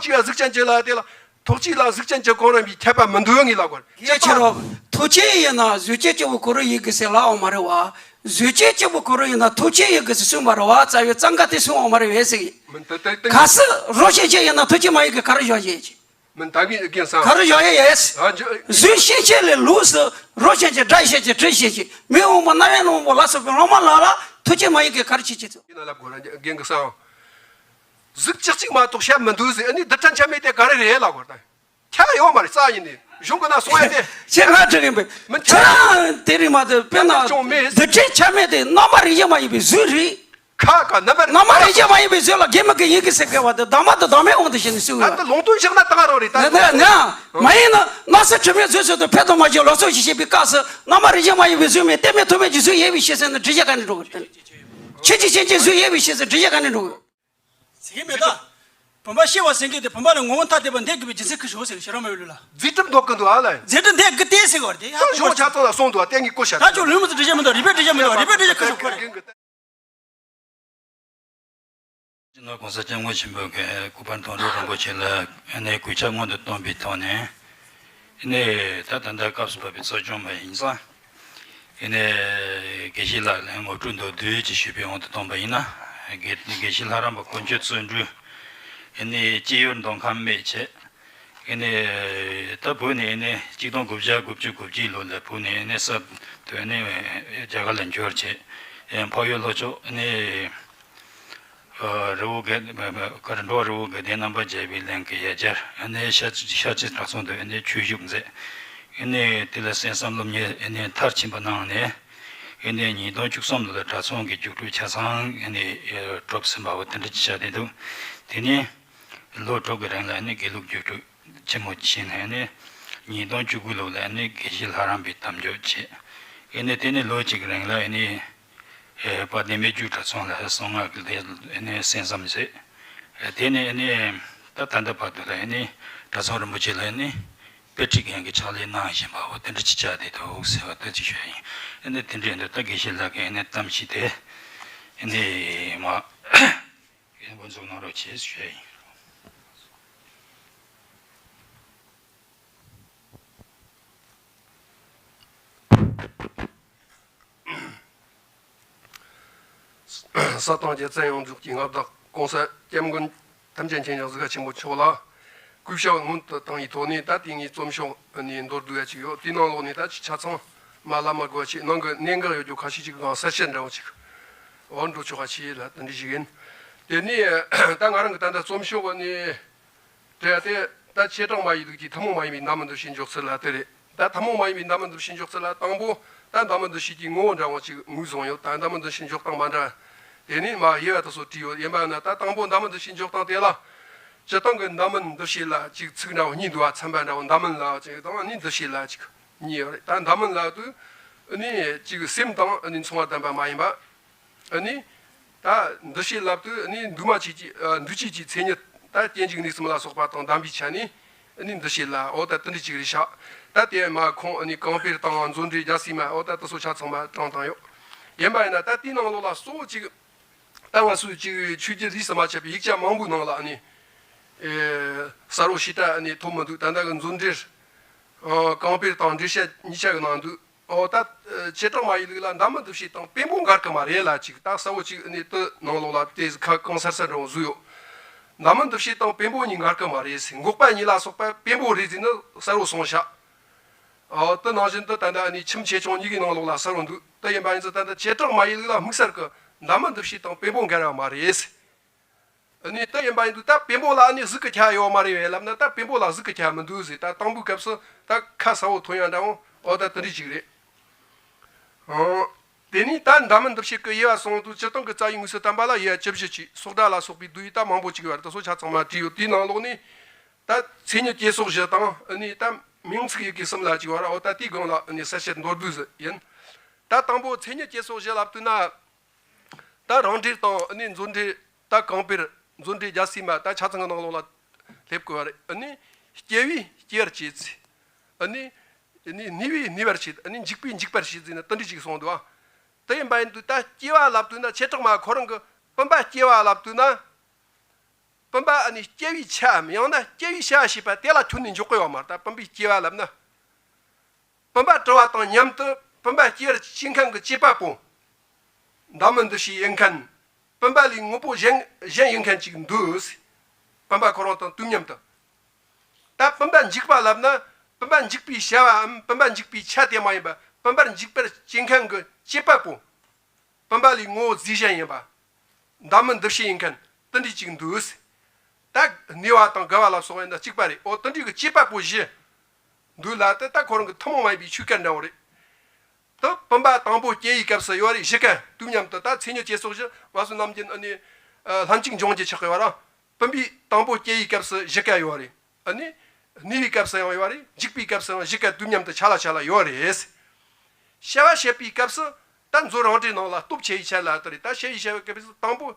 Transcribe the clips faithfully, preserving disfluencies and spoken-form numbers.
གཅིག་གཟུགས་ཅན་གཅིག་ལ་དེ་ལ་ཐོགས་གཅིག་ལ་གཟུགས་ཅན་གཅིག་གང་རུང་བའི་ཁྱད་པར་མི་འདུག་ངེས་ལ་གོ། གལ་ཆེ་རོ། ཐོགས་གཅིག་ཡིན་ན་གཟུགས་ཅན་གཅིག་པུ་གང་རུང་ཡིན་དགོས་ཟེར་ལབ་ཡོད་མ་རེད་བ། གཟུགས་ཅན་གཅིག་པུ་གང་རུང་ཡིན་ན་ཐོགས་གཅིག་ཡིན་དགོས་ཟེར་གསུངས་པ་རེད་བ། རྩ་བའི་གཙང་ཀ་དེ་གསུངས་ཡོད་མ་རེད་བས་ཟེར་གི། མི་འདུག་དེ་དེ། གལ་སྲིད་རོ་ཤན་གཅིག་ཡིན་ན་ཐོགས་གཅིག་མ་ཡིན་དགོས་ག་རེ་བཞག་ཡོད་ཅིག། མི་འདུག་ངེས་ཀྱང་བསམ། ག་རེ་བཞག་ཡོད་ཡས། ཨ་ཇོ། གཟུགས་ཅན་གཅིག་ལས་ལོགས་སུ་རོ་ཤན་གཅིག། སྒྲ་ཤན་གཅིག། དྲི་ཤན་གཅིག། མི་འོང་བ་རྣ་བའི་རྣོན་པོ་ལ་སོགས་པའི་ལོང་མ་ལ་ལ་ཐོགས་གཅིག་མ་ཡིན་དགོས་ག་རེ་བྱེད་ཀྱི་ཚོད། ཡིན་ན་ལབ་དགོས་ར་རྒན་གྱིས་བསམ། གཟུགས་ཅན་གཅིག་མ་གཏོགས་བཤད་མི་འདུག་ཟེར། ཨ་ནི་རྡུལ་ཕྲན་ཆ་མེད་དེ་ག་རེ་རེད་ལབ་དགོས་ར་ད། ཁྱད་ཡོད་མ་རེད་རྩ་ཡིན་ནི། གཞུང་གི་ནང་གསུངས་ཡ་དེ། ཁྱེད་ང་དྲི་གིན་པས། མི་ཁྱེད་རང་དེ་རིང་མ་དེ་དཔེར་ན་ཅང་མེད། རྡུལ་ཕྲན་ཆ་མེད་དེ་རྣམ་པར་རིག་བྱེད་མ་ཡིན་པའི་གཟུགས་རེད། ཁ་ཁ་རྣམ་པར། རྣམ་པར་རིག་བྱེད་མ་ཡིན་པའི་གཟུགས་ལ་དགེ་མི་དགེ་ཡིན་གྱི་ཟེར་དགོས་པ་དེ་བདག་མ་དང་བདག་མེད་དབང་དུ་བྱས་ནས་གསུངས་ཡོད་པ། ད་ལུང་དོན་བཞག་ན་ད་ག་རང་རེད་ད། ན་ན་ན། མ་ཡིན་ན་སྣང་སྲིད་དྲི་མེད་གཟུགས་སོགས་དང་ཕན་དང་མ་བྱུང་ལོགས་སུ་ཞེས་བཤད་པའི་སྐབས་སུ་རྣམ་པར་རིག་བྱེད་མ་ཡིན་པའི་གཟུགས་མེད། གཏན་མེད་ཐོགས་མེད་ཀྱི་གཟུགས་ཡོད་པའི་ཕྱིར་ཟེར་ན་འགྲེལ་བཤད་ག་ནས་འགྲོ་གི་རེད། ཆོས་ཅན་ཞེན་ཅན་གཟུགས་ཡོད་པའི་ཕྱིར་ཟེར་འགྲེལ་བཤད་ག་ནས་འགྲོ་གི་རེད། ཟེར་གི་མེད་ད། བུམ་པ་ཤེས་པ་ཟེར་གི་དེ་བུམ་པ་ལ་ངོ་བོ་ཐ་དད་པ་འདས་དགོས་པའི་རྒྱུ་མཚན་ཁུ་ཞོག་ཟེར་གི་ཤེས་རབ་མ་ཡོད་ལུགས་ལ། རྫས་གྲུབ་འདོགས་ཀྱི་འདུག་ཨ་ལ། རྫས་གྲུབ་འདས་དགོས་ཏེ་ཟེར་གི་བར་དེ་ཡ། ད་ཞོག་ཆ་ཚང་ལ་གསུངས་འདུག་ཨ། ལྟས་ངན་ཀུ་ཤ། ད་ཅོ་ལུས་མི་ཚོ་འགྲེལ་བཤད་མི་འདུག་རིགས་པའི་འགྲེལ་བཤད་མི་འདུག་རིགས་པའི་འགྲེལ་བཤད་ཁུ་ཞོག་གོ་རེད། སྤྱི་ནོར་༸གོང་ས་༸སྐྱབས་མགོན་ཆེན་པོ་གི་སྐུ་པར་མཐོང་གྲོལ་རིན་པོ་ཆེ་ལ་ཨ་ནི་གུས་ཕྱག་སྔོན་དུ་བཏོན་པའི་ཐོག་ནས། ཨ་ནི་ད་ད་ལྟ་སྐབས་སུ་བབས་པའི་གཙོ་སྐྱོང་པ་ཡིན་ཙང་། ཨ་ནི་དགེ་བཤེས་ལགས་ལ་ངོ་སྤྲོད་མདོར་བསྡུས་ཅིག་ཞུས་པའི་དབང་དུ་བཏང་པ་ཡིན་ན། དགེ་དགེ་བཤེས་ལྷ་རམས་པ་དཀོན་མཆོག་བརྩོན་འགྲུས། ཨ་ནི་སྐྱེས་ཡུལ་མདོ་ཁམས་སྨད་བྱས། ཨ་ནི་ད་བོད་ནས་ཨ་ནི་གཅིག་སྟོང་དགུ་བརྒྱ་དགུ་བཅུ་གོ་གཅིག་ལོ་ལ་བོད་ནས་ཨ་ནི་གསར་དུ་ཨ་ནི་རྒྱ་གར་ལ་འབྱོར་བྱས། ཨ་འཕགས་ཡུལ་ལྷོ་ཕྱོགས་ཨ་ནི་རི་བོ་དགེ་ཀར་འགྲོ་རི་བོ་དགེ་ལྡན་རྣམ་པར་རྒྱལ་བའི་གླིང་གི་ཡ་གྱལ་ཨ་ནི་ཤར་ཤར་སྤྱི་གྲྭ་ཚང་དུ་ཨ་ནི་ཆོས་ཞུགས་མཛད། ཨ་ནི་དེ་ལ་གསན་བསམ་སློབ་གཉེར་ཨ་ནི་མཐར་ཕྱིན་པ་གནང་ནས། ཨ་ནི་ཉིས་སྟོང་བཅུ་གསུམ་ལོ་ལ་གྲྭ་ཚང་གི་རྒྱུགས་སྤྲོད་ཆ་ཚང་ཨ་ནི་གྲུབ་ཟིན་པ་བོ་དེ་འདྲ་ཅིག་བྱས་བསྡད་འདུག་དེ་ནས་ལོ་དྲུག་གི་རིང་ལ་ཨ་ནི་དགེ་ལུགས་རྒྱུགས་སྤྲོད་ཆེན་མོ་བྱས་ནས་ཨ་ནི་ཉིས་སྟོང་བཅུ་དགུ་ལོ་ལ་ཨ་ནི་དགེ་བཤེས་ལྷ་རམས་པའི་དམ་བཅའ་བྱས། ཨ་ནི་དེ་ནས་ལོ་གཅིག་གི་རིང་ལ་ཨ་ནི་དཔལ་ལྡན་སྨད་རྒྱུད་གྲྭ་ཚང་ལ་གསང་སྔགས་ཀྱི་ལས་ཨ་ནི་གསན་བསམ་མཛད། དེ་ནས་ཨ་ནི་ད་ད་ལྟ་བར་དུ་ལ་ཨ་ནི་གྲྭ་ཚང་རིན་པོ་ཆེ་ལ་ཨ་ནི་དཔེ་ཁྲིད་མཁན་གྱི་ཕྱག་ལས་གནང་བཞིན་པའོ་དེ་འདྲ་ཅིག་བྱས་བསྡད་འདུག་ཟེར་བ་ལྟ་ཅིག་ཞུ་ཡ་ཡིན། ཨ་ནི་དེ་འདྲ་ཡིན་དུས་ད་དགེ་བཤེས་ལགས་ཀྱི་ཨ་ནི་གཏམ་བཤད་དེ་ཨ་ནི་མ་ཡིན་པ་འཛུགས་གནང་རོགས་བྱེད་ཞུ་ཡ་ཡིན། ས་དང་རྒྱལ་མཚན་ཡོངས་རྫོགས་ཀྱི་མངའ་བདག་༸གོང་ས་༸སྐྱབས་མགོན་ཐམས་ཅད་མཁྱེན་ཅིང་གཟིགས་པ་ཆེན་པོ་མཆོག་ལ་གུས་ཕྱག་སྔོན་དུ་བཏང་བའི་ཐོག་ནས་ད་ལྟའི་ངའི་རྩོམ་ཤོག་ནས་མདོར་བསྡུས་ཡ་ཅིག་ཡོད། དེའི་ནང་ལོགས་ནས་ད་ཆ་ཚང་མ་ལབ་མ་དགོས་པ་ཅིག་ནང་གི་གནད་འགག་ཡོད་རྒྱུ་ཁ་ཤས་ཅིག་གི་སྒང་གསལ་བཤད་འདྲ་བོ་ཅིག་འོར་འགྲོ་ཆོག་པ་ཅིག་ལ་དེ་འདྲ་ཞིག་ཡིན། དེ་ནས་ད་ང་རང་གི་ད་ལྟ་རྩོམ་ཤོག་ནས། དེ་ཡང་དེ་ད་བྱེ་བྲག་མ་ཡིན་ལུགས་ཀྱི་ཐུན་མོང་མ་ཡིན་པའི་འདབ་མ་འདུ་བྱེད་འཇོག་ཚུལ་ལ་དེ་རེད། ད་ཐུན་མོང་མ་ཡིན་པའི་འདབ་མ་འདུ་བྱེད་འཇོག་ཚུལ་ལ་དང་པོ་ད་འདབ་མ་འདུ་བྱེད་ཀྱི་ངོ་བོ་འདྲ་བོ་ཅིག་ངོས་བཟུང་ཡོད། ད་འདབ་མ་འདུ་བྱེད་འཇོག་སྟངས་མ་འདྲ་དེ་ནས་མ་དབྱེ་བ་དེ་ཚོ་བྲིས་ཡོད། ཡིན་པ་ན་ད་དང་པོ་འདབ་མ་འདུ་བྱེད་འཇོག་སྟངས་དེ་ལ་སྤྱིར་བཏང་གི་འདབ་མ་འདུ་བྱེད་ལ་ཅིག་ཚིག་འདྲ་བོ་གཉིས་འདུག་བ། ཚན་པ་འདྲ་བོ་འདབ་མ་ལ་ཅིག་དང་ནི་འདུ་བྱེད་ལ་ཅིག་གཉིས་ཡོད་རེད། ད་འདབ་མ་ལ་དུ་ནི་ཅིག་སེམས་དང་ནི་མཚུངས་པ་ལྡན་པ་མ་ཡིན་པ། ཨ་ནི། ད་འདུ་བྱེད་ལབ་དུས་ཨ་ནི་འདུས་མ་བྱས་ཀྱི་ཨ་འདུས་བྱས་ཀྱི་མཚན་ཉིད་ད་སྐྱེ་འཇིག་གནས་གསུམ་ལ་སོགས་པ་དང་ལྡན་པའི་ཆ་ནས་ཨ་ནི་འདུ་བྱེད་ལ་འོ་ད་དེ་འདྲ་ཅིག་རེད་ཤག་ད་དེ་མ་ཁོང་ཨ་ནི་གང་སྤེལ་དང་མཛོད་འགྲེལ་རྒྱལ་སྲས་མ་འོ་ད་དེ་ཚོ་ཆ་ཚང་མ་དྲངས་བཏང་ཡོད། ཡིན་པ་ཡིན་ན་ད་དེའི་ནང་ལོགས་ལ་གཙོ་བོ་ཅིག་ད་ང་ཚོས་ཅིག་ཆོས་བརྒྱུད་རིས་སུ་མ་ཆད་པའི་ཡིག་ཆ་མང་པོའི་ནང་ལ་ཨ་ནི་ཨེ་གསལ་བོ་ཞེ་དྲག་ཨ་ནི་ཐོབ་མི་འདུག་ད་ལྟ་གི་མཛོད་འགྲེལ་ཨ་གང་སྤེལ་དང་འགྲེལ་བཤད་གཉིས་ཆ་གི་ནང་འདུག་འོ་ད་བྱེ་བྲག་མ་ཡིན་ལུགས་ལ་འདབ་མ་འདུ་བྱེད་དང་བེམ་པོ་འགལ་གི་མ་རེད་ལ་ཅིག་ད་གསལ་བོ་ཅིག་ནི་དེ་ནང་ལོགས་ལ་དེ་ཁ་གང་གསལ་གསལ་འདྲ་བོ་བཟོས་ཡོད། འདབ་མ་འདུ་བྱེད་དང་བེམ་པོ་གཉིས་འགལ་གི་མ་རེད་ཟེར། འགོག་པ་གཉིས་ལ་སོགས་པ་བེམ་པོ་རེད་ཟེར་ནི་གསལ་བོ་གསུངས་ཤག་འོ་དེ་ནང་བཞིན་དུ་ད་ལྟ་ནི་ཁྱིམ་ཆེ་ཆུང་གཉིས་ཀྱི་ནང་ལོགས་ལ་གསལ་བོ་འདུག་དེ་ཡིན་པ་ཡིན་ཙང་ད་ལྟ་བྱེ་བྲག་མ་ཡིན་ལུགས་ལ་དམིགས་བསལ་གི་འདབ་མ་འདུ་བྱེད་དང་བེམ་པོ་འགལ་བ་མ་རེད་ཟེར། ཨ་ནི་ད་ཡིན་པ་ཡིན་དུས་ད་བེམ་པོ་ལ་ཨ་ནི་གཟུགས་ཀྱི་ཁྱད་ཡོད་མ་རེད་བས་ལབ་ན་ད་བེམ་པོ་ལ་གཟུགས་ཀྱི་ཁྱད་མི་འདུག་ཟེར། ད་དང་པོའི་སྐབས་སུ་ད་ཁ་གསལ་བོ་ཐོན་ཡ་འདྲ་འོང་། འོ་ད་དེ་འདྲ་ཅིག་རེད། ཨང་། དེ་ནས་ད་འདབ་མ་འདུ་བྱེད་ཀྱི་དབྱེ་བ་གསུངས་དུས་སྤྱིར་བཏང་གི་རྩ་བའི་དངོས་སུ་བསྟན་པ་ལ་དབྱེ་བ་བཅུ་བཞི་ཅིག་སོགས་སྒྲ་ལ་སོགས་པའི་བསྡུས་དབྱེ་ད་མང་པོ་ཅིག་ཡོད་རེད། དེ་ཚོ་ཆ་ཚང་མ་བྲིས་ཡོད། དེའི་ནང་ལོགས་ནས་ད་མཚན་ཉིད་ཀྱི་སོགས་བཞི་དང་ཨ་ནི་ད་མིང་ཚིག་ཡི་གེ་གསུམ་ལ་ཅིག་ཡོད་ར། འོ་ད་དེའི་སྒང་ལ་ཨ་ནི་གསལ་བཤད་མདོར་བསྡུས་ཟིག་ཡིན། ད་དང་པོ་མཚན་ཉིད་ཀྱི་སོགས་བཞི་ལབ་དུས་ན། ད་རང་འགྲེལ་དང་ཨ་ནི་མཛོད་འགྲེལ་ད་གང་སྤེལ་མཛོད་འགྲེལ་རྒྱལ་སྲས་མ་ད་ཆ་ཚང་གི་ནང་ལོགས་ལ་སླེབས་དགོས་པ་རེད། ཨ་ནི་སྐྱེ་བས་སྐྱེ་བར་བྱེད་ཚེ། ཨ་ནི་ཨ་ནི་གནས་པས་གནས་པར་བྱེད། ཨ་ནི་འཇིག་པས་འཇིག་པར་བྱེད་ཟེར་ན་དེ་འདྲ་ཞིག་གསུངས་འདུག་ཨ། དེ་ཡིན་པ་ཡིན་དུས་ད་སྐྱེ་བ་ལབ་དུས་ན་བྱེ་བྲག་མ་ཁོ་རང་གི་བུམ་པ་སྐྱེ་བ་ལབ་དུས་ན། བུམ་པ་ཨ་ནི་སྐྱེ་བའི་ཆའམ་ཡང་ན་སྐྱེ་བའི་བྱ་བ་བྱེད་པ་དེ་ལ་ཐུག་ནས་འཇོག་གི་ཡོད་མ་རེད། ད་བུམ་པའི་སྐྱེ་བ་ལབ་ན། བུམ་པ་གྲུལ་བ་དང་མཉམ་དུ་བུམ་པ་སྐྱེ་བར་བྱེད་མཁན་གྱི་བྱེད་པ་པོ། འདམ་མི་འདུ་བྱེད་ཡིན་མཁན། བུམ་པ་ལས་དངོས་པོ་གཞན་གཞན་ཡིན་མཁན་ཅིག་འདུག། བུམ་པ་ཁོ་རང་དང་དུས་མཉམ་དུ། ད་བུམ་པ་འཇིག་པ་ལབ་ན། བུམ་པ་འཇིག་པའི་བྱ་བའམ་བུམ་པ་འཇིག་པའི་ཆ་དེ་མ་ཡིན་པ། བུམ་པར་འཇིག་པར་བྱེད་མཁན་གྱི་བྱེད་པ་པོ། བུམ་པ་ལས་ངོ་བོ་རྫས་གཞན་ཡིན་པ། འདམ་མི་འདུ་བྱེད་ཡིན་མཁན་དེ་འདྲའི་ཅིག་འདུག། ད་གནས་པ་དང་རྒ་བ་ལ་སོགས་པ་ཡིན་ན་གཅིག་པ་རེད། འོ་དེ་འདྲའི་གི་བྱེད་པ་པོ་བཞི་འདུག་ལ། དེ་ད་ཁོ་རང་གི་ཐུན་མོང་མ་ཡིན་པའི་ཆོས་སྐད་འདྲ་བོ་རེད། དེ་བུམ་པ་དང་པོ་སྐྱེ་བའི་སྐབས་སུ་ཡོད་རེད། བཞི་ཀ་དུས་མཉམ་དུ། ད་མཚན་ཉིད་ཅེས་སོགས་བཞི་ང་ཚོ་ནམ་རྒྱུན་ཨ་ནི་ལྷན་ཅིག་འབྱུང་རྒྱུ་ཆགས་ཀྱི་ཡོད་ར། བུམ་པའི་དང་པོ་སྐྱེ་བའི་སྐབས་སུ་བཞི་ཀ་ཡོད་རེད། ཨ་ནི། གནས་པའི་སྐབས་སུ་ཡང་ཡོད་རེད། འཇིག་པའི་སྐབས་སུ་ཡང་བཞི་ཀ་དུས་མཉམ་དུ་ཆ་ལ་ཆ་ལ་ཡོད་རེད། བྱ་བ་བྱེད་པའི་སྐབས་སུ་ད་མཛོད་རང་འགྲེལ་ནང་ལ་སྟོབས་ཆེ་བའི་ཆ་ལ་ལྟ་རེད། ད་བྱ་བའི་བྱ་བའི་སྐབས་སུ་དང་པོ།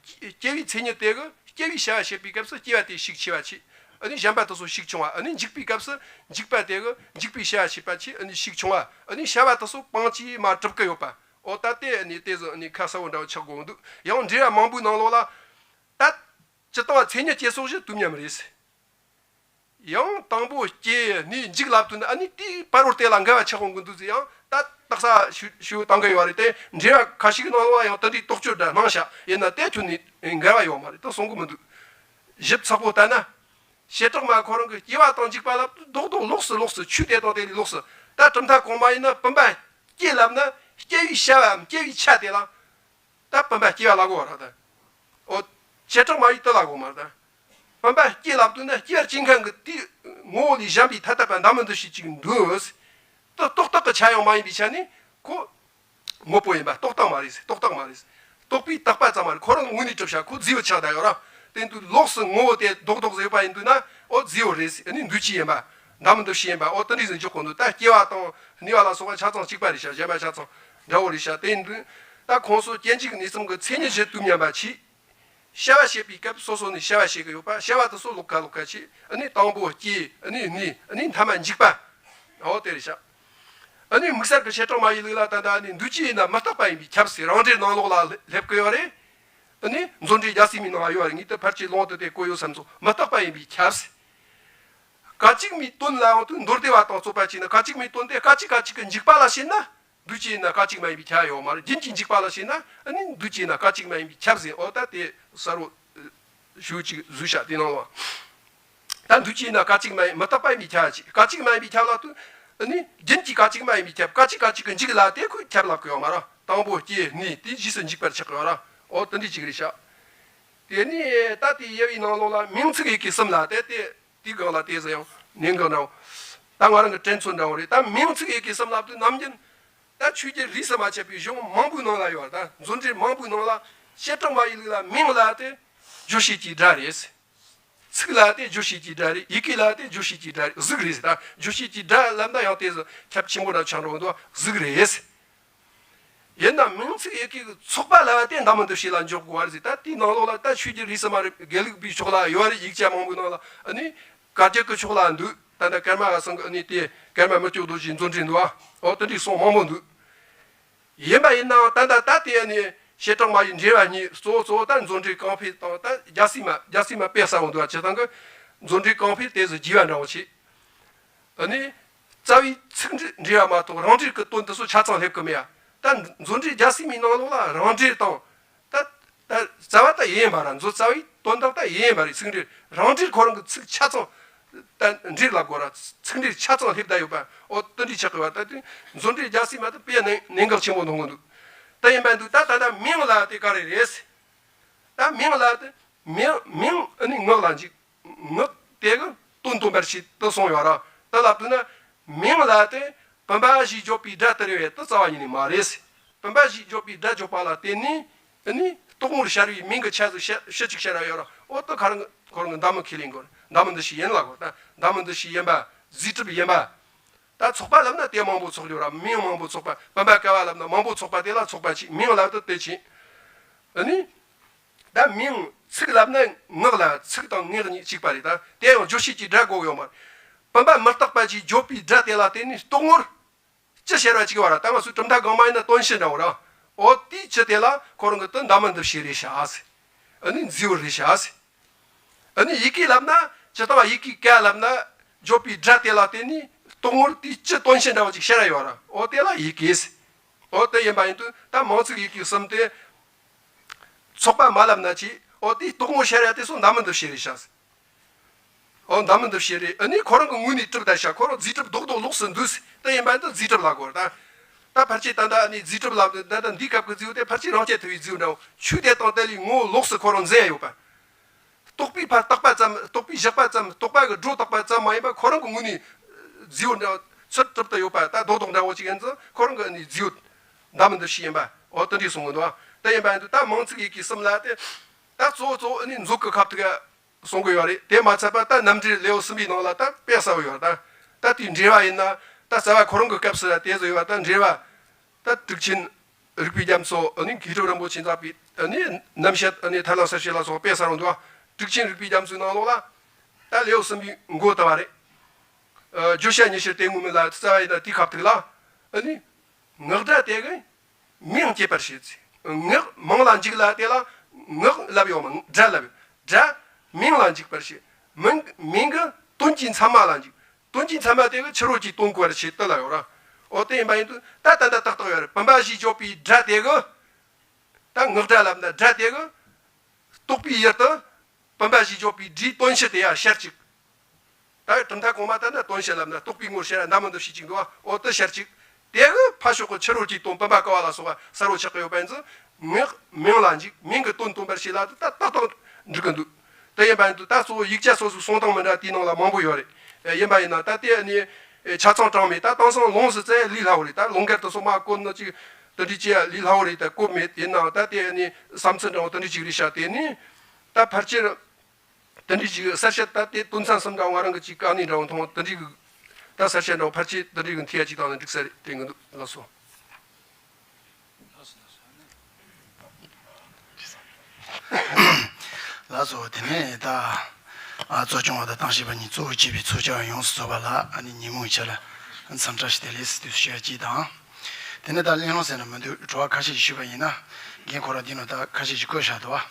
སྐྱེ་བའི་མཚན་ཉིད་དེ་གི་སྐྱེ་བའི་བྱ་བ་བྱེད་པའི་སྐབས་སུ་སྐྱེ་བ་དེ་ཤུགས་ཆེ་བ་ཆེ། ཨ་ནི་གཞན་པ་དེ་ཚོ་ཤུགས་ཆུང་བ། ཨ་ནི་འཇིག་པའི་སྐབས་སུ་འཇིག་པ་དེ་གི་འཇིག་པའི་བྱ་བ་བྱེད་པ་ཆེ། ཨ་ནི་ཤུགས་ཆུང་བ། ཨ་ནི་བྱ་བ་དེ་ཚོ་སྤང་བྱས་མ་གྲུབ་ཀི་ཡོད་པ། འོ་ད་དེ་ཨ་ནི་དེ་ཚོ་ཨ་ནི་ཁ་གསལ་བོ་འདྲ་བོ་ཆགས་དགོས་འདུག། ཡང་འགྲེལ་བ་མང་པོའི་ནང་ལོགས་ལ། ད། སྤྱིར་བཏང་མཚན་ཉིད་ཅེས་སོགས་བཞི་དུས་མཉམ་རེད། ཡང་དང་པོ་སྐྱེ་གནས་འཇིག་ལབ་དུས་ནི་ཨ་ནི་དེའི་བར་བར་དེ་ལ་འགལ་བ་ཆགས་འོང་གི་འདུག་ཟེར། ཡང་ད་དག་ས་ཞུ་ཞུ་བཏང་གི་ཡོད་རེད་དེ། འགྲེལ་བ་ཁ་ཤས་ཀྱི་ནང་ལ་ཡང་དེ་འདྲའི་རྟོགས་བརྗོད་འདྲ་གནང་ཤག། ཡིན་ན་དེ་ཁྱོན་ནས་འགལ་བ་ཡོད་མ་རེད། ད་གསུང་གི་མི་འདུག། ཞིབ་ཚགས་པོ་ལྟ་ན། བྱེ་བྲག་མ་ཁོ་རང་གི་སྐྱེ་བ་དང་འཇིག་པ་ལབ་དུས་རྡོག་རྡོག་ལོགས་སུ་ལོགས་སུ་ཆོས་དེ་དང་དེ་ལས་ལོགས་སུ། ད་གྲུབ་མཐའ་གོང་མ་ཡིན་ན་བུམ་པ་སྐྱེ་ལབ་ན་སྐྱེ་བའི་བྱ་བའམ་སྐྱེ་བའི་ཆ་དེ་ལ། ད་བུམ་པ་སྐྱེ་བ་ལ་གོ་བ་ར་ད། ཨོ། བྱེ་བྲག་མ་ཡིན་དུ་ལ་གོ་མ་ར་ད། བུམ་པ་སྐྱེ་ལབ་དུས་ན་སྐྱེ་བར་བྱེད་མཁན་གྱི་དེའི་ངོ་བོ་ལས་གཞན་པའི་ཐ་དད་པ་འདམ་མི་འདུ་བྱེད་ཅིག་འདུག། དེ་རྟོག་བཏགས་ཀྱི་ཆ་ཡང་མ་ཡིན་པའི་ཆ་ནས་ཁོ། དངོས་པོ་ཡིན་པ་རྟོག་བཏགས་མ་རེད། རྟོག་བཏགས་མ་རེད། རྟོག་པས་བཏགས་པ་ཙམ་མ་རེད། ཁོ་རང་དངོས་གནས་གྲུབ་བྱ་ཁོ་རྫས་པོ་ཆགས་བསྡད་ཡོད་ར། དེ་དུས་ལོགས་སུ་ངོ་བོ་དེ་རྡོག་རྡོག་ཟེར་བ་ཡིན་དུས་ན་ཨོ་རྫས་པོ་རེད། ཨ་ནི་འདུ་བྱེད་ཡིན་པ། འདམ་མི་འདུ་བྱེད་ཡིན་པ། ཨོ་དེ་འདྲའི་ཟིན་འཇོག་གོ་འདུག། ད་སྐྱེ་བ་དང་གནས་པ་ལ་སོགས་པ་ཆ་ཚང་གཅིག་པ་རེད་ཤག། གཞན་པ་ཆ་ཚང་འདྲ་བོ་རེད་ཤག། དེ་ཡིན་དུས་ད་ཁོང་ཚོ་སྐྱེ་འཇིག་གནས་གསུམ་གྱི་མཚན་ཉིད་བཞི་དུས་མཉམ་པ་ཆེ། བྱ་བ་བྱེད་པའི་སྐབས་སོ་སོ་ནས་བྱ་བ་བྱེད་ཀྱི་ཡོད་པ། བྱ་བ་དེ་ཚོ་ལོགས་ཁ་ལོགས་ཁ་བྱེད། ཨ་ནི་དང་པོ་སྐྱེ། ཨ་ནི་གནས། ཨ་ནི་མཐའ་མ་འཇིག་པ། ཨོ་དེ་རེད་ཤག། ཨ་ནི་དམིགས་བསལ་གྱི་བྱེ་བྲག་མ་ཡི་ལུགས་ལ་ད་ལྟ་ཨ་ནི་འདུ་བྱེད་ཡིན་ན་མི་རྟག་པ་ཡིན་པས་ཁྱབ་ཟེར་རང་འགྲེལ་ནང་ལོགས་ལ་སླེབས་ཀྱི་ཡོད་རེད། ཨ་ནི་མཛོད་འགྲེལ་རྒྱལ་སྲས་མའི་ནང་ལ་ཡོད་རེད། ངས་དེ་ཕལ་ཆེར་ལུང་དུ་དེ་བཀོད་ཡོད་བསམ་སོང་། མི་རྟག་པ་ཡིན་པས་ཁྱབ་ཟེར། སྐད་ཅིག་མའི་དོན་ལའང་དུ་མདོ་སྡེ་པ་དང་རྩོད་པ་བྱས་ན་སྐད་ཅིག་མའི་དོན་དེ་སྐད་ཅིག་སྐད་ཅིག་གི་འཇིག་པ་ལ་བྱེད་ན། འདུ་བྱེད་ཡིན་ན་སྐད་ཅིག་མ་ཡིན་པའི་ཁྱབ་ཡོད་མ་རེད། རྒྱུན་གྱི་འཇིག་པ་ལ་བྱེད་ན་ཨ་ནི་འདུ་བྱེད་ཡིན་ན་སྐད་ཅིག་མ་ཡིན་པའི་ཁྱབ་ཟེར། ཨོ་ད་དེ་གསལ་བོ་ཞུ་ཅིག་བཟོས་ཤག། དེ་ནང་ལ་ད་འདུ་བྱེད་ཡིན་ན་སྐད་ཅིག་མ་ཡིན། མི་རྟག་པ་ཡིན་པའི་ཁྱབ་ཅིག། སྐད་ཅིག་མ་ཡིན་པའི་ཁྱབ་ལ་དུ་ཨ་ནི་རྒྱུན་གྱི་སྐད་ཅིག་མ་ཡིན་པའི་ཁྱབ། སྐད་ཅིག་སྐད་ཅིག་གི་འཇིག་ལ་དེ་ཁོས་ཁྱབ་ལབ་གི་ཡོད་མ་རེད། དང་པོ་སྐྱེ་གནས་དེ་རྗེས་སུ་འཇིག་པར་ཆགས་གི་ཡོད་རེད། ཨོ་དེ་འདྲ་ཅིག་རེད་ཤག། དེ་ནས་ད་དེ་དབྱེ་བའི་ནང་ལོགས་ལ་མིང་ཚིག་ཡི་གེ་གསུམ་ལ་དེ་དེ། དེའི་སྒང་ལ་དེ་ཚོ་ཡང་གནད་འགག་འདྲ་བོ། ད་ང་རང་གི་དྲན་ཚོད་འདྲ་བོ་རེད། ད་མིང་ཚིག་ཡི་གེ་གསུམ་ལབ་དུས་ནམ་རྒྱུན་ད་ཆོས་བརྒྱུད་རིས་སུ་མ་ཆད་པའི་གཞུང་མང་པོའི་ནང་ལ་ཡོད་རེད། ད་མཛོད་འགྲེལ་མང་པོའི་ནང་ལ་བྱེ་བྲག་མ་ཡི་ལུགས་ལ་མིང་ལབ་དེ་བརྗོད་བྱེད་ཀྱི་སྒྲ་རེད། ཚིག་ལབ་དེ་བརྗོད་བྱེད་ཀྱི་སྒྲ་རེད། ཡི་གེ་ལབ་དེ་བརྗོད་བྱེད་ཀྱི་སྒྲ་རེད། གཟུགས་རེད་ཟེར། ད་བརྗོད་བྱེད་ཀྱི་སྒྲ་ལབ་ན་ཡང་དེ་ཚོ་ཁྱབ་ཆེན་པོ་འདྲ་ཆགས་འགྲོ་གི་འདུག། གཟུགས་རེད། ཡིན་ནའང་མིང་ཚིག་ཡི་གེ་གི་ཚོགས་པ་ལ་བརྟེན་འདམ་མི་འདུ་བྱེད་ལ་འཇོག་དགོས་པ་རེད་ཟེར། ད་དེའི་ནང་ལོགས་ལ་ད་ཆོས་བརྒྱུད་རིས་སུ་མ་རེད། དགེ་ལུགས་པའི་ཕྱོགས་ལ་ཡོད་རེད། ཡིག་ཆ་མང་པོའི་ནང་ལ་ཨ་ནི་བཀའ་བརྒྱུད་ཀྱི་ཕྱོགས་ལ་འདུག། ད་ལྟ་ཀརྨ་པ་ཚང་གི་ཨ་ནི་དེ་ཀརྨ་མི་བསྐྱོད་རྡོ་རྗེའི་མཛོད་འགྲེལ་འདུག་ཨ། འོ་དེ་འདྲའི་གསུང་མང་པོ་འདུག། ཡིན་པ་ཡིན་ནའང་ད་ལྟ་ད་དེ་ཨ་ནི་བྱེ་བྲག་མ་ཡི་འགྲེལ་པ་གཉིས་གཙོ་བོ་གཙོ་བོ་ད་མཛོད་འགྲེལ་གང་ཕེབས་དང་ད་རྒྱལ་སྲས་མ་རྒྱལ་སྲས་མ་དཔེ་གསལ་བོ་འདུག་ཨ། བྱས་ཙང་གི་མཛོད་འགྲེལ་གང་ཕེབས་དེ་ཚོ་རྒྱས་པ་འདྲ་བོ་བྱས། ཨ་ནི། རྩ་བའི་ཚིག་འགྲེལ་འགྲེལ་བ་མ་གཏོགས་རང་འགྲེལ་གྱི་དོན་དེ་ཚོ་ཆ་ཚང་སླེབས་ཀྱི་མེད་ཡ། ད་མཛོད་འགྲེལ་རྒྱལ་སྲས་མའི་ནང་ལོགས་ལ་རང་འགྲེལ་དང་། ད་ད་རྩ་བ་ད་ཡིན་པ་ར། མཛོད་རྩ་བའི་དོན་དག་ད་ཡིན་པ་རེད། ཚིག་འགྲེལ་རང་འགྲེལ་ཁོ་རང་གི་ཚིག་ཆ་ཚང་། ད་འགྲེལ་ལབ་དགོས་ར། ཚིག་འགྲེལ་ཆ་ཚང་སླེབས་བསྡད་ཡོད་པ། ཨོ་དེ་འདྲའི་ཆགས་ཀྱི་བ། ད་དེ་མཛོད་འགྲེལ་རྒྱལ་སྲས་མ་ད་དཔེ་གནད་གནད་འགག་ཆེན་པོ་མཐོང་གི་འདུག། ད་ཡིན་པ་འདུག། ད་ད་ད་མིང་ལབ་དེ་ག་རེ་རེད། ད་མིང་ལབ་དེ་མིང་མིང་ཨ་ནི་ངག་ལ་འཇིག། ངག་དེ་གི་དོན་སྟོན་པར་བྱེད་དུ་སོང་ཡོད་ར། ད་ལབ་དུས་ན་མིང་ལབ་དེ་བུམ་པ་ཞེས་བརྗོད་པའི་སྒྲ་དེ་རེད་པས་དེ་རྩ་བ་ཉིད་ནས་མ་རེད། བུམ་པ་ཞེས་བརྗོད་པའི་སྒྲ་བརྗོད་པ་ལ་བརྟེན་ནས་ཨ་ནི་རྟོག་ངོར་ཤར་བའི་མིང་གི་ཆ་ཟིག་ཤ་ཤ་ཅིག་ཤར་བ་ཡོད་ར། ཨོ་དེ་ཁ་རང་གི་ཁོ་རང་གི་འདམ་མི་ཁས་ལེན་དགོས། འདམ་མི་འདུ་བྱེད་ཡིན་ལ་གོ། ད་འདམ་མི་འདུ་བྱེད་ཡིན་པ། རྫས་གྲུབ་ཡིན་པ། ད་ཚོགས་པ་ལབ་ན་དེ་མང་པོ་ཚོགས་ཡོད་ར། མིང་མང་པོ་ཚོགས་པ། བུམ་པ་ཀ་བ་ལབ་ན་མང་པོ་ཚོགས་པ་དེ་ལ་ཚོགས་པ་བྱེད། མིང་ལབ་དུས་དེ་བྱེད། ཨ་ནི། ད་མིང་ཚིག་ལབ་ན་ངག་ལ་ཚིག་དང་ངག་གཉིས་གཅིག་པ་རེད། ད་དེ་ཡང་རྗོད་བྱེད་ཀྱི་སྒྲ་དགོས་ཡོད་མ་རེད། བུམ་པ་མི་རྟག་པ་ཞེས་བརྗོད་པའི་སྒྲ་དེ་ལ་བརྟེན་ནས་རྟོག་ངོར་ཅི་ཤར་བ་ཅིག་བ་ར། ད་ང་ཚོའི་གྲུབ་མཐའ་གོང་མ་ཡིན་ན་དོན་སྤྱི་འདྲ་བོ་ར། འོ་དེའི་ཆུ་དེ་ལ་ཁོ་རང་གི་དོན་འདམ་མི་འདུ་བྱེད་རེད་ཤག་ཟེར། ཨ་ནི་རྫས་པོ་རེད་ཤག་ཟེར། ཨ་ནི་ཡི་གེ་ལབ་ན་ཇི་ལྟ་བ་ཡི་གེ་ཀ་ལབ་ན་བརྗོད་པའི་སྒྲ་དེ་ལ་བརྟེན་ནས་རྟོག་ངོར་དེའི་སྤྱི་དོན་བྱེད་འདྲ་བ་ཅིག་ཤར་ཡོད་ར། འོ་དེ་ལ་ཡི་གེ་ཟེར། འོ་དེ་ཡིན་པ་ཡིན་དུས་ད་མིང་ཚིག་ཡི་གེ་གསུམ་དེ་ཚོགས་པ་མ་ལབ་ན་ཅི། འོ་དེའི་རྟོག་ངོར་ཤར་ཡ་དེ་ཚོ་འདམ་མི་འདི་བྱེད་རེད་ཤག་ཟེར། འོ་འདམ་མི་འདི་བྱེད་རེད། ཨ་ནི་ཁོ་རང་གི་ངོས་ནས་གྲུབ་ད་ཤག་ཁོ་རང་རྫས་གྲུབ་རྡོག་རྡོག་ལོགས་སུ་འདུས་ཟེར། དེ་ཡིན་པ་ཡིན་དུས་རྫས་གྲུབ་ལབ་དགོས་རེད་ད། ད་ཕལ་ཆེར་ད་ལྟ་ཨ་ནི་རྫས་གྲུབ་ལབ་ད་ལྟ་འདིའི་སྐབས་ཀྱི་རྫས་བོ་དེ་ཕལ་ཆེར་རང་རྐྱ་ཐུབ་པའི་རྫས་བོ་འདྲ་བོ་ཆོས་དེ་དང་དེ་ལས་ངོ་བོ་ལོགས་སུ་ཁོ་རང་འཛིན་ཡ་ཡོད་པ། རྟོག་པས་ཕར་བཏགས་པ་ཙམ། རྟོག་པས་བཞག་པ་ཙམ། རྟོག་པ་གིས་སྒྲོ་བཏགས་པ་ཙམ་མ་ཡིན་པར་ཁོ་རང་གི་ངོས་ནས་རྫས་བོ་འདྲ་ཚུར་གྲུབ་ཏུ་ཡོད་པ། ད་རྡོག་རྡོག་འདྲ་བོ་ཅིག་ཡིན་ཙང་ཁོ་རང་གི་ནི་རྫས་བོ་འདམ་མི་འདི་བྱས་ཡིན་པ། འོ་དེ་འདྲས་གསུང་གི་འདུག་དེ་ཡིན་པ་ཡིན་དུས་ད་མིང་ཚིག་ཡི་གེ་གསུམ་ལ་དེ་ད་གཙོ་བོ་གཙོ་བོ་ནི་མཛོད་ཀྱི་ཁ་ཐུག་ག་གསུང་གི་ཡོད་རེད། དེ་མ་ཚད་པ་ད་རྣམ་འགྲེལ་ལེའུ་གསུམ་པའི་ནང་ལ་ད་དཔེ་གསལ་བོ་ཡོད་རེད། ད་ད་དེའི་འགྲེལ་པ་ཡིན་ན་ད་རྩ་བ་ཁོ་རང་གི་སྐབས་སུ་ལ་དེ་བཟོ་ཡོད་པ། ད་འགྲེལ་པ་ད་གྲུབ་ཆེན་རིགས་པའི་རྒྱ་མཚོ། ཨ་ནི་མཁས་གྲུབ་རིན་པོ་ཆེ་མཛད་པའི་ཨ་ནི་རྣམ་བཤད། ཨ་ནི་ཐར་ལམ་གསལ་བྱེད་ལ་སོགས་དཔེ་གསལ་བོ་འདུག་དྲུག་ཆེན་རིགས་པའི་རྒྱ་མཚོའི་ནང་ལོགས་ལ་ད་ལེའུ་གསུམ་པའི་མགོ་ལྟ་བ་རེད། ཨ། བརྗོད་བྱ་ཉི་ཤུ་སྟེ་ངོ་མི་ལ་རྩ་བ་ཡིན་ན་དེའི་ཁ་ཐུག་ལ། ཨ་ནི་ངག་སྒྲ་དེ་གིས་མིང་བསྐྱེད་པར་བྱེད་ཅེས། ངག་མིང་ལ་འཇུག་ལ་དེ་ལ་ངག་ལབ་ཡོད་མ། སྒྲ་ལབ་ཡོད། སྒྲ་མིང་ལ་འཇུག་པར་བྱེད། མིང་མིང་གིས་དོན་གྱི་མཚན་མ་ལ་འཇུག་དོན་གྱི་མཚན་མ་དེ་གིས་ཕྱི་རོལ་གྱི་དོན་གོ་བར་བྱེད་དེ་ལ་ཡོད་ར། འོ་དེ་ཡིན་པ་ཡིན་དུས་ད་ད་ལྟ་ཏག་ཏག་ཡོད་རེད། བུམ་པ་ཞེས་བརྗོད་པའི་སྒྲ་དེ་གིས། ད་ངག་སྒྲ་ལབ་ན་སྒྲ་དེ་གིས་རྟོག་པའི་ཡུལ་དུ་བུམ་པ་ཞེས་བརྗོད་པའི་སྒྲའི་དོན་སྤྱི་དེ་ཡང་ཤར་ཅིག་ད་གྲུབ་མཐའ་གོང་མ་ལྟར་ན་དོན་སྤྱི་ལབ་ན་རྟོག་པའི་ངོར་ཤར་ཡ་འདམ་མི་འདི་བྱེད་ཅིག་འདུག་འོ་དེ་ཤར་ཅིག་དེ་གིས་ཕར་ཕྱོགས་ཀྱི་ཕྱི་རོལ་གྱི་དོན་བུམ་པ་ཀ་བ་ལ་སོགས་པ་གསལ་བོ་ཆགས་ཀྱི་ཡོད་པ་ཡིན་ཙང་། ངག་མིང་ལ་འཇུག་མིང་གིས་དོན་སྟོན་པར་བྱེད་ལ་དེ་ད་ཏག་ཏག་འགྲིག་གི་འདུག་དེ་ཡིན་པ་ཡིན་དུས་ད་གཙོ་བོ་ཡིག་ཆ་སོ་སོའི་གསུང་སྟངས་མི་འདྲ་དེའི་ནང་ལ་མང་པོ་ཡོད་རེད། ཡིན་པ་ཡིན་ན་ད་དེ་ནི་ཆ་ཚང་དྲངས་མེད། ད་དེང་སང་ལུང་ཟེར་ཙང་ལས་སླ་བོ་རེད། ད་ལུང་སྐད་དེ་ཚོ་མར་བཀོད་ནི་ཅིག་དེ་འདྲ་བྱས་ལས་སླ་བོ་རེད། ད་བཀོད་མེད། ཡིན་ནའང་ད་དེ་ནི་བསམ་ཚུལ་འདྲ་བོ་དེ་འདྲ་ཅིག་རེད་ཤག་དེ་ནི་ད་ཕལ་ཆེར་དེ་འདྲ་ཅིག་གསལ་བཤད་ད་དེ་དོན་ཚན་གསུམ་འདྲ་བོ་ང་རང་གིས་ཅིག་བཀའ་གནང་འདྲ་བོ་མཐོང་། དེ་འདྲ་གི་ད་གསལ་བཤད་འདྲ་བོ་ཕལ་ཆེར་དེ་འདྲ་གི་འཐུས་ཡ་ཅིག་བཏང་ན་འགྲིག་ས་རེད་དྲན་གི་འདུག་ལགས་སོ། ལགས་སོ། དེ་ནས་ད་ཨ་གཙོ་སྐྱོང་བ་དང་གཏམ་བཤད་པ་གཉིས་གཙོ་བོ་བྱས་པའི་ཚོགས་བཅར་ཡོངས་སུ་རྫོགས་པ་ལ་ཨ་ནི་ཉིན་མོའི་ཆ་ལ་འཚམས་འདྲི་ཞུ། བདེ་ལེགས་ཟེར་དུས་ཞུ་ཡ་གཅིག་དང་། དེ་ནས་ད་གླེང་སློང་ཟེར་ན་མི་འདུག་དྲི་བ་ཁ་ཤས་ཤིག་ཞུས་པ་ཡིན་ན། རྒན་ཁོ་རང་འདི་ནང་ད་ཁ་ཤས་ཤིག་བཀོད་བཞག་འདུག་བ།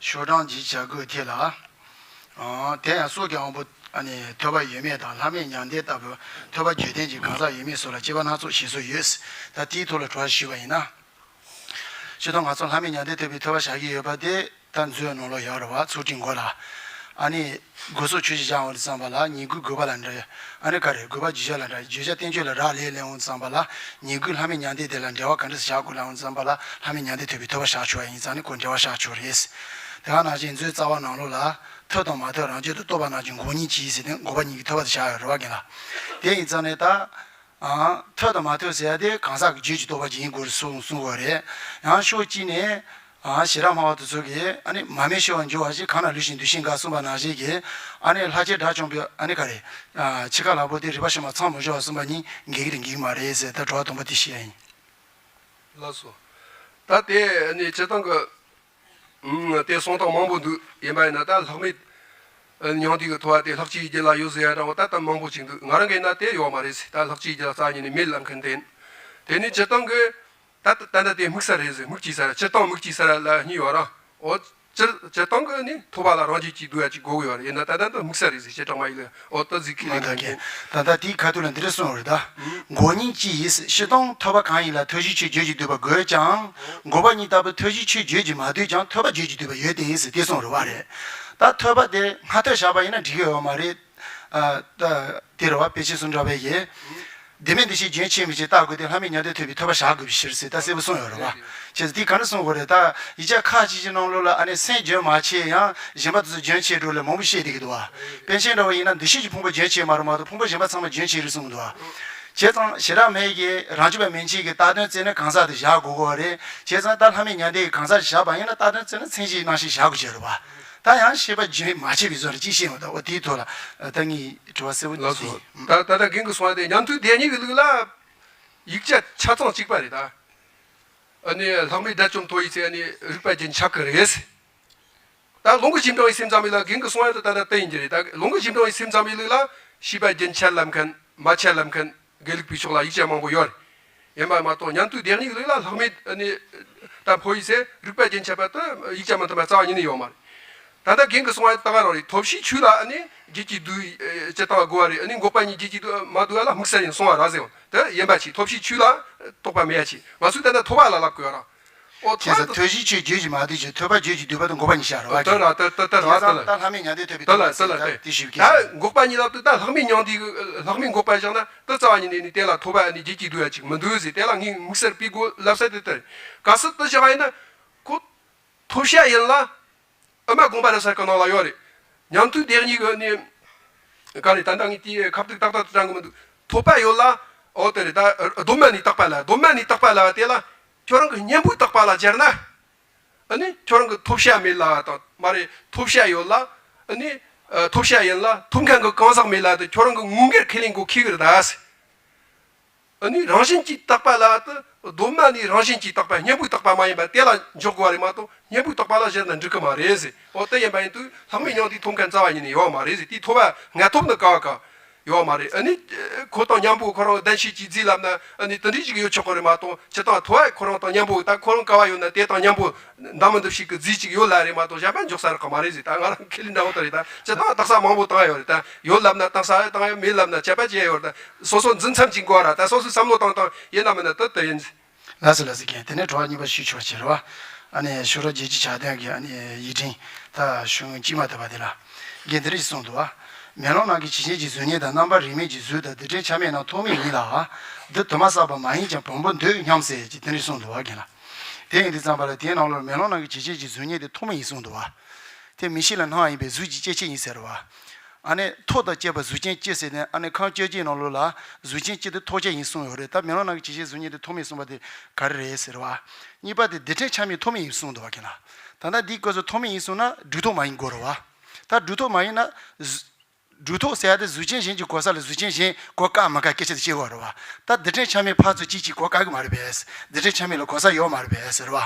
ཤོག་གྲངས་བརྒྱད་ཅུ་གྱ་དགུ་དེ་ལ། ཨང་། དེ་ཡང་སྲོག་གི་དབང་པོ་ཨ་ནི་ཐོས་པ་ཡོད་མེད་དང་ལྷ་མིན་མྱང་འདས་ལྟ་བུ་ཐོས་པ་བརྗོད་ལྡན་གྱི་གང་ཟག་ཡོད་མེད་སོགས་ལ་དཔྱད་པ་སྣ་ཚོགས་བྱེད་སྲོལ་ཡོད། ད་དེའི་ཐོག་ལ་དྲི་བ་ཞུས་པ་ཡིན་ན། སྤྱིར་བཏང་ང་ཚོ་ལྷ་མིན་མྱང་འདས་ཐོས་པའི་ཐོས་པ་བཞག་གི་ཡོད་པ་དེ་ད་མཛོད་ནང་ལོགས་ཡོད་རེད་བ། ཚུལ་ཁྲིམས་སྒོ་ལ། ཨ་ནི་སྒོ་གསུམ་ཆོས་བཞི་བཞག་འོང་དུས་ཙམ་པ་ལ་ཉིང་དགུའི་དགོས་པ་ལ་འབྲེལ། ཨ་ནི་ག་རེ་དགོས་པ་བརྗོད་བྱ་ལ་འབྲེལ། བརྗོད་བྱ་བསྟན་བཅོས་ལ་རག་ལས་ལས་འོང་དུས་ཙམ་པ་ལ་ཉིང་དགུའི་ལྷ་མིན་མྱང་འདས་དེ་ལ་འབྲེལ་བ་ག་འདྲ་བཞག་དགོས་ལ་འོང་དུས་ཙམ་པ་ལ་ལྷ་མིན་མྱང་འདས་ཐོས་པའི་ཐོས་པ་བཞག་ཆོག་པ་ཡིན་ཙང་ནི་ཁོ་འབྲེལ་བ་བཞག་ཆོག་རེད། དེ་ག་ནང་བཞིན་མཛོད་རྩ་བ་ནང་ལོགས་ལ་ཐོས་དང་མ་ཐོས་རང་རྒྱུད་དུ་རྟོགས་པ་རྣམས་ཀྱི་འགོག་ཉིད་ཀྱིས་ཟེར་ཏེ་འགོག་པ་ཉིད་ཀྱི་ཐོས་པ་དེ་བཞག་ཡོད་རེད་བ་རྒན་ལགས། དེ་ཡིན་ཙང་ནི་ད། ཨང་། ཐོས་དང་མ་ཐོས་ཟེར་ཡ་དེ་གང་ཟག་གི་རྒྱུད་ཀྱིས་རྟོགས་པ་ཅིག་ཡིན་དགོས་རེད་གསུང་གསུང་དགོས་རེད། ཡང་ཕྱོགས་གཅིག་ནས་ཨང་། ཞེ་དྲག་སྨྲ་བ་དེ་ཚོ་གིས་ཨ་ནི་མ་རྨོས་ཤེས་པར་འགྱུར་བ་ཞིག་གང་ན་ལུས་ཤིང་འདུ་ཤེས་འགག་གསུངས་པ་ནང་བཞིན་གྱི་ཨ་ནི་ལྷག་བཅས་དགྲ་བཅོམ་པའི་ཨ་ནི་ག་རེ། ཨ། འཆི་ཁ་ལྷག་པོ་དེ་རིག་པ་ཤུགས་མ་ཚང་མི་འཇོག་པ་གསུངས་པ་གཉིས་འགལ་གྱི་རེད་འགལ་གྱི་མ་རེད་ཟེར་ད་དྲི་བ་དང་པོ་དེ་བཤད་ཡ་ཡིན། ལགས་སོ། ད་དེ་ཨ་ནི་སྤྱིར་བཏང་གི་ཨང་། དེ་གསུང་སྟངས་མང་པོ་འདུག་ཡིན་པ་ཡིན་ན་ད་ལྷག་མེད་མྱང་འདས་ཀྱི་ཐོབ་པ་དེ་ལྷག་བཅས་ཀྱི་རྒྱུད་ལ་ཡོད་ཟེར་ཡ་འདྲ་བོ་ད་ལྟ་མང་པོ་ཅིག་འདུག་ང་རང་གིས་ན་དེ་ཡོད་མ་རེད་ཟེར། ད་ལྷག་བཅས་ཀྱི་རྒྱུད་ལ་རྩ་བ་ཉིད་ནས་མེད་ལབ་མཁན་དེ། དེ་ནི་སྤྱིར་བཏང་གི་ད་ད་ལྟ་དེ་དམིགས་བསལ་རེད་ཟེར། དམིགས་བཅས་ས་ར་སྤྱིར་བཏང་དམིགས་བཅས་ས་ར་ལ་གཉིས་ཡོད་ར། འོ། སྤྱིར་སྤྱིར་བཏང་གི་ནི་ཐོབ་པ་ལ་རང་རྒྱུད་ཀྱིས་འདུ་ཡ་ཅིག་དགོས་ཀྱི་ཡོད་རེད། ཡིན་ན་ད་ལྟ་འདི་དམིགས་བསལ་རེད་ཟེར། བྱེ་བྲག་སྨྲ་ཡིག་ལ། འོ་ད་གཟིགས་ཁས་ལེན་མ་གཏོགས་མཁན། ད་ལྟ་དེའི་ཁ་ཐུག་ལ་འདི་འདྲ་གསུངས་རེད་ད། འགོག་ཉིད་ཀྱིས་ཡིན་ཟེར། སྤྱིར་བཏང་ཐོས་པ་གང་ཡིན་ལ་ཐོས་བྱའི་ཆོས་བརྗོད་ཀྱི་འདོད་པ་དགོས་ཀྱང་། འགོག་པ་ཉིད་ལྟ་བུ་ཐོས་བྱའི་ཆོས་བརྗོད་ཀྱི་མ་འདོད་ཀྱང་ཐོས་པ་བརྗོད་ཀྱི་འདོད་པ་ཡོད་དེ་ཡིན་ཟེར་དེ་གསུངས་རེད་བ་རེད། ད་ཐོས་པ་དེ་སྔ་ཐོས་བཞག་པ་ཡིན་ན་འགྲིག་གི་ཡོད་མ་རེད། ཨ། ད་དེ་རེད་བ། དཔེ་ཆའི་སུ་འདྲ་བའི་ཡེ། ལྡན་མིན་འདུ་ཤེས་རྒྱུན་ཆད་མིན་ཞེས་བརྟག་དགོས་ཏེ་ལྷག་མེད་མྱང་འདས་ཐོབ་པའི་ཐོས་པ་བཞག་དགོས་པའི་ཕྱིར་ཟེར་ད་གསལ་པོ་གསུངས་ཡོད་རེད་བ། བྱས་ཙང་དེ་ག་འདྲ་གསུང་དགོས་རེད། ད་ཡིག་ཆ་ཁ་ཅིག་གི་ནང་ལོགས་ལ་ཨ་ནི་སེམས་རྒྱུན་མ་ཆད་ཡང་གཞན་པ་དེ་ཚོ་རྒྱུན་ཆད་འགྲོ་ལ་མང་པོ་བཤད་བསྡད་ཀྱི་འདུག་བ། དཔེ་ཆའི་འདྲ་བ་ཡིན་ན་འདུ་ཤེས་ཀྱི་ཕུང་པོ་རྒྱུན་ཆད་མ་རེད་མ་གཏོགས་ཕུང་པོ་གཞན་པ་ཚང་མ་རྒྱུན་ཆད་རེད་གསུངས་འདུག་བ། བྱས་ཙང་ཞེ་དྲག་སྨྲ་བའི་རང་རྒྱུད་པ་མན་ཆད་ཀྱི་བཏགས་དོན་བཙལ་ནས་གང་ཟག་དེ་བཞག་དགོས་ཀྱི་རེད། བྱས་ཙང་ད་ལྷག་མེད་མྱང་འདས་ཀྱི་གང་ཟག་ཞིག་བཞག་པ་ཡིན་ན་བཏགས་དོན་བཙལ་ནས་མཚན་གཞིའི་རྣམ་གཞག་བཞག་དགོས་ཀྱི་རེད་བ། ད་ཡང་ཤེས་པ་རྒྱུན་མ་ཆད་པའི་བཟོ་འདྲ་ཅིག་བཤད་ཡོང་ད། འོ་དེའི་ཐོག་ལ་ད་ངས་དྲི་བ་གསལ་པོ་ལགས་སོ། འདི། ད་ད་ལྟ་རྒན་གྱིས་གསུངས་པ་དེ་ཉན་ཐོས་སྡེ་གཉིས་ཀྱི་ལུགས་ལ་ཡིག་ཆ་ཆ་ཚང་གཅིག་པ་རེད་ད། ཨ་ནི་ལྷག་མེད་དགྲ་བཅོམ་ཐོབ་ཡི་ཚེ་ཨ་ནི་རིག་པ་རྒྱུན་ཆད་ཀྱི་རེད། ད་ལོངས་སྐུ་ཞིང་སྦྱངས་པའི་སེམས་ཙམ་པའི་ལུགས་རྒན་གྱིས་གསུངས་ཡ་དེ་ད་ལྟ་དེ་ཡིན་གྱི་རེད། ད་ལོངས་སྐུ་ཞིང་སྦྱངས་པའི་སེམས་ཙམ་པའི་ལུགས་ལ་ཤེས་པ་རྒྱུན་ཆད་ལབ་མཁན་མ་ཆད་ལབ་མཁན་དགེ་ལུགས་པའི་ཕྱོགས་ལ་ཡིག་ཆ་མང་པོ་ཡོད་རེད། ཡིན་པ་མ་གཏོགས་ཉན་ཐོས་སྡེ་གཉིས་ཀྱི་ལུགས་ལ་ལྷག་མེད་ཨ་ནི་ད་ཕོ་ཡི་ཚེ་རིག་པ་རྒྱུན་ཆད་པ་དེ་ཡིག་ཆ་མི་མཐུན་པ་རྩ་བ་ཉིད་ནས་ཡོད་མ་རེད། ད་ལྟ་རྒན་གྱིས་གསུངས་པ་ད་ག་རང་རེད། ཐོབ་ཤེས་ཆོས་ལ་ཨ་ནི་བརྒྱད་ཀྱིས་བསྡུས་ཅི་ལྟ་བ་དགོས་པ་རེད། ཨ་ནི་འགོག་པ་གཉིས་བརྒྱད་ཀྱིས་བསྡུས་མ་བསྡུས་པ་ལ་དམིགས་བསལ་ཡིན་གསུངས་པ་ར་ཟེར་འོང་། དེ་ཡིན་པ་ཆེ། ཐོབ་ཤེས་ཆོས་ལ་རྟོག་པ་མེད་ཡ་ཆེ། ང་ཚོས་ད་ལྟ་ཐོབ་པ་ལ་ལབ་དགོས་ར། ཨོ་ཐོབ་པ་ཐོབ་ཤེས་ཆོས་བརྒྱད་ཀྱིས་མ་བསྡུས་ཀྱི་ཐོབ་པ་བརྒྱད་ཀྱིས་བསྡུས་པ་དང་འགོག་པ་གཉིས་བཤད་ར་བ། དེ་ར་དེ་དེ་དེ་ར་དེ་ལ་ད་ལྷག་མེད་མྱང་འདས་ཐོབ་པའི་དེ་ལ་དེ་ལ་དེ་དེ་ཞིབ་ཀྱི་ད་འགོག་པ་གཉིས་ལབ་དུས་ད་ལྷག་མེད་མྱང་འདས་ལྷག་མེད་འགོག་པ་བཞག་ན་ད་རྩ་བ་ཉིད་ནས་ནི་དེ་ལ་ཐོབ་པ་ནི་བརྒྱད་ཀྱིས་བསྡུས་ཡ་ཅིག་མི་འདུག་ཟེར། དེ་ལ་ངས་དམིགས་བསལ་པའི་སྒོ་ལབ་ས་དེ་ལྟར་གལ་སྲིད་དེ་བཞག་ཡིན་ན་ཁོ་ཐོབ་བྱ་ཡིན་ལ། ཨུ་མ་དགོངས་པ་རབ་གསལ་གྱི་ནང་ལ་ཡོད་རེད། ཉན་ཐོས་སྡེ་གཉིས་ཀྱི་ནི། ག་རེ་ད་ལྟ་ངས་དེའི་ཁ་ཐུག་ཏག་ཏག་ཏུ་དྲན་གི་མི་འདུག་ཐོབ་པ་ཡོད་ལ། ཨོ་དེ་རེད་ད། གདོད་མ་ནས་བཏགས་པ་ལ། གདོད་མ་ནས་བཏགས་པ་ལ་དེ་ལ་ཁྱོད་རང་གི་གཉེན་པོས་བཏགས་པ་ལ་སྦྱར་ན། ཨ་ནི་ཁྱོད་རང་གི་ཐོབ་བྱ་མེད་ལ་དང་མ་རེད། ཐོབ་བྱ་ཡོད་ལ། ཨ་ནི་ཐོབ་བྱ་ཡིན་ལ་ཐོབ་མཁན་གྱི་གང་ཟག་མེད་ལ་དེ་ཁྱོད་རང་གི་ངོས་འགལ་ཁས་ལེན་གོ་ཁེ་གི་རེད་ད། ཨ་ནི་རང་བཞིན་གྱིས་བཏགས་པ་ལ་དེ་གདོད་མ་ནས་རང་བཞིན་གྱིས་བཏགས་པ་གཉེན་པོས་བཏགས་པ་མ་ཡིན་པ་དེ་ལ་འཇོག་དགོས་པ་རེད་མ་གཏོགས་གཉེན་པོས་བཏགས་པ་ལ་བཞག་ན་འགྲིག་གི་མ་རེད་ཟེར། འོ་དེ་ཡིན་པ་ཡིན་དུས་ལྷག་མེད་མྱང་འདས་ཐོབ་མཁན་རྩ་བ་ཉིད་ནས་ཡོད་མ་རེད་ཟེར། དེའི་ཐོབ་པ་ངེས་ཐོབ་ནི་ག་བ་ག་ཡོད་མ་རེད། ཨ་ནི་ཁོ་དང་མཉམ་པོ་ཁོ་རང་གདན་ཞུས་ཀྱིས་རྫས་ལབ་ན་ཨ་ནི་དེ་འདྲའི་ཞིག་ཡོད་ཆོག་གི་རེད་མ་གཏོགས་སྤྱིར་བཏང་ཐོབ་པ་ཁོ་རང་དང་མཉམ་པོ་ད་ཁོ་རང་ག་བ་ཡོད་ན་དེ་དང་མཉམ་པོ་འདམ་མི་འདུག་ཞིག་གི་རྫས་ཅིག་ཡོད་ལ་རེད་མ་གཏོགས་གཞན་པ་འཇོག་ས་རག་གི་མ་རེད་ཟེར། ད་ང་རང་ཁས་ལེན་འདྲ་བོ་ད་རེད། ད་སྤྱིར་བཏང་བཏགས་ས་མང་པོ་བཏང་ཡོད་རེད། ད་ཡོད་ལབ་ན་བཏགས་ས་བཏང་ཡོད། མེད་ལབ་ན་ཆད་པ་བཅད་ཡོད་རེད། ད་སོ་སོ་འཛིན་མཚམས་ཅིག་འགོར་ར། ད་སོ་སོས་བསམ་བློ་བཏང་བཏང་ཡིན་ན་མིན་ན་ད་ད་ཡིན། ལགས་སོ་ལགས་སོ། རྒན་དེ་ནས་དྲི་བ་གཉིས་པ་ཞུ་ཆོག་ཅེས་རེད་བ། ཨ་ནི་ཤོག་རོ་རྒྱལ་སྤྱི་ཆགས་ལྡན་གྱི་ཨ་ནི་ཡིག་ཕྲེང་ད་གཞུང་དཀྱུས་མ་དེ་བ་དེ་ལ། རྒན་དེ་རིགས་གསུངས་འདུག་བ། མེ་ལོང་ནང་གི་ཇི་སྙེད་ཀྱི་གཟུགས་བརྙན་དང་རྣམ་པར་རིག་མེད་ཀྱི་གཟུགས་དང་རྡུལ་ཕྲན་ཆ་མེད་རྣམས་ཐོགས་མེད་ཡིན་ལ། འདི་དུ་མ་བསགས་པ་མ་ཡིན་ཀྱང་བོན་པོ་འདོད་སྙམ་ཟེར་གྱི་དེ་རིགས་གསུངས་འདུག་བ་རྒན་ལགས། དེ་ཡིན་དུས་ཙམ་པ་ལ་དེའི་ནང་ལོགས་མེ་ལོང་ནང་གི་ཇི་སྙེད་ཀྱི་གཟུགས་བརྙན་དེ་ཐོགས་མེད་ཡིན་གསུངས་འདུག་བ། དེ་མིག་ཤེས་ལ་སྣང་བ་ཡིན་པས་གཟུགས་ཀྱི་སྐྱེ་མཆེད་ཡིན་ཟེར་བ། ཨ་ནི་ཐོག་དང་བཅས་པ་གཟུགས་ཅན་སྐྱེ་ཟེར་ནས་ཨ་ནི་ཁམས་བཅོ་བརྒྱད་ནང་ལོགས་ལ་གཟུགས་ཅན་སྐྱེ་དེ་ཐོགས་བཅས་ཡིན་གསུངས་ཡོད་རེད། ད་མེ་ལོང་ནང་གི་ཇི་སྙེད་གཟུགས་བརྙན་དེ་ཐོགས་མེད་གསུངས་པ་དེ་ག་རེ་རེད་ཟེར་བ། གཉིས་པ་དེ་རྡུལ་ཕྲན་ཆ་མེད་ཐོགས་མེད་ཡིན་གསུངས་འདུག་བ་ཁྱེད་ལ། ད་ལྟ་འདིའི་སྐབས་སུ་ཐོགས་མེད་ཡིན་གསུངས་ན་སྒྲུབ་ཐོགས་མ་ཡིན་དགོས་རེད་བ། ད་སྒྲུབ་ཐོགས་མ་ཡིན་ན། སྒྲུབ་ཐོགས་ཟེར་ཡ་དེ་གཟུགས་ཅན་གཞན་གྱི་གོ་ས་ལ་གཟུགས་ཅན་གཞན་གོ་དཀའ་མི་དཀའ་སྐད་ཆ་དེ་བཤད་དགོས་རེད་བ། ད་རྡུལ་ཕྲན་ཆ་མེད་ཕར་ཚུར་གཅིག་གཅིག་གོ་དཀའ་གི་མ་རེད་པས། རྡུལ་ཕྲན་ཆ་མེད་ལ་གོ་ས་ཡོད་མ་རེད་པས་ཟེར་བ།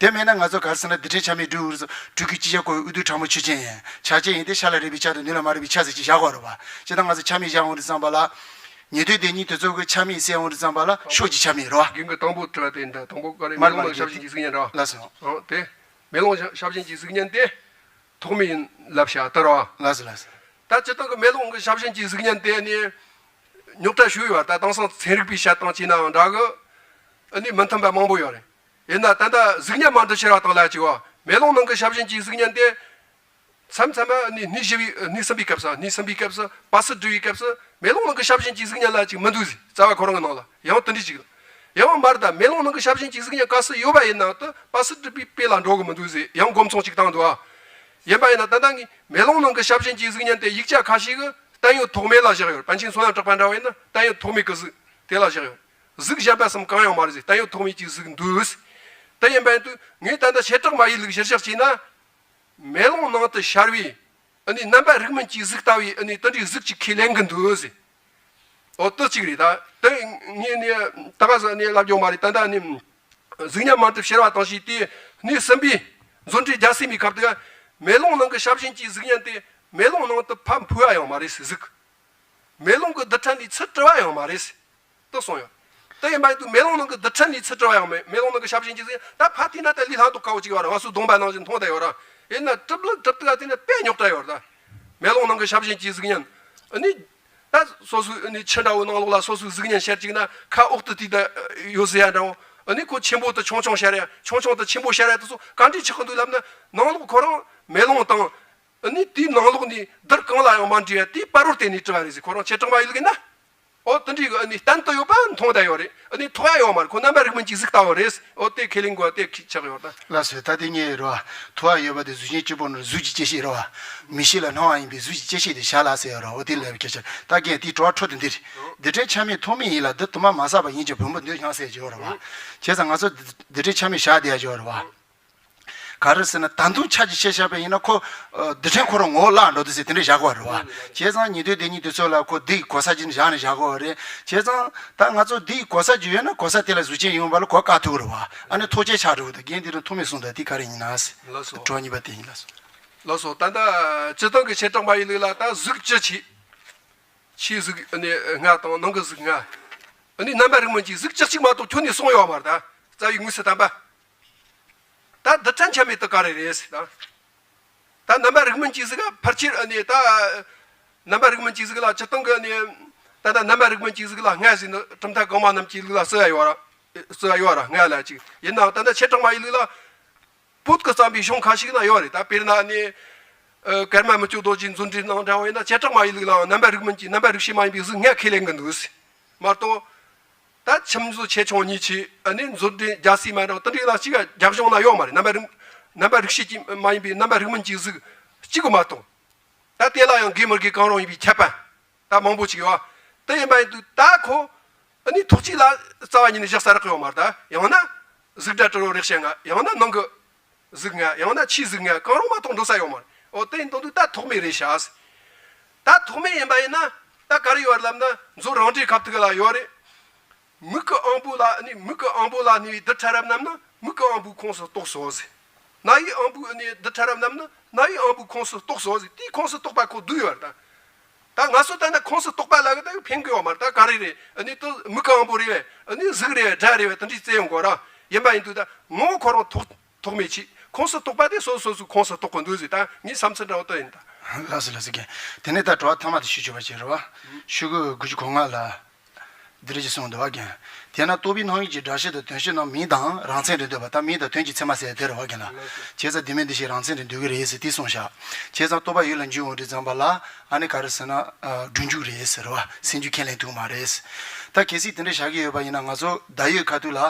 དེ་མེད་ན་ང་ཚོ་ག་རེ་ཟེར་ན་རྡུལ་ཕྲན་ཆ་མེད་སྒྲུབ་འུར་སོ་སྤྲུལ་སྐུའི་སྤྱི་ཆ་བཀོད་དབུས་དུས་ཕྲ་མོ་ཆོས་ཅན་ཡིན། ཆ་ཅན་ཡིན་ཏེ་ཤ་ལ་རེག་པའི་ཆ་དང་ནུས་ལ་མ་རེག་པའི་ཆ་ཟེར་གྱི་བཞག་དགོས་རེད་བ། ཇི་ལྟར་ང་ཚོ་ཆ་མེད་བཞག་འོང་དུས་ཙམ་པ་ལ། ཉན་ཐོས་སྡེ་གཉིས་དེ་ཚོ་གི་ཆ་མེད་ཟེར་འོང་དུས་ཙམ་པ་ལ་ཕྱོགས་ཀྱི་ཆ་མེད་རེད་བ། རྒན་གྱི་དང་པོ་དྲི་བ་དེ་འདྲ་དང་པོ་ག་རེ་མ་རེད་མ་མེ་ལོང་རེད། ཞབས་ཞུན་གྱི་གཟུགས་བརྙན་རེད་བ། ལགས་སོ། ཨོ་དེ། མེ་ལོང་ཞབས་ཞུན་གྱི་གཟུགས་བརྙན་དེ། ཐོགས་མེད་ཡིན་ལབ་བྱ་དེ་རེད་བ། ལགས་སོ་ལགས་སོ། ད་སྤྱིར་བཏང་གི་མེ་ལོང་གི་ཞབས་ཞུན་གྱི་གཟུགས་བརྙན་དེ་ནི། རྙོག་དྲ་ཞུ་ཡོད་བ། ད་དེང་སང་ཚན་རིག་པའི་བཤད་སྟངས་བྱས་ནའང་འདྲ་གི། ཨ་ནི་མི་མཐུན་པ་མང་པོ་ཡོད་རེད། ཡིན་ན་ད་ལྟ་གཟུགས་བརྙན་མ་འདྲི་ཕྱིར་བ་དང་ལ་ཅིག་བ། མེ་ལོང་ནང་གི་ཞབས་ཞུན་གྱི་གཟུགས་བརྙན་དེ། མཚམས་མཚམས་ཨ་ནི་སྣེ་བཞི་བའི་སྣེ་གསུམ་པའི་སྐབས་སུ་སྣེ་གསུམ་པའི་སྐབས་སུ་པ་སུ་འབྲི་བའི་སྐབས་སུ་མེ་ལོང་ནང་གི་ཞབས་ཞུན་གྱི་གཟུགས་བརྙན་ལ་ཅིག་མི་འདུག་ཟེར། རྩ་བ་ཁོ་རང་གི་ནང་ལ་ཡང་དེ་འདྲ་ཅིག་ཡང་མ་རེད། ད་མེ་ལོང་ནང་གི་ཞབས་ཞུན་གྱི་གཟུགས་བརྙན་ག་སུ་ཡོད་པ་ཡིན་ནའང་དུ་པ་སུ་འབྲི་བའི་དཔེ་ལ་འགྲོ་གི་མི་འདུག་ཟེར། ཡང་སྒོམ་ཚང་ཅིག་བཏང་འདུག་ཨ། ཡིན་པ་ཡིན་ན་ད་ལྟ་ངས་མེ་ལོང་ནང་གི་ཞབས་ཞུན་གྱི་གཟུགས་བརྙན་དེ་ཡིག་ཆ་ཁ་ཤས་ཀྱིས་བསྟན་ཡོད་ཐོགས་མེད་ལ་བཞག་ཡོད། པཎ་ཆེན་བསོད་ནམས་གྲགས་པ་འདྲ་བ་ཡིན་ན་བསྟན་ཡོད་ཐོགས་མེད་ཀྱི་གཟུགས་དེ་ལ་བཞག་ཡོད། གཟུགས་གཞན་པ་གསུམ་གང་ཡང་མ་རེད་ཟེར། བསྟན་ཡོད་ཐོགས་མེད་ཀྱི་གཟུགས་འདུག་ཟེར། དེ་ཡིན་པ་ཡིན་དུས་ངས་ད་ལྟ་བྱེ་བྲག་མ་ཡིག་ལུགས་གཞིར་བཞག་བྱས་ན། མེ་ལོང་ནང་དུ་ཤར་བའི་ཨ་ནི་རྣམ་པ་རིག་མིན་གྱི་གཟུགས་ལྟ་བུའི་ཨ་ནི་དེ་འདྲའི་གཟུགས་ཅིག་ཁས་ལེན་གྱི་འདུག་ཟེར། ཨོ་དེ་གཅིག་རེད། ད་དེ་ངས་ནི་ད་ག་ཟེ་ནས་ལབ་རྒྱུ་མ་རེད། ད་ལྟ་ནི་གཟུགས་བརྙན་མ་འདྲི་ཕྱིར་བ་དང་ཞེས་ཏེ་སྣེ་གསུམ་པའི་མཛོད་འགྲེལ་རྒྱལ་སྲས་མའི་ཁབ་ཏུ་མེ་ལོང་ནང་གི་ཞབས་ཞུན་གྱི་གཟུགས་བརྙན་དེ་མེ་ལོང་ནང་དུ་ཕར་འཕུར་བ་ཡང་མ་རེད་ཟེར་གཟུགས། མེ་ལོང་གི་རྡུལ་ཕྲན་ལས་ཚུར་གྲུབ་པ་ཡང་མ་རེད་ཟེར། དེ་གསུངས་ཡོད། དེ་ཡིན་པ་ཡིན་དུས་མེ་ལོང་ནང་གི་རྡུལ་ཕྲན་ལས་ཚུར་གྲུབ་པ་ཡང་མེད། མེ་ལོང་ནང་གི་ཞབས་ཞུན་གྱི་གཟུགས་བརྙན་ད་ཕར་བལྟས་ན་ད་ལས་སླ་མདོག་ཁ་པོ་ཅིག་ཡོད་རེད། ང་ཚོས་གདོང་པ་ནང་བཞིན་མཐོང་བསྡད་ཡོད་རེད། ཡིན་ན་གྲུབ་ལུགས་གྲུབ་སྟངས་དེ་ནི་དཔེ་རྙོག་དྲ་ཡོད་རེད། ད་མེ་ལོང་ནང་གི་ཞབས་ཞུན་གྱི་གཟུགས་བརྙན་ཨ་ནི། ད་སོ་སོའི་ཨ་ནི་ཆུ་འདྲ་བོ་ནང་ལོགས་ལ་སོ་སོའི་གཟུགས་བརྙན་ཤར་བཅུག་ན་ཁ་འོག་ཏུ་དེ་ད་ཡོད་ཟེར་ཡ་འདྲ་བོ། ཨ་ནི་ཁོ་ཆེན་པོ་དེ་ཆུང་ཆུང་ཤར་ཡ། ཆུང་ཆུང་དེ་ཆེན་པོ་ཤར་ཡ་དེ་ཚོ་ག་འདྲས་ཆགས་ཀྱི་འདུག་ལབ་ན་ནང་ལོགས་ཁོ་རང་མེ་ལོང་དང་། ཨ་ནི་དེའི་ནང་ལོགས་ནས་རྡུལ་གང་ལ་ཡང་མ་འདྲེས་ཡ་དེའི་བར་བར་བལྟས་ནས་གྲུབ་པ་རེད་ཟེར། ཁོ་རང་བྱེ་བྲག་མ་ཡིག་ལུགས་ཡིན་ན། ཨོ་དེ་འདྲའི་ཨ་ནི་གཏན་དུ་ཡོད་པ་མཐོང་བསྡད་ཡོད་རེད། ཨ་ནི་ཐོགས་ཡ་ཡོད་མ་རེད། ཁོ་རྣམ་པ་རིག་མིན་གྱི་གཟུགས་ལྟ་བུ་རེད། ཨོ་དེ་ཁས་ལེན་དགོས་པ་དེ་ཁྱད་ཆགས་ཡོད་ད། ལགས་སོ། ད་དེ་ངས་རོ། ཐོགས་ཡ་ཡོད་པ་དེ་གཟུགས་ཅན་གཅིག་པོ་ནི་གཟུགས་ཀྱི་སྐྱེ་མཆེད་རོ། མིག་ཤེས་ལ་སྣང་བ་ཡིན་པས་གཟུགས་ཀྱི་སྐྱེ་མཆེད་དེ་བྱ་ལ་ཟེར་ཡོད་རོ། ཨོ་དེ་ལབ་པའི་སྐད་ཆ་ད་རྒན་དེའི་དྲི་བ་འཕྲོ་དེ་འདི་རེད། རྡུལ་ཕྲན་ཆ་མེད་ཐོགས་མེད་ཡིན་ལ་འདི་དུ་མ་མ་བསགས་པ་ཡིན་ཀྱང་བོན་པོ་འདོད་སྙམ་ཟེར་གྱི་ཡོད་རོ་བ། བྱས་ཙང་ང་ཚོ་རྡུལ་ཕྲན་ཆ་མེད་བཞག་བསྡད་ཡ་ཡོད་རོ་བ། ག་རེ་ཟེར་ན་ད་དུང་ཆ་ཅིག་བཤད་བཞག་པ་ཡིན་ན་ཁོ། རྡུལ་ཕྲན་ཁོ་རང་ངོ་བོ་བརླག་འགྲོ་འདུག་ཟེར་དེ་འདྲ་བཞག་དགོས་རེད་བ། བྱས་ཙང་ཉན་ཐོས་སྡེ་གཉིས་དེ་ཚོ་ལ་ཁོ་རྡུལ་གྱི་གོ་ས་ཅིག་བཞག་ནས་བཞག་དགོས་རེད། བྱས་ཙང་ད་ང་ཚོ་རྡུལ་གྱི་གོ་ས་ཅིག་ཡོད་ན་གོ་ས་དེ་ལ་གཟུགས་ཅན་ཡོད་པ་ལ་གོ་བཀག་ཐུབ་རེད་བ། ཨ་ནི་ཐོགས་བཅས་ཆགས་འགྲོ་གི་འདུག་རྒན་དེ་རིང་ཐོགས་མེད་གསུངས་ད་དེ་ག་རེ་ཡིན་ན་ཟེར། ལགས་སོ། དྲི་བ་གཉིས་པ་དེ་ཡིན། ལགས་སོ། ལགས་སོ། ད་ལྟ་སྤྱིར་བཏང་གི་བྱེ་བྲག་མ་ཡིག་ལུགས་ལ་ད་གཟུགས་ཅི་ཆེ། ཆེ་གཟུགས་ཨ་ནི་ལྔ་དང་ནང་གི་གཟུགས་ལྔ། ཨ་ནི་རྣམ་པ་རིག་མིན་གྱི་གཟུགས་ཅི་གཅིག་མ་གཏོགས་ཁྱོན་ནས་གསུངས་ཡོད་མ་རེད་ད། རྩ་བའི་དངོས་སུ་དམ་པ། ད་རྡུལ་ཕྲན་ཆ་མེད་དེ་ག་རེ་རེད་ཟེར་ད། ད་རྣམ་པ་རིགས་མིན་གྱི་གཟུགས་ལ་ཕལ་ཆེར་ཨ་ནི་ད་རྣམ་པ་རིགས་མིན་གྱི་གཟུགས་ལ་སྤྱིར་བཏང་གི་ཨ་ནི་ད་ད་རྣམ་པ་རིགས་མིན་གྱི་གཟུགས་ལ་ལྔ་ཟེར་ནི་གྲུབ་མཐའ་གོང་མ་རྣམས་ཀྱི་ལུགས་ལ་བརྩི་ཡ་ཡོད་ར། བརྩི་ཡ་ཡོད་ར། ལྔ་ལ་གཅིག་ཡིན་ནའང་ད་ད་བྱེ་བྲག་སྨྲ་བའི་ལུགས་ལ། བོད་ཀྱི་བརྩམས་པའི་གཞུང་ཁ་ཤས་ན་ཡོད་རེད། ད་དཔེར་ན་ནི། ཨ། ཀརྨ་མི་བསྐྱོད་རྡོ་རྗེའི་མཛོད་འགྲེལ་ནང་འདྲ་བ་ཡིན་ན་བྱེ་བྲག་སྨྲ་བའི་ལུགས་ལའང་རྣམ་པ་རིགས་མིན་གྱི་རྣམ་པ་རིགས་ཤེས་མ་ཡིན་པའི་གཟུགས་ལྔ་ཁས་ལེན་གྱི་འདུག་ཟེར། མ་གཏོགས། ད་ཁྱིམ་བཟོ་ཆེ་ཆུང་གཉིས་ཆེ་ཨ་ནི་མཛོད་འགྲེལ་རྒྱལ་སྲས་མན་འདྲ་བ་དེ་འདྲའི་ལ་གཅིག་ག་རྒྱ་གཞུང་ན་ཡོད་མ་རེད། རྣམ་པ་རིགས་རྣམ་པ་རིགས་ཤེས་ཀྱི་མ་ཡིན་པའི་རྣམ་པ་རིགས་མིན་གྱི་གཟུགས་གཅིག་གི་མ་གཏོགས། ད་དེ་ལ་ཡང་དགེ་མི་དགེ་གང་རུང་ཡིན་པའི་ཁྱད་པར་ད་མང་པོ་ཅིག་ཡོད། དེ་ཡིན་པ་ཡིན་དུས་ད་ཁོ་ཨ་ནི་ཐོག་གཅིག་ལ་རྩ་བ་ཉིད་ནས་བཞག་ས་རག་ཡོད་མ་རེད། ད་ཡང་ན་གཟུགས་སྒྲ་དྲི་རོ་རེག་བྱ་ལྔ། ཡང་ན་ནང་གི་གཟུགས་ལྔ། ཡང་ན་ཕྱིའི་གཟུགས་ལྔ། གང་རུང་མ་གཏོགས་འགྲོ་ས་ཡོད་མ་རེད། འོ་དེ་ཡིན་དུས་ད་ཐོགས་མེད་རེད་ཤག་ཟེར། ད་ཐོགས་མེད་ཡིན་པ་ཡིན་ན་ད་ག་རེ་ཡོད་རེད་ལབ་ན་མཛོད་རང་འགྲེལ་ཁ་ཐུག་ལ་ཡོད་རེད། མིག་གི་དབང་པོ་ལ་ནི་མིག་གི་དབང་པོ་ལ་གནས་པའི་རྡུལ་ཕྲ་རབ་རྣམས་ནི་མིག་གི་དབང་པོའི་ཁོངས་སུ་གཏོགས་སོ་ཟེར། རྣ་བའི་དབང་པོའི་ནི་རྡུལ་ཕྲ་རབ་རྣམས་ནི་རྣ་བའི་དབང་པོའི་ཁོངས་སུ་གཏོགས་སོ་ཟེར། དེའི་ཁོངས་སུ་གཏོགས་པ་ཁོ་བསྡུས་ཡོད་རེད་ད། ད་ང་ཚོ་ད་ནི་ཁོངས་སུ་གཏོགས་པ་ལ་གི་ད་ཕན་གི་ཡོད་མ་རེད། ད་ག་རེ་རེད། ཨ་ནི་དེ་མིག་གི་དབང་པོ་རེད་པས། ཨ་ནི་གཟུགས་རེད་པས། སྒྲ་རེད་པས། དེ་འདྲའི་བཙལ་ཡོང་དགོས་ར། ཡིན་པ་ཡིན་དུས་ད་ངོ་བོ་ཁོ་རང་ཐོགས་ཐོགས་མེད་ཅིག་ཁོངས་སུ་གཏོགས་པ་དེ་སོ་སོ་སོའི་ཁོངས་སུ་གཏོགས་གི་འདུག་ཟེར། ད་ངའི་བསམ་ཚུལ་འདྲ་བོ་ད་ཡིན་ད། ལགས་སོ་ལགས་སོ་རྒན། དེ་ནས་ད་དྲི་བ་ཐ་མ་དེ་ཞུ་ཆོག་པ་བྱེད་རོགས། ཤོག་གུ་དགུ་བཅུ་གོ་ལྔ་ལ། འདི་འདྲ་ཞིག་གསུངས་འདུག་པ་རྒན། དེས་ན་རྟོག་པའི་སྣང་ཡུལ་གྱི་སྒྲ་ཤེས་དང་དོན་ཤེས་རྣམས་མིང་དང་རང་མཚན་དུ་འདོད་པ། ད་མིང་དང་དོན་གྱི་མཚན་མ་ཟེར་དེ་རེད་པ་རྒན་ལགས། བྱས་ཙང་ལྡན་མིན་འདུ་ཤེས་རང་མཚན་དུ་འདོད་ཀྱི་རེད་ཟེར་དེ་གསུངས་བཞག་བྱས་ཙང་རྟོག་པ་ཡུལ་ལ་འཇུག་འོང་དུས་ཙམ་པ་ལ་ཨ་ནི་ག་རེ་ཟེར་ན་སྒྲུབ་འཇུག་རེད་ཟེར་བ། སེམས་རྒྱུད་ཁས་ལེན་ཐུབ་མ་རེད། ད་གལ་སྲིད་དེ་འདྲ་བཞག་གི་ཡོད་པ་ཡིན་ན་ང་ཚོ་བརྡ་ཡིག་ཁ་ཐུག་ལ་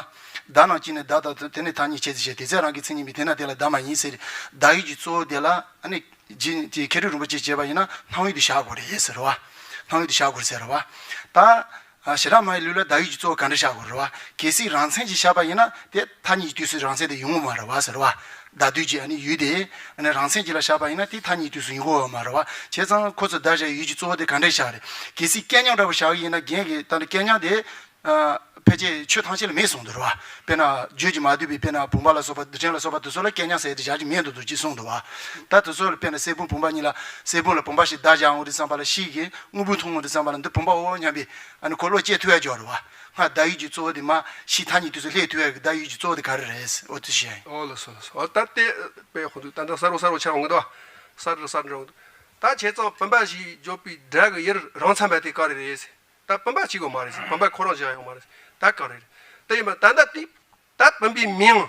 བརྡ་རྣམས་ཀྱིས་ནི་བརྡ་དང་དོན། དེ་ནི་ཐ་སྙད་བྱེད་ཚུལ་བཤད། དེ་ཚེ་རང་གི་མཚན་ཉིད་མིན། དེས་ན་དེ་ལ་བརྡ་མ་ཡིན་ཟེར། བརྡ་ཡིག་གི་གཙོ་བོ་དེ་ལ་ཨ་ནི། རྗེ་དེ་མཁས་གྲུབ་རིན་པོ་ཆེས་བྱས་པ་ཡིན་ན་སྣང་ཡུལ་དུ་བཞག་དགོས་རེད་ཟེར་བ། སྣང་ཡུལ་དུ་བཞག་དགོས་ཟེར་བ། ད། ཨ། བྱེ་བྲག་སྨྲ་བའི་ལུགས་ལ་བརྡ་ཡིག་གི་གཙོ་བོ་ག་འདྲ་བཞག་དགོས་རེད་བ། གལ་སྲིད་རང་མཚན་གྱིས་བཞག་པ་ཡིན་ན་དེ་ཐ་སྙད་ཀྱི་དུས་སུ་རང་མཚན་དེ་ཡོང་གི་མ་རེད་བ་ཟེར་བ། བརྡ་དོན་གྱི་ཨ་ནི་ཡུལ་དེ་ཨ་ནི་རང་མཚན་གྱིས་ལ་བཞག་པ་ཡིན་ན་དེ་ཐ་སྙད་ཀྱི་དུས་སུ་ཡོང་གི་ཡོད་མ་རེད་བ། བྱས་ཙང་ཁོ་ཚོས་བརྡ་བཞག་ཡུལ་གྱི་གཙོ་བོ་དེ་ག་འདྲ་བཞག་རེད། གལ་སྲིད་རྐྱང་རྐྱང་འདྲ་བོ་བཞག་གི་ཡིན་ན་རྒན་གྱིས་ད་ནི་རྐྱང་རྐྱང་དེ། ཨ། ཕལ་ཆེར་ཆོས་ཐམས་ཅད་ལ་མེད་གསུངས་འདུག་རེད་བ། དཔེར་ན་བརྗོད་ཀྱིས་མ་བསྡུས་པའི་དཔེར་ན་བུམ་པ་ལ་སོགས་པ་རྡུལ་ཕྲན་ལ་སོགས་པ་དེ་ཚོ་ལ་རྐྱང་རྐྱང་ཟེར་དེ་བཞག་རྒྱུ་མེད་འདུག་འདུག་ཅེས་གསུངས་འདུག་བ། ད་དེ་ཚོ་ལ་དཔེར་ན་གསེར་བུམ་བུམ་པ་གཉིས་ལ་གསེར་བུམ་ལ་བུམ་པ་ཞིག་བརྡ་བཞག་འོང་དུས་ཙམ་པ་ལ་ཕྱིས་ཀྱི་དངོས་པོའི་མཐོང་འོང་དུས་ཙམ་པ་ལ་འདི་བུམ་པའོ་སྙམ་པའི་ཨ་ནི་ཁོ་བློ་སྐྱེ་ཐུབ་ཡ་ཅིག་ཡོད་རེད་བ། སྔར་བརྡ་ཡིག་གི་གཙོ་བོ་དེ་མ་ཕྱིས་ཐ་སྙད་དུས་སུ་སླེབས་ཐུབ་ཡ་གི་བརྡ་ཡིག་གི་གཙོ་བོ་དེ་ག་རེ་རེད། འོ་དེ་བཤད་ཡིན། འོ་ལགས་སོ་ལགས་སོ། འོ་ད་དེ་དཔེ་ཁོང་ཚོས་ད་ལྟ་གསལ་པོ་གསལ་པོ་ཆགས་འོང་གི་འདུག་བ། གསལ་རུ་གསལ་འགྲོ་འོང་གི་འདུག་ད་བྱས་ཙང་བུམ་པ་ཞེས་བརྗོད་པའི་སྒྲ་གི་ཡུལ་རང་མཚན་པ་དེ་ག་རེ་རེད། ད་བུམ་པ་གཅིག་པོ་མ་རེད་ཟེར། བུམ་པ་ཁོ་རང་བཞག་ཡོད་མ་རེད་ཟེར། ད་གང་རེད། དེ་ཡིན་པ་ད་ལྟ་དེ་ད་བུམ་པའི་མིང་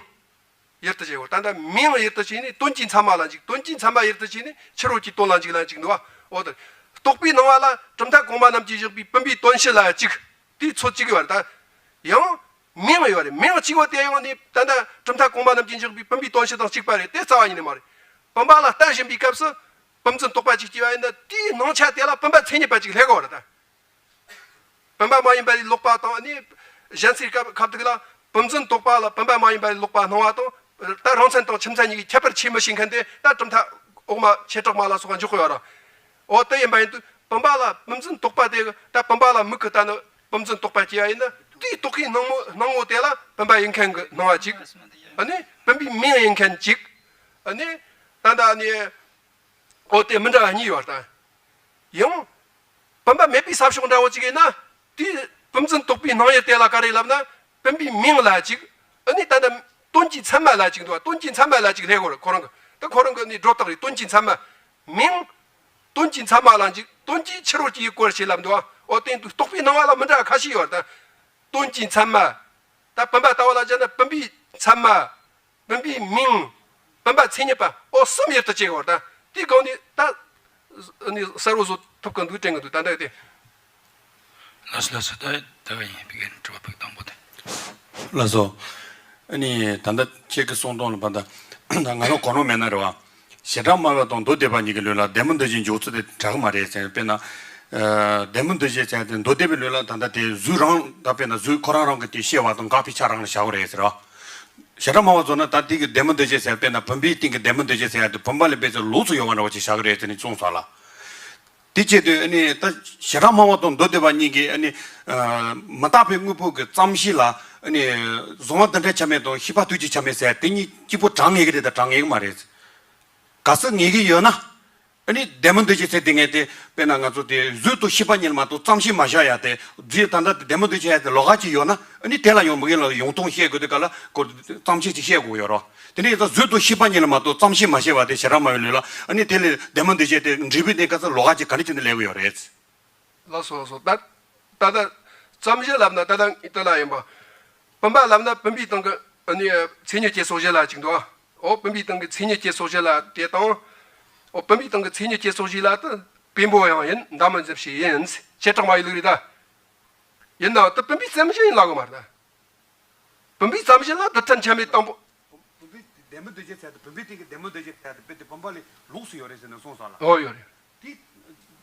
ཡུལ་དུ་བྱེད་དགོས། ད་ལྟ་མིང་ཡུལ་དུ་བྱས་ནས་དོན་གྱི་མཚན་མ་ལ་འཇུག་དོན་གྱི་མཚན་མ་ཡུལ་དུ་བྱས་ནས་ཕྱི་རོལ་གྱི་དོན་ལ་འཇུག་ལ་འཇུག་འདུག་བ། འོ་ད་རྟོག་པའི་སྣང་བ་ལ་གྲུབ་མཐའ་གོང་མ་རྣམས་ཀྱིས་བཞག་པའི་བུམ་པའི་དོན་སྤྱི་ལ་གཅིག་དེའི་ཚོད་གཅིག་ཡོད་རེད། ད་ཡང་མིང་ཡོད་རེད། མིང་གཅིག་པོ་དེ་ཡང་ནི་ད་ལྟ་གྲུབ་མཐའ་གོང་མ་རྣམས་ཀྱིས་བཞག་པའི་བུམ་པའི་དོན་སྤྱི་དང་གཅིག་པ་རེད། དེ་རྩ་བ་ཉིད་ནས་མ་རེད། བུམ་པ་ལ་ལྟ་བཞིན་པའི་སྐབས་སུ་བུམ་འཛིན་རྟོག་པ་གཅིག་སྐྱེ་བ་ཡིན་ན་དེའི་སྣང་ཆ་དེ་ལ་བུམ་པ་མཚན་ཉིད་པ་གཅིག་སླེབས་དགོས་རེད་ད། བུམ་པ་མ་ཡིན་པ་ལས་ལོག་པ་དང་ནི། གཞན་སའི་སྐབས་ཁ་ཐུག་ལ་བུམ་འཛིན་རྟོག་པ་ལ་བུམ་པ་མ་ཡིན་པ་ལས་ལོག་པ་སྣང་བ་དང་། ད་རང་མཚན་དང་ཁྱིམ་མཚན་གཉིས་ཀྱི་ཁྱད་པར་ཕྱེ་མི་ཤེས་མཁན་དེ་ད་གྲུབ་མཐའ་འོག་མ་བྱེ་བྲག་སྨྲ་ལ་སོགས་པ་འཇོག་གི་ཡོད་རེད། འོ་དེ་ཡིན་པ་ཡིན་དུས་བུམ་པ་ལ་བུམ་འཛིན་རྟོག་པ་དེ་ད་བུམ་པ་ལ་མིག་གིས་ལྟ་ནི་བུམ་འཛིན་རྟོག་པ་སྐྱེ་བ་ཡིན་ན་དེའི་རྟོག་གེའི་སྣང་ངོ་སྣང་ངོ་དེ་ལ་བུམ་པ་ཡིན་མཁན་གྱི་སྣང་བ་གཅིག་ཨ་ནི་བུམ་པའི་མིང་ཡིན་མཁན་གཅིག་ཨ་ནི་ད་ལྟ་ནི། འོ་དེ་མི་འདྲ་བ་གཉིས་ཡོད་ད། ཡང་། བུམ་པ་མེད་པའི་ས་ཕྱོགས་འདྲ་བོ་ཅིག་ཡིན་ན། དེའི་བུམ་འཛིན་རྟོག་པའི་སྣང་ཡུལ་དེ་ལ་ག་རེ་ལབ་ན། བུམ་པའི་མིང་ལ་གཅིག་ཨ་ནི་ད་ལྟ་དོན་གྱི་མཚན་མ་ལ་གཅིག་འདུག་བ། དོན་གྱི་མཚན་མ་ལ་གཅིག་སླེབས་ཡོད་རེད། ཁོ་རང་གི་ད་ཁོ་རང་གི་ནི་སྒྲོ་བཏགས་རེད། དོན་གྱི་མཚན་མ། མིང་། དོན་གྱི་མཚན་མ་ལ་གཅིག་དོན་གྱི་ཕྱི་རོལ་གྱི་ཡུལ་སྐོར་ཞེས་ལབ་འདུག་བ། འོ་དེ་འདུག་རྟོག་པའི་སྣང་བ་ལ་མི་འདྲ་བ་ཁ་ཤས་ཡོད་རེད་ད། དོན་གྱི་མཚན་མ། ད་བུམ་པ་ལྟ་བུ་ལ་བྱས་ན་བུམ་པའི་མཚན་མ། བུམ་པའི་མིང་། བུམ་པ་མཚན་ཉིད་པ། འོ་གསུམ་ཡུལ་དུ་བྱེད་དགོས་ད། དེའི་སྒང་ནས་ད། ནི་གསལ་བོ་བཟོ་ཐུབ་ཀྱི་འདུག་དྲན་གྱི་འདུག་ད་ལྟ་དེ། ལགས་སོ་ལགས་སོ། ད་ད་ག་ཡིན་པའི་དྲི་བ་ཕུགས་དང་པོ་དེ། ལགས་སོ། ཨ་ནི་ད་ལྟ་ཁྱེད་ཀྱི་གསུང་སྟངས་ལ་བ་ད་ང་ལ་གོ་རིམ་མེད་ན་རེད་བ། བྱེ་བྲག་སྨྲ་བ་དང་མདོ་སྡེ་པ་གཉིས་ཀྱི་ལུགས་ལ་ལྡན་མིན་འདུ་བྱེད་འཇོག་ཚུལ་དེ་དྲག་མ་རེད་ཟེར། དཔེར་ན། ཨ། ལྡན་མིན་འདུ་བྱེད་ཟེར་ཏེ་མདོ་སྡེ་པའི་ལུགས་ལ་ད་ལྟ་དེ་གཟུགས་རང་ད་དཔེར་ན་གཟུགས་ཁོ་རང་རང་གི་དེ་ཤེས་པ་དང་འགག་པའི་ཆ་རང་ལ་བཞག་པ་རེད་ཟེར་རོ། བྱེ་བྲག་སྨྲ་བ་ཚོ་ན་ད་དེ་གི་ལྡན་མིན་འདུ་བྱེད་ཟེར་དཔེར་ན་བུམ་པའི་སྟེང་གི་ལྡན་མིན་འདུ་བྱེད་ཟེར་ཡ་དེ་བུམ་པ་ལ་དཔེ་ཚོ་ལོགས་སུ་ཡོད་པ་འདྲ་བོ་ཅིག་བཞག་གི་རེད་ཟེར་ནས་གསུངས་སོང་ལ། དེ་བྱེད་དུས་ཨ་ནི་ད་བྱེ་བྲག་སྨྲ་བ་དང་མདོ་སྡེ་པ་གཉིས་ཀྱིས་ཨ་ནི། ཨ། མི་རྟག་པའི་དངོས་པོ་གི་ཙམ་ཞིག་ལ་ཨ་ནི། གཟུང་བ་འདི་འདྲའི་ཆ་མེད་དང་ཤེས་པ་དུས་ཀྱི་ཆ་མེད་ཟེར་དེ་གཉིས་གཅིག་པོ་དྲང་ངེས་ཀྱི་རེད་ད་དྲང་ངེས་ཀྱི་མ་རེད། གལ་སྲིད་ངེས་ཀྱི་ཡོད་ན། ཨ་ནི་བདེ་མོ་འདུ་བྱེད་ཟེར་དེ་ངས་དེ་དཔེར་ན་ང་ཚོ་དེ་གཟུགས་དང་ཤེས་པ་གཉིས་ལ་མ་གཏོགས་རྩོམ་གཞི་མ་བཞག་ཡ་དེ་རྫས་ད་ལྟ་བདེ་མོ་འདུ་བྱེད་ཡ་དེ་ལོགས་ཀ་ཅིག་ཡོད་ན་ཨ་ནི་དེ་ལ་ཡང་མི་གི་ལ་ཡོང་སྟངས་བཤད་དགོས་དུས་ག་ལ་ཁོ་རྩོམ་གཞི་ཅིག་བཤད་དགོས་ཡོད་རོ། དེ་ནས་ཡིན་ཙང་གཟུགས་དང་ཤེས་པ་གཉིས་ལ་མ་གཏོགས་རྩོམ་གཞི་མ་བཤད་པ་དེ་བྱེ་བྲག་སྨྲ་བའི་ལུགས་ལ་ཨ་ནི་དེ་ལས་བདེ་མོ་འདུ་བྱེད་དེ་འབྲས་བུའི་གནས་སྐབས་སུ་ལོགས་ཀ་ཅིག་ག་འདྲ་བྱས་ནས་ལེན་གི་ཡོད་རེད། ལགས་སོ་ལགས་སོ། ད་ད་ལྟ་རྩོམ་གཞི་ལབ་ན་ད་ལྟ་ངས་ལྟོས་ལ་ཡིན་པ། བུམ་པ་ལབ་ན་བུམ་པའི་སྟེང་གི་ཨ་ནི་མཚན་ཉིད་སྐྱེ་སོགས་གཞི་ལ་ཅིག་འདུག་ཨ། འོ་བུམ་པའི་སྟེང་གི་མཚན་ཉིད་སྐྱེ་སོགས་གཞི་ལ་དེ་དང་། འོ་བུམ་པའི་སྟེང་གི་མཚན་ཉིད་སྐྱེ་སོགས་གཞི་ལ་དེ་བེམ་པོ་ཡང་ཡིན། འདབ་མ་འདུ་བྱེད་ཡིན། བྱེ་བྲག་སྨྲ་བའི་ལུགས་རེད་ད། ཡིན་ནའང་དེ་བུམ་པའི་རྩོམ་གཞི་ཡིན་ལབ་གི་མ་རེད་ད། བུམ་པའི་རྩོམ་གཞི་ལ་རྡུལ་ཕྲན་ཆ་མེད་དང་པོ། བུམ་པའི་བདེ་མོ་འདུ་བྱེད་ཟེར་ཏེ་བུམ་པའི་སྟེང་གི་བདེ་མོ་འདུ་བྱེད་ཟེར་ཏེ་བུམ་པའི་སྟེང་བུམ་པ་ལས་ལོགས་སུ་ཡོད་རེད་ཟེར་ནས་གསུངས་སོང་ལ། ཨོ་ཡོད་རེད། དེ་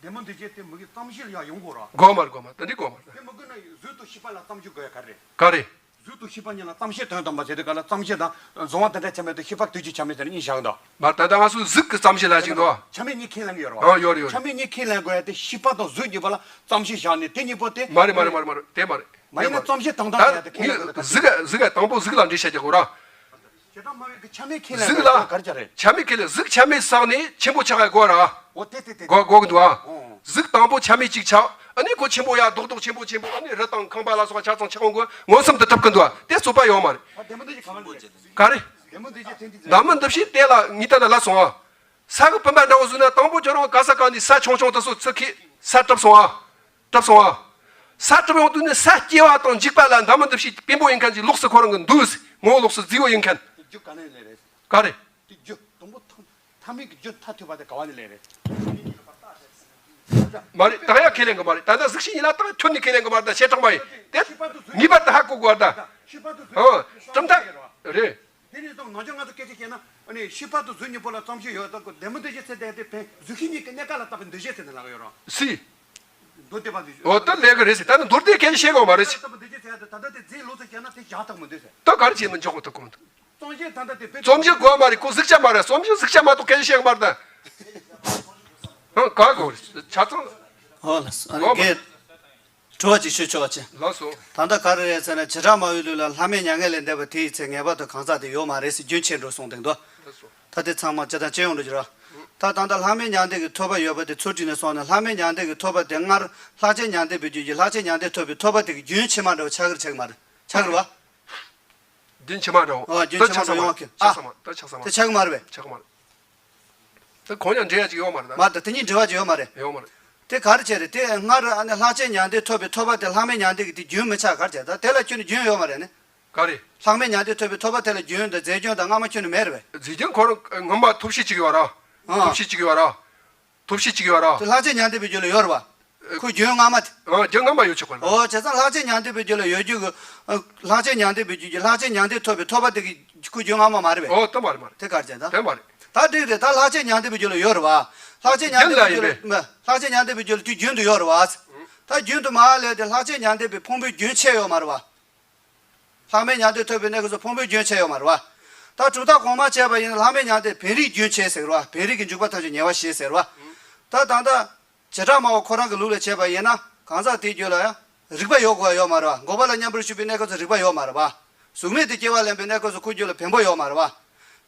བདེ་མོ་འདུ་བྱེད་དེ་མི་གི་རྩོམ་གཞི་ལ་ཡང་ཡོང་དགོས་ར། དགོས་མ་རེད་དགོས་མ་རེད། ད་འདི་དགོས་མ་རེད། དེ་མི་དགོས་ན་གཟུགས་དང་ཤེས་པ་ལ་རྩོམ་གཞི་དགོས་ཡ་ག་རེ། ག་རེ། གཟུགས་དང་ཤེས་པ་གཉིས་ལ་རྩོམ་གཞི་དོན་དམ་པ་ཟེར་དུས་ག་ལ་རྩོམ་གཞི་དང་གཟུང་བ་དེ་འདྲ་ཆ་མེད་དུ་ཤེས་པ་དུས་ཀྱི་ཆ་མེད་ཟེར་ནས་གཉིས་བཞག་འདུག་མ་ད་ལྟ་ང་ཚོ་གཟུགས་ཀྱི་རྩོམ་གཞི་ལ་ཅིག་འདུག་ཆ་མེད་གཉིས་ཁས་ལེན་གྱི་ཡོད་རེད་བ། ཨ་ཡོད་རེད་ཡོད་རེད། ཆ་མེད་གཉིས་ཁས་ལེན་དགོས་ཡ་དེ་ཤེས་པ་དང་གཟུགས་གཉིས་པོ་ལ་རྩོམ་གཞི་བཞག་ནས་དེ་གཉིས་པོ་དེ། མ་རེད་མ་རེད་མ་རེད་མ་རེད། དེ་མ་རེད། མ་ཡིན་ན་རྩོམ་གཞི་དང་དང་ད་ཡ་དེ་ཁས་ལེན་དགོས་ད། གཟུགས་གཟུགས་དང་པོ་གཟུགས་ལ་འགྲེལ་བཤད་རྒྱག་དགོས་ར། བྱེ་བྲག་སྨྲ་བའི་གི་ཆ་མེད་ཁས་ལེན་གཟུགས་ལ་ག་རེ་བྱ་རེད། ཆ་མེད་ཁས་ལེན་གཟུགས་ཆ་མེད་བསགས་ནས་ཆེན་པོ་ཆགས་ཡ་དགོས་ར། འོ་དེ་དེ་དེ་དགོས་དགོས་གི་འདུག་ཨ། ཨོ། གཟུགས་དང་པོ་ཆ་མེད་ཅིག་ཆགས། ཨ་ནི་ཁོ་ཆེན་པོ་ཡ་རྡོག་རྡོག་ཆེན་པོ་ཆེན་པོ་ཨ་ནི་རི་དང་ཁང་པ་ལ་སོགས་པ་ཆ་ཚང་ཆགས་འོང་གི་མངོན་སུམ་དུ་གྲུབ་གི་འདུག་ཨ། དེ་རྩོད་པ་ཡོད་མ་རེད། ཨ་བདེ་མོ་འདུ་བྱེད་ག་བ་ནས་རེད། ག་རེ། བདེ་མོ་འདུ་བྱེད་དེ་འདི་ཟེར། བདེ་མོ་འདུ་བྱེད་དེ་ལ་ངས་ལྟ་ན་ལ་སོང་ཨ། ས་གི་བུམ་པ་འདྲ་བོ་བཟོས་ན་དང་པོ་ཁྱོད་རང་ག་ས་ག་ནས་ས་ཆུང་ཆུང་དེ་ཚོ་ཚུར་ཁྱེར་ས་གྲུབ་སོང་ཨ། གྲུབ་སོང་ཨ། ས་གྲུབ་ཡོང་དུས་ནི་ས་སྐྱེ་བ་དང་འཇིག་པ་ལ་འདབ་མ་འདུ་བྱེད་བེམ་པོ་ཡིན་མཁན་གྱི་ལོགས་སུ་ཁོ་རང་གི་འདུས་ངོ་བོ་ལོགས་སུ་རྫི་བོ་ཡིན་མཁན། རྒྱུ་ག་ནས་ལས་རེད། ག་རེ། དེ་རྒྱུ་དང་པོ་ཐ་ཐ་མལ་གྱི་རྒྱུ་མཐར་ཐུག་པ་དེ་ག་བ་ནས་ལས་རེད། མ་རེད་ད་ཡང་ཁས་ལེན་གི་མ་རེད། ད་ལྟ་གཟུགས་ཤིག་ཡིན་ལ་ད་ཁྱོད་ནི་ཁས་ལེན་གི་མ་རེད་ད་བྱེ་བྲག་མ་ཡིན་དེ། ངེས་པར་དུ་ཧ་གོ་དགོས་ད། ཨོ། གྲུབ་མཐའ། རེད། དེ་ནས་བཟུང་ནང་ཆོས་ང་ཚོ་སྐད་ཆ་བཤད་ན་ཨ་ནི་ཤེས་པ་དང་གཟུགས་གཉིས་པོ་ལ་རྩོམ་གཞི་ཡོད་ད་གོ་བདེ་མོ་འདུ་བྱེད་ཚེ་དེ་དེ་ཕན་གཟུགས་ཤིག་གཉིས་ཀྱི་གནས་སྐབས་ལ་བཏགས་པའི་འདུ་བྱེད་ཚེ་དེ་ལག་ཡོད་རོ། སི། མདོ་སྡེ་པ་འདི། འོ་ད་ལས་ཀ་རེད་ཟེར་ད་ནི་མདོ་སྡེ་སྐད་ཆ་བཤད་གོ་མ་རེད་ཟེར། བཏགས་པའི་འདུ་བྱེད་ཚེ་ད་ད་ལྟ་དེ་རྫས་ལོགས་སུ་བཤད་ན་དེ་བཞག་ཐུབ་མི་འདུག་ཟེར། ད་ག་རེ་བྱེད་མི་འཇོག་གོ་ཐུབ་གོ་མི་འདུག་རྩོམ་གཞི་ད་ལྟ་དེ་དཔེ། རྩོམ་གཞི་དགོས་མ་རེད་ཁོ་གཟུགས་ཆ་མ་རེད་རྩོམ་གཞི་གཟུགས་ཆ་མ་གཏོགས་སྐད་ཆ་བཤད་གི་མ་རེད་ད། ཧང་ག་གོ་ཆ་ཚང་། ཨོ་ལགས་སོ་ཨ་ནི་དགོས་མ་རེད། དགེ། དྲི་བ་ཅིག་ཞུ་ཆོག་པ་ཅི། ལགས་སོ། ད་ལྟ་ག་རེ་རེད་ཟེར་ན་བྱེ་བྲག་སྨྲ་བའི་ལུགས་ལ་ལྷག་མེད་མྱ་ངན་ལས་འདས་པ་དེའི་ཚེ་ངེས་པར་དུ་གང་ཟག་དེ་ཡོད་མ་རེད་ཟེར་རྒྱུན་ཆད་འགྲོ་གསུངས་བསྡད་འདུག་ལགས་སོ། ད་དེ་ཚང་མ་སྤྱིར་བཏང་སྤྱི་ཡོངས་འགྲོ་རྒྱུ་ར། ད་ད་ལྟ་ལྷག་མེད་མྱང་འདས་ཀྱི་ཐོབ་པ་ཡོད་པ་དེ་ཚུར་དྲིས་ནས་སོང་ན་ལྷག་མེད་མྱང་འདས་ཀྱི་ཐོབ་པ་དེ་སྔར་ལྷག་བཅས་མྱང་འདས་པའི་རྒྱུད་ཀྱི་ལྷག་བཅས་མྱང་འདས་ཐོབ་པའི་ཐོབ་པ་དེ་གི་རྒྱུན་ཕྱི་མ་འདྲ་བ་ཆགས་ཀྱི་རེད་ཆགས་ཀྱི་མ་རེད་ཆགས་ཀྱི་རེད་བ། རྒྱུན་ཕྱི་མ་འདྲ་བོ། ཨོ་རྒྱུན་ད་ཕྱི་མ་ཆགས་མ་རེད་རེད་ཆགས་ས་མ་ད་ཆགས་ས་མ་དེ་ཆགས་ཀྱི་མ་རེད་པས། ཆགས་ཀྱི་མ་རེད། ད་གོང་ཡང་འབྲེལ་ཡ་ཅིག་ཡོད་མ་རེད་ད། མ་ད་དེ་གཉིས་འབྲེལ་བ་ཅིག་ཡོད་མ་རེད། ཡོད་མ་རེད། དེ་ག་རེ་བྱས་རེད་དེ་སྔར་ཨ་ནི་ལྷག་བཅས་མྱང་འདས་ཐོབ་པའི་ཐོབ་པ་དེ་ལྷག་མེད་མྱང་འདས་ཀྱི་དེ་རྒྱུན་མི་ཆགས་ག་རེ་བྱས་ད་དེ་ལ་ཁྱོན་ནས་རྒྱུན་ཡོད་མ་རེད་ནི། ག་རེ། ལྷག་མེད་མྱང་འདས་ཐོབ་པའི་ཐོབ་པ་དེ་ལ་རྒྱུན་དང་རྫས་རྒྱུན་དང་སྔ་མ་ཁྱོན་ནས་མེད་རེད་པས། རྫས་རྒྱུན་ཁོ་རང་སྔོན་མ་ཐོབ་བྱེད་ཅིག་ཡོད་ར། ཨ། ཐོབ་བྱེད་ཅིག་ཡོད་ར། ཐོབ་བྱེད་ཅིག་ཡོད་ར། དེ་ལྷག་བཅས་མྱང་འདས་པའི་རྒྱུད་ལ་ཡོད་རེད་པ། ཁོའི་རྒྱུན་སྔ་མ་དེ། ཨ་རྒྱུན་སྔ་མ་ཡོད་ཆོག་པ་རེད། ཨོ་བྱས་ཙང་ལྷག་བཅས་མྱང་འདས་པའི་རྒྱུད་ལ་ཡོད་རྒྱུ་གི། ཨ་ལྷག་བཅས་མྱང་འདས་པའི་རྒྱུད་ཀྱི་ལྷག་བཅས་མྱང་འདས་ཐོབ་པའི་ཐོབ་པ་དེ་གི་ཁོའི་རྒྱུན་སྔ་མ་མ་རེད་པས། ཨོ་དེ་མ་རེད་མ་རེད། དེ་ག་རེ་བྱས་ད། དེ་མ་རེད། ད་འགྲིག་རེད་ད་ལྷག་བཅས་མྱང་འདས་པའི་རྒྱུད་ལ་ཡོད་རེད་པ། ལྷག་བཅས་མྱང་འདས་པའི་རྒྱུད་ལ་རྒྱུན་ལ་ཡིན་པས། མ་ལྷག་བཅས་མྱང་འདས་པའི་རྒྱུད་ལ་དེ་རྒྱུན་དུ་ཡོད་རེད་པ། ད་རྒྱུན་དུ་མ་ལས་དེ་ལྷག་བཅས་མྱང་འདས་པའི་ཕུང་པོའི་རྒྱུན་ཆད་ཡོད་མ་རེད་པ། ལྷག་མེད་མྱང་འདས་ཐོབ་པའི་གནས་སྐབས་སུ་ཕུང་པོའི་རྒྱུན་ཆད་ཡོད་མ་རེད་པ། ད་གྲུབ་མཐའ་གོང་མ་བྱས་པ་ཡིན་ན་ལྷག་མེད་མྱང་འདས་བེམ་རིག་རྒྱུན་ཆད་ཟེར་བ་བེམ་རིག་གི་འཇུག་པ་ཐམས་ཅད་ཉེ་བར་ཞི་ཟེར་བ། ད་ད་ལྟ། བྱེ་བྲག་སྨྲ་བ་ཁོ་རང་གི་ལུགས་ལ་བྱས་པ་ཡིན་ན་གང་ཟག་དེའི་རྒྱུད་ལ་ཡང་རིག་པ་ཡོད་དགོས་པ་ཡོད་མ་རེད་པ། འགོག་པ་ལ་མཉམ་པར་ཞུགས་པའི་གནས་སྐབས་སུ་རིག་པ་ཡོད་མ་རེད་པ། གཟུགས་མེད་དུ་སྐྱེ་བ་ལེན་པའི་གནས་སྐབས་སུ་ཁོའི་རྒྱུད་ལ་བེམ་པོ་ཡོད་མ་རེད་པ།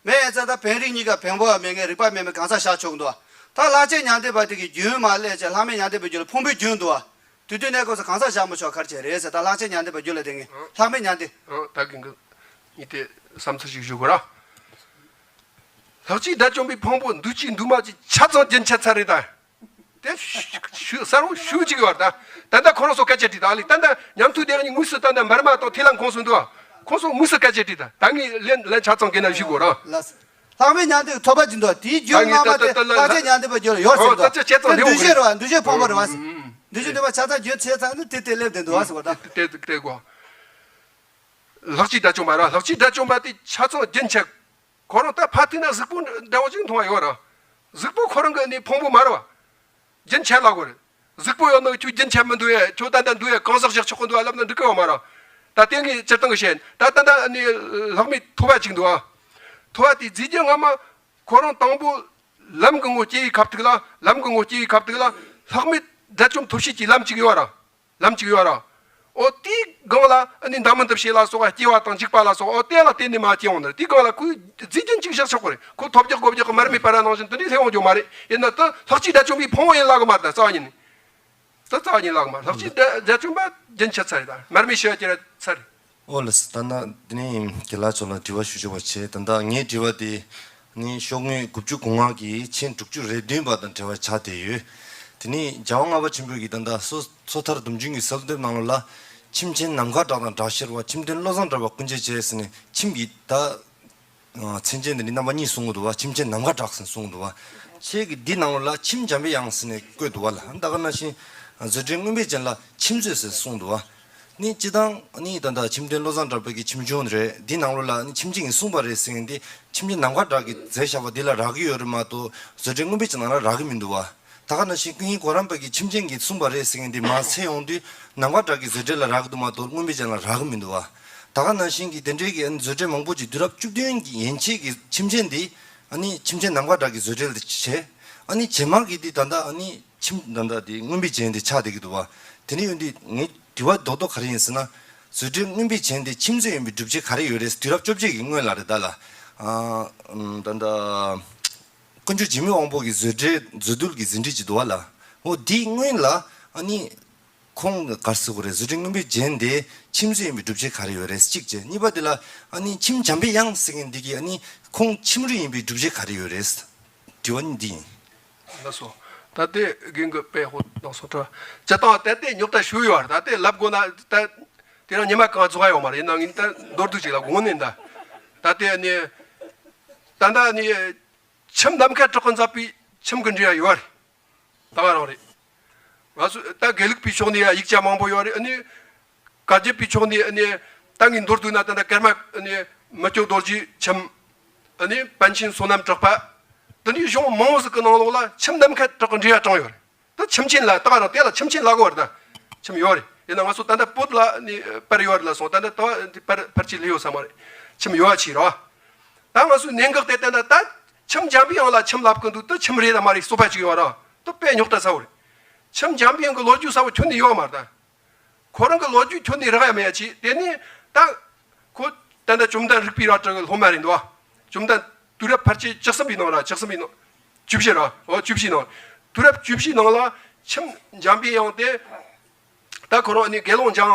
མེད་ཡིན་ཙང་ད་བེམ་རིག་གཉིས་ཀ་བེམ་པོ་ཡང་མེད་མཁན་རིག་པ་མེད་མཁན་གང་ཟག་བཞག་ཆོག་གི་འདུག་པ། ད་ལྷག་བཅས་མྱང་འདས་པ་དེ་གི་རྒྱུན་མ་སླེབས་ཚེ་ལྷག་མེད་མྱང་འདས་པའི་རྒྱུད་ལ་ཕུང་པོའི་རྒྱུན་འདུག་པ། དེ་དུས་གནས་སྐབས་སུ་གང་ཟག་བཞག་མི་ཆོག་ག་རེ་བྱས་རེད་ཟེར། ད་ལྷག་བཅས་མྱང་འདས་པའི་རྒྱུད་ལ་དེ་ངས་ལྷག་མེད་མྱང་འདས། ད་གིན་གི་ངས་དེ་བསམ་ཚུལ་ཞིག་ཞུ་དགོས་ར། ལྷག་བཅས་དགྲ་བཅོམ་པའི་ཕུང་པོ་འདུས་བྱས་འདུས་མ་བྱས་ཆ་ཚང་རྒྱུན་ཆད་ཚར་རེད་ད། དེ་ཞུ་ས་རུང་ཞུ་གཅིག་ཡོད་ད། ད་ལྟ་ཁོ་རང་ཚོ་སྐད་ཆ་དྲིས་ད་ཨ་ལི་ད་ལྟ་ཉམ་ཐག་དེ་གཉིས་དངོས་སུ་ད་ལྟ་འབར་མ་དང་ཐེ་ལན་ཁོངས་སུ་འདུག་ཁོང་ཚོ་དངོས་སུ་སྐད་ཆ་དྲིས་ད་ད་ངས་ལན་ལན་ཆ་ཚང་གན་ན་ཞུ་དགོས་ར། ལགས་སོ། ལྷག་མེད་མྱང་འདས་ཐོབ་པ་ཅིག་འདུག་དེའི་རྒྱུན་ད་ངས་སྔ་མ་ད་དེ་ད་ལྷག་བཅས་མྱང་འདས་པའི་རྒྱུད་ལ་ཡོད་ཟེར་འདུག་ད་ཆ་ཆ་ཚང་དེ་འདུས་བྱས་རེད་པ་འདུས་བྱས་ཕུང་པོ་རེད་པ། འདུས་བྱས་འདུས་མ་ཆ་ཚང་རྒྱུན་ཆད་ཚར་ནི་དེ་དེ་སླེབས་བསྡད་འདུག་ཟེར་བ་ད། དེ་དེ་དེ་གོ། ལྷག་བཅས་དགྲ་བཅོམ་པ་ར་ལྷག་བཅས་དགྲ་བཅོམ་པ་དེ་ཆ་ཚང་རྒྱུན་ཆད། ཁོ་རང་ད་ཕར་ཐུག་ན་གཟུགས་པོ་འདྲ་བོ་ཅིག་མཐོང་བ་ཡོད་ར། གཟུགས་པོ་ཁོ་རང་གི་ནི་ཕུང་པོ་མ་རེད་པ། རྒྱུན་ཆད་ལབ་དགོས་རེད། གཟུགས་པོ་ཡོད་ན་ཁྱོད་རྒྱུན་ཆད་མི་འདུག་ཡ། ཁྱོད་ད་ལྟ་འདུག་ཡ། གང་ཟག་བཞག་ཆོག་གི་འདུག་ཨ་ལབ་ན་འགྲིག་གི་ཡོད་མ་རེད། ད་དེ་ངས་སྤྱིར་བཏང་གི་བཤད། ད་ད་ལྟ་ནི་ལྷག་མེད་ཐོབ་པ་ཅིག་འདུག་ཨ། ཐོབ་པ་དེ་རྫས་རྒྱུན་སྔ་མ་ཁོ་རང་དང་པོ་ལམ་གྱི་ངོ་སྐྱེ་བའི་ཁ་ཐུག་ལ་ལམ་གྱི་ངོ་སྐྱེ་བའི་ཁ་ཐུག་ལ་ལྷག་མེད་དགྲ་བཅོམ་ཐོབ་བྱེད་ཀྱི་ལམ་གཅིག་ཡོད་ར། ལམ་གཅིག་ཡོད་ར། ཨོ་དེའི་སྒང་ལ་ཨ་ནི་འདམ་མི་འདི་བྱེད་ལ་སོགས་སྐྱེ་བ་དང་འཇིག་པ་ལ་སོགས་ཨོ་དེ་ལ་བརྟེན་ནས་མ་སྐྱེ་འོང་ནི། དེའི་སྒང་ལ་ཁོས་རྫས་རྒྱུན་གཅིག་བཞག་ཆོག་གི་རེད། ཁོ་ཐོབ་རྒྱག་གོ་རྒྱག་གི་མར་མེ་སྤར་ར་ནང་བཞིན་དེ་འདྲའི་སླེབས་འོང་རྒྱུ་མ་རེད། ཡིན་ན་ད་ལྷག་བཅས་དགྲ་བཅོམ་པའི་ཕུང་པོ་ཡིན་ལ་གི་མ་ད་རྩ་བ་ཉིད་ནས། ད་རྩ་བ་ཉིད་ལ་གི་མ་ལྷག་བཅས་དགྲ་བཅོམ་པ་རྒྱུན་ཆད་ཚར་རེད། ད་མར་མེ་ཤི་བ་སྐྱེ་ར་ཚར་རེད། ཨོ་ལགས་སོ། ད་ན་དེ་ནས་དགེ་ལགས་མཆོག་ལ་དྲི་བ་ཞུ་ཆོག་པ་བྱས། ད་ལྟ་ངའི་དྲི་བ་དེ་ནི་ཤོག་ངོས་དགུ་བཅུ་གོ་ལྔ་གི་མཆན་དྲུག་ཅུ་རེ་བདུན་པ་དང་འབྲེལ་བ་ཆགས་བསྡད་ཡོད། དེ་ནས་རྒྱལ་དབང་ལྔ་པ་ཆེན་པོས་ཀྱིས་ད་ལྟ་སོ་སོ་ཐར་སྡོམ་རྒྱུན་གྱི་གསོལ་འདེབས་ནང་ལོགས་ལ་ཁྱིམ་ཆེན་ནམ་མཁའ་གྲགས་དང་གྲགས་ཤེས་པ། ཁྱིམ་སྟོན་བློ་བཟང་གྲགས་པ་ཀུན་སྤྱོད་བྱས་ཟེར་ནས་ཁྱིམ་གྱི་ད་མཚན་ཅན་དེ་ནི་རྣམ་པ་གཉིས་གསུང་གི་འདུག་བ། ཁྱིམ་ཆེན་ནམ་མཁའ་གྲགས་ཟེར་གསུང་གི་འདུག་བ། ཁྱེད་ཀྱིས་འདི་ནང་ལོགས་ལ་ཁྱིམ་འཇམ་པའི་དབྱངས་ཟེར་ནས་བཀོད་འདུག་བ་ལ། ད་ག་ནང་བཞིན་བཟོ་གྲྭའི་རྔོན་པའི་རྒྱན་ལ་ཁྱིམ་མཛོད་ཟེར་གསུངས་འདུག་བ། ནི་སྤྱི་བཏང་ནི་ད་ལྟ་ཁྱིམ་སྟོན་བློ་བཟང་གྲགས་པའི་གི་ཁྱིམ་ཆུང་རེད། འདི་ནང་ལོགས་ལ་ནི་ཁྱིམ་ཆེན་གྱིས་གསུངས་པ་རེད་ཟེར་མཁན་འདི་ཁྱིམ་ཆེན་ནམ་མཁའ་གྲགས་ཀྱིས་མཛད་བཞག་པ་འདི་ལ་རག་གི་ཡོད་རེད་མ་གཏོགས་བཟོ་གྲྭའི་རྔོན་པའི་རྒྱན་ནང་ལ་རག་གི་མི་འདུག་བ། ད་ག་ནང་བཞིན་ཀུན་མཁྱེན་གོ་རམས་པ་གིས་ཁྱིམ་ཆེན་གྱིས་གསུངས་པ་རེད་ཟེར་མཁན་འདི་མ་གསལ་ཡོང་དུས་ནམ་མཁའ་གྲགས་ཀྱིས་བཟོ་གྲྭ་ལ་རག་གི་འདུག་མ་གཏོགས་རྔོན་པའི་རྒྱན་ལ་རག་གི་མི་འདུག་བ། ད་ག་ནང་བཞིན་གྱི་དེ་འདྲའི་གི་ཨ་ནི་བཟོ་གྲྭ་མང་པོ་ཅིག་དུས་རབས་བཅུ་བདུན་གྱི་ཡན་ཆད་ཀྱི་ཁྱིམ་ཆེན་འདི་ཨ་ནི་ཁྱིམ་ཆེན་ནམ་མཁའ་གྲགས་ཀྱི་བཟོ་གྲྭ་ལ་བྱས། ཨ་ནི་རྗེས་མ་གི་འདི་ད་ལྟ་ཨ་ནི་ཁྱིམ་ད་ལྟ་འདི་རྔོན་པའི་རྒྱན་འདི་ཆགས་བསྡད་ཀྱི་འདུག་བ། དེ་ནས་ཡོང་དུས་ངའི་དྲི་བ་རྡོག་རྡོག་ག་རེ་ཡིན་ཟེར་ན། བཟོ་གྲྭའི་རྔོན་པའི་རྒྱན་འདི་ཁྱིམ་མཛོད་ཡིན་པའི་སྒྲུབ་བྱེད་ག་རེ་ཡོད་རེད། དུས་རབས་བཅོ་བརྒྱད་ཀྱི་སྔོན་ལ་རེད་ད་ལ། ཨ་ཨམ་ད་ལྟ་དཀོན་མཆོག་འཇིགས་མེད་དབང་པོ་གི་བཟོ་གྲྭའི་མཛོད་བསྡུས་ཀྱི་ཟིན་བྲིས་ཅིག་འདུག་བ་ལ། འོ་དེའི་སྔོན་ལ་ཨ་ནི་ཁོང་ག་རེ་ཟེར་དགོས་རེད། བཟོ་གྲྭའི་རྔོན་པའི་རྒྱན་དེ་ཁྱིམ་མཛོད་ཡིན་པའི་སྒྲུབ་བྱེད་ག་རེ་ཡོད་རེད། གཅིག་བྱས། གཉིས་པ་དེ་ལ་ཨ་ནི་ཁྱིམ་འཇམ་པའི་དབྱངས་ཟེར་མཁན་འདི་གིས་ཨ་ནི་ཁོང་ཁྱིམ་རུ་ཡིན་པའི་སྒྲུབ་བྱེད་ག་རེ་ཡོད་རེད། དྲི་བ་ནི་འདི་ཡིན། ལགས་སོ། ད་ལྟའི་རྒན་གྱིས་དཔེ་ཧོ་གནང་སོང་། དྲི་བ་སྤྱིར་བཏང་ད་ལྟའི་རྙོག་དྲ་ཞུ་ཡོད་རེད། ད་ལྟའི་ལབ་དགོས་ན་ད་དེ་རིང་ཉི་མ་གང་རྫོགས་ཡོད་མ་རེད། ཡིན་ནའང་ངས་ད་མདོར་བསྡུས་ཅིག་ལབ་དགོས་ནས་ད། ད་ལྟའི་ནི་ད་ལྟ་ནི་ཁྱིམ་ནམ་མཁའ་གྲགས་ཀྱིས་མཛད་པའི་ཁྱིམ་གྱི་འབྲི་ཡ་ཡོད་རེད། ད་ག་རང་རེད། ང་ཚོ་ད་དགེ་ལུགས་པའི་ཕྱོགས་ནས་ཡང་ཡིག་ཆ་མང་པོ་ཡོད་རེད། ཨ་ནི་བཀའ་བརྒྱུད་པའི་ཕྱོགས་ནས་ཨ་ནི་ད་ངས་མདོར་བསྡུས་ན་ད་ལྟ་ཀརྨ་ཨ་ནི་མི་བསྐྱོད་རྡོ་རྗེའི་ཁྱིམ། ཨ་ནི་པཎ་ཆེན་བསོད་ནམས་གྲགས་པ། འདི་འདྲའི་གཞུང་མང་པོ་ཟིག་གི་ནང་ལོགས་ལ་ཁྱིམ་ནམ་མཁའ་གྲགས་ཀྱིས་འབྲི་ཡ་དྲངས་ཡོད་རེད། ད་ཁྱིམ་ཆེན་ལ་ད་ག་རང་དེ་ལ་ཁྱིམ་ཆེན་ལབ་དགོས་རེད། ད་ཁྱིམ་ཡོད་རེད། ཡིན་ན་ང་ཚོ་ད་ལྟ་བོད་ལ་ནི་པར་ཡོད་རེད་ལབ་སོང་། ད་ལྟ་ད་བར་འདི་པར་ཕལ་ཆེར་ལུས་ཡོད་ས་མ་རེད། ཁྱིམ་ཡོད་པ་ཅིག་རེད་བ། ད་ང་ཚོའི་གནད་འགག་དེ་ད་ལྟ་ད་ཁྱིམ་འཇམ་པའི་དབྱངས་ལ་ཁྱིམ་ལབ་ཀྱི་འདུག་ད་ཁྱིམ་རེད་དམ་མ་རེད་བསམ་པ་ཅིག་ཡོད་རེད། ད་དཔེ་རྙོག་དྲ་ཚ་བོ་རེད། ཁྱིམ་འཇམ་པའི་དབྱངས་ཀྱི་ལོ་རྒྱུས་ཚ་བོ་ཁྱོན་ནས་ཡོད་མ་རེད་ད། ཁོ་རང་གི་ལོ་རྒྱུས་ཁྱོན་ནས་རག་ཡ་མེད་ཡ་ཅིག་དེ་ནས་ད་ཁོ་ད་ལྟ་བཅོམ་ལྡན་རིག་པའི་རལ་གྲི་གི་སློབ་མ་རེད་འདུག་བ། བཅོམ་ལྡན་དུས་རབས་ཕལ་ཆེར་བཅུ་གསུམ་པའི་ནང་ར། བཅུ་གསུམ་པའི་ནང་། བཅུ་བཞི་ར། འོ་བཅུ་བཞིའི་ནང་། དུས་རབས་བཅུ་བཞིའི་ནང་ལ་ཁྱིམ་འཇམ་པའི་དབྱངས་དེ་ད་ཁོ་རང་ནི་དགེ་སློང་འཇམ་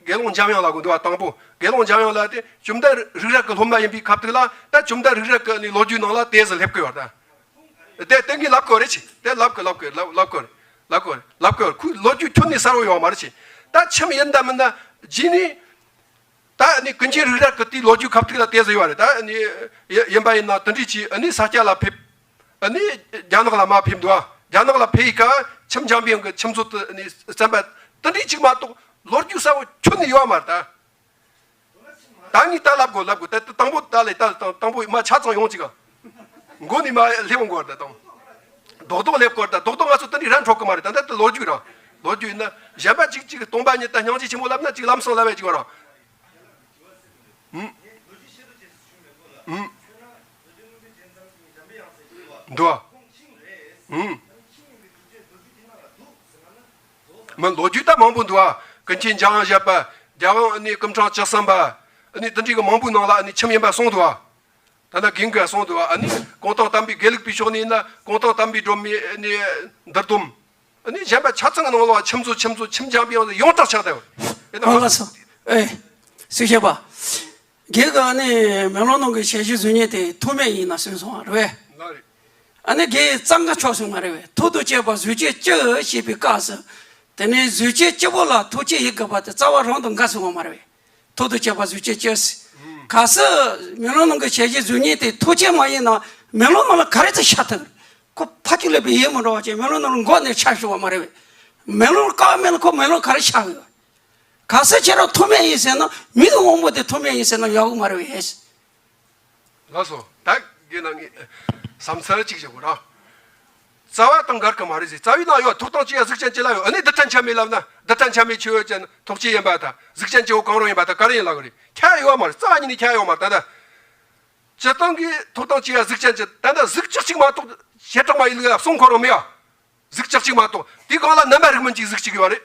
དགེ་སློང་འཇམ་དབྱངས་ལབ་དགོས་འདུག་བ། དང་པོ་དགེ་སློང་འཇམ་དབྱངས་ལབ་དེ་བཅོམ་ལྡན་རིག་རལ་གི་སློབ་མ་ཡིན་པའི་ཁ་ཐུག་ལ་ད་བཅོམ་ལྡན་རིག་རལ་གི་ནི་ལོ་རྒྱུས་ནང་ལ་དེ་ཟིག་སླེབས་ཀྱི་ཡོད་ད། དེ་དེ་ངས་ལབ་དགོས་རེད་ཅེ། དེ་ལབ་དགོས་ལབ་དགོས་ལབ་ལབ་དགོས་རེད། ལབ་དགོས་རེད། ལབ་དགོས་རེད། ཁོའི་ལོ་རྒྱུས་ཁྱོན་ནས་གསལ་བོ་ཡོད་མ་རེད་ཅེ། ད་ཁྱིམ་ཡིན་དམ་མིན་དམ་རྗེས་ནས་ད་ནི་ཀུན་མཁྱེན་རིག་རལ་གི་དེའི་ལོ་རྒྱུས་ཁ་ཐུག་ལ་དེ་ཟིག་ཡོད་རེད། ད་ནི་ཡིན་པ་ཡིན་ན་དེ་འདྲས་ཅིག་ནི་ས་སྐྱ་ལ་ཕེབས། ནི་རྒྱ་ནག་ལ་མར་ཕེབས་འདུག་བ། རྒྱ་ནག་ལ་ཕེབས་ཡི་ག་ཁྱིམ་འཇམ་པའི་དབྱངས་ཀྱི་ཁྱིམ་མཛོད་དུ་ནི་བཙན་པ་དེ་འདྲས་ཅིག་མ་གཏོགས་ལོ་རྒྱུས་གསལ་བོ་ཁྱོན་ནས་ཡོད་མ་རེད་ད། ད་ངས་ད་ལབ་དགོས་ལབ་དགོས། ད་ད་དང་པོ་ད་ལས་ད་དང་དང་པོ་མ་ཆ་ཚང་ཡོང་ཅིག་ག་མགོ་ནས་མ་སླེབས་འོང་དགོས་རེད། ད་དང་རྡོག་རྡོག་སླེབས་དགོས་རེད། ད་རྡོག་རྡོག་ང་ཚོ་དེ་འདྲའི་ར་འཕྲོག་གི་མ་རེད། ད་ད་ད་ལོ་རྒྱུས་ར། ལོ་རྒྱུས་ཡིན་ན་གཞན་པ་གཅིག་གཅིག་གི་སྟོང་པ་ཉིད་དང་སྙིང་རྗེ་ཆེན་པོ་ལབ་ན་གཅིག་ལམ་སང་ལབ་པ་གཅིག་བ་ར། ཨུམ། ཨུམ། འདུག་ཨ། ཨུམ། མི་ལོ་རྒྱུས་ད་མང་པོ་འདུག་ཨ། ཀུན་མཁྱེན་འཇམ་དབྱངས་བཞད་པ། རྒྱལ་དབང་ཨ་ནི་སྐུ་ཕྲེང་བཅུ་གསུམ་པ། ཨ་ནི་དེ་འདྲའི་གི་མང་པོའི་ནང་ལ་ཨ་ནི་ཁྱིམ་ཡིན་པ་གསུངས་འདུག་ཨ། ད་ལྟ་རྒན་གྱིས་གསུངས་འདུག་ཨ། ཨ་ནི་གུང་ཐང་བསྟན་པའི་དགེ་ལུགས་པའི་ཕྱོགས་ནས་ཡིན་ན་གུང་ཐང་བསྟན་པའི་སྒྲོན་མེ་ཨ་ནི་འདུལ་སྡོམ། ཨ་ནི་གཞན་པ་ཆ་ཚང་གི་ནང་ལོགས་ཁྱིམ་མཛོད་ཁྱིམ་མཛོད་ཁྱིམ་འཇམ་པའི་དབྱངས་ཡོངས་གྲགས་ཆགས་བསྡད་ཡོད་རེད། ཨ་ལགས་སོ། ཨེ། སུ་ཤེས་པ། རྒན་གྱིས་ཨ་ནི་མེ་ལོང་ནང་གི་ཞལ་བཞུགས་གཟུགས་བརྙན་དེ་ཐུགས་སྨོན་ཡིན་ན་གསུངས་སོང་བ་རེད་པས། ལགས་རེད། ཨ་ནི་རྒན་གཙང་ཁ་ཕྱོགས་སོང་མ་རེད་པས། ཐུགས་དང་བཅས་པ་གཟུགས་ཅན་སྤྱི་ཞེས་པའི་སྐབས་སུ། དེ་ནས་གཟུགས་ཅན་སྤྱི་བོ་ལ་ཐུགས་བསྐྱེད་ཡིད་དགའ་བ་དེ་རྩ་བ་རང་དང་འགལ་སོང་བ་མ་རེད་པས། ཐུགས་དང་བཅས་པ་གཟུགས་ཅན་སྤྱི་ཟེར། གལ་སྲིད་མེ་ལོང་ནང་གི་ཞལ་བཞུགས་གཟུགས་བརྙན་དེ་ཐུགས་བསྐྱེད་མ་ཡིན་ན་མེ་ལོང་ནང་ལ་ག་རེ་ཚུར་ཤར་ཐུབ། ཁོ་ཕ་གི་ལས་པའི་ཡིད་མི་འགྲོ་བ་ཅན་མེ་ལོང་ནང་ལ་མགོ་ནས་ཆ་བཞག་པ་མ་རེད་པས། མེ་ལོང་ཀ་མེད་ལ་ཁོ་མེ་ལོང་ག་རེ་ཤར་ཡོད། གལ་སྲིད་ཁྱེད་རང་ཐུགས་སྨོན་ཡིན་ཟེར་ན་མི་གི་དབང་པོ་དེ་ཐུགས་སྨོན་ཡིན་ཟེར་ན་ཡག་གི་མ་རེད་པས། ལགས་སོ། ད་རྒན་ནང་གི་བསམ་ཚུལ་གཅིག་བཞག་གོ་ར། རྩ་བ་དང་འགལ་གི་མ་རེད་ཟེར། རྩ་བའི་ནང་ཡོད། ཐུགས་དང་བཅས་པ་གཟུགས་ཅན་སྤྱི་ལ་ཡོད། ཨ་ནི་རྡུལ་ཕྲན་ཆ་མེད་ལབ་ན་རྡུལ་ཕྲན་ཆ་མེད་ཆོས་ཅན་ཐུགས་བསྐྱེད་ཡིན་པ་དང་གཟུགས་ཅན་སྤྱི་བོ་གང་རུང་ཡིན་པ་དང་ག་རེ་ཡིན་ལབ་གི་རེད། ཁྱད་ཡོད་མ་རེད། རྩ་བ་ཉིད་ནས་ཁྱད་ཡོད་མ་རེད། ད་ལྟ་སྤྱིར་བཏང་གི་ཐུགས་དང་བཅས་པ་གཟུགས་ཅན་སྤྱི། ད་ལྟ་གཟུགས་ཅི་གཅིག་མ་གཏོགས་བྱེ་བྲག་པ་ཡི་ལུགས་ལ་གསུང་ཁོ་རང་མེད་ཡ། གཟུགས་ཅི་གཅིག་མ་གཏོགས་དེའི་སྒང་ལ་རྣམ་པར་རིག་མིན་གྱི་གཟུགས་གཅིག་ཡོད་རེད།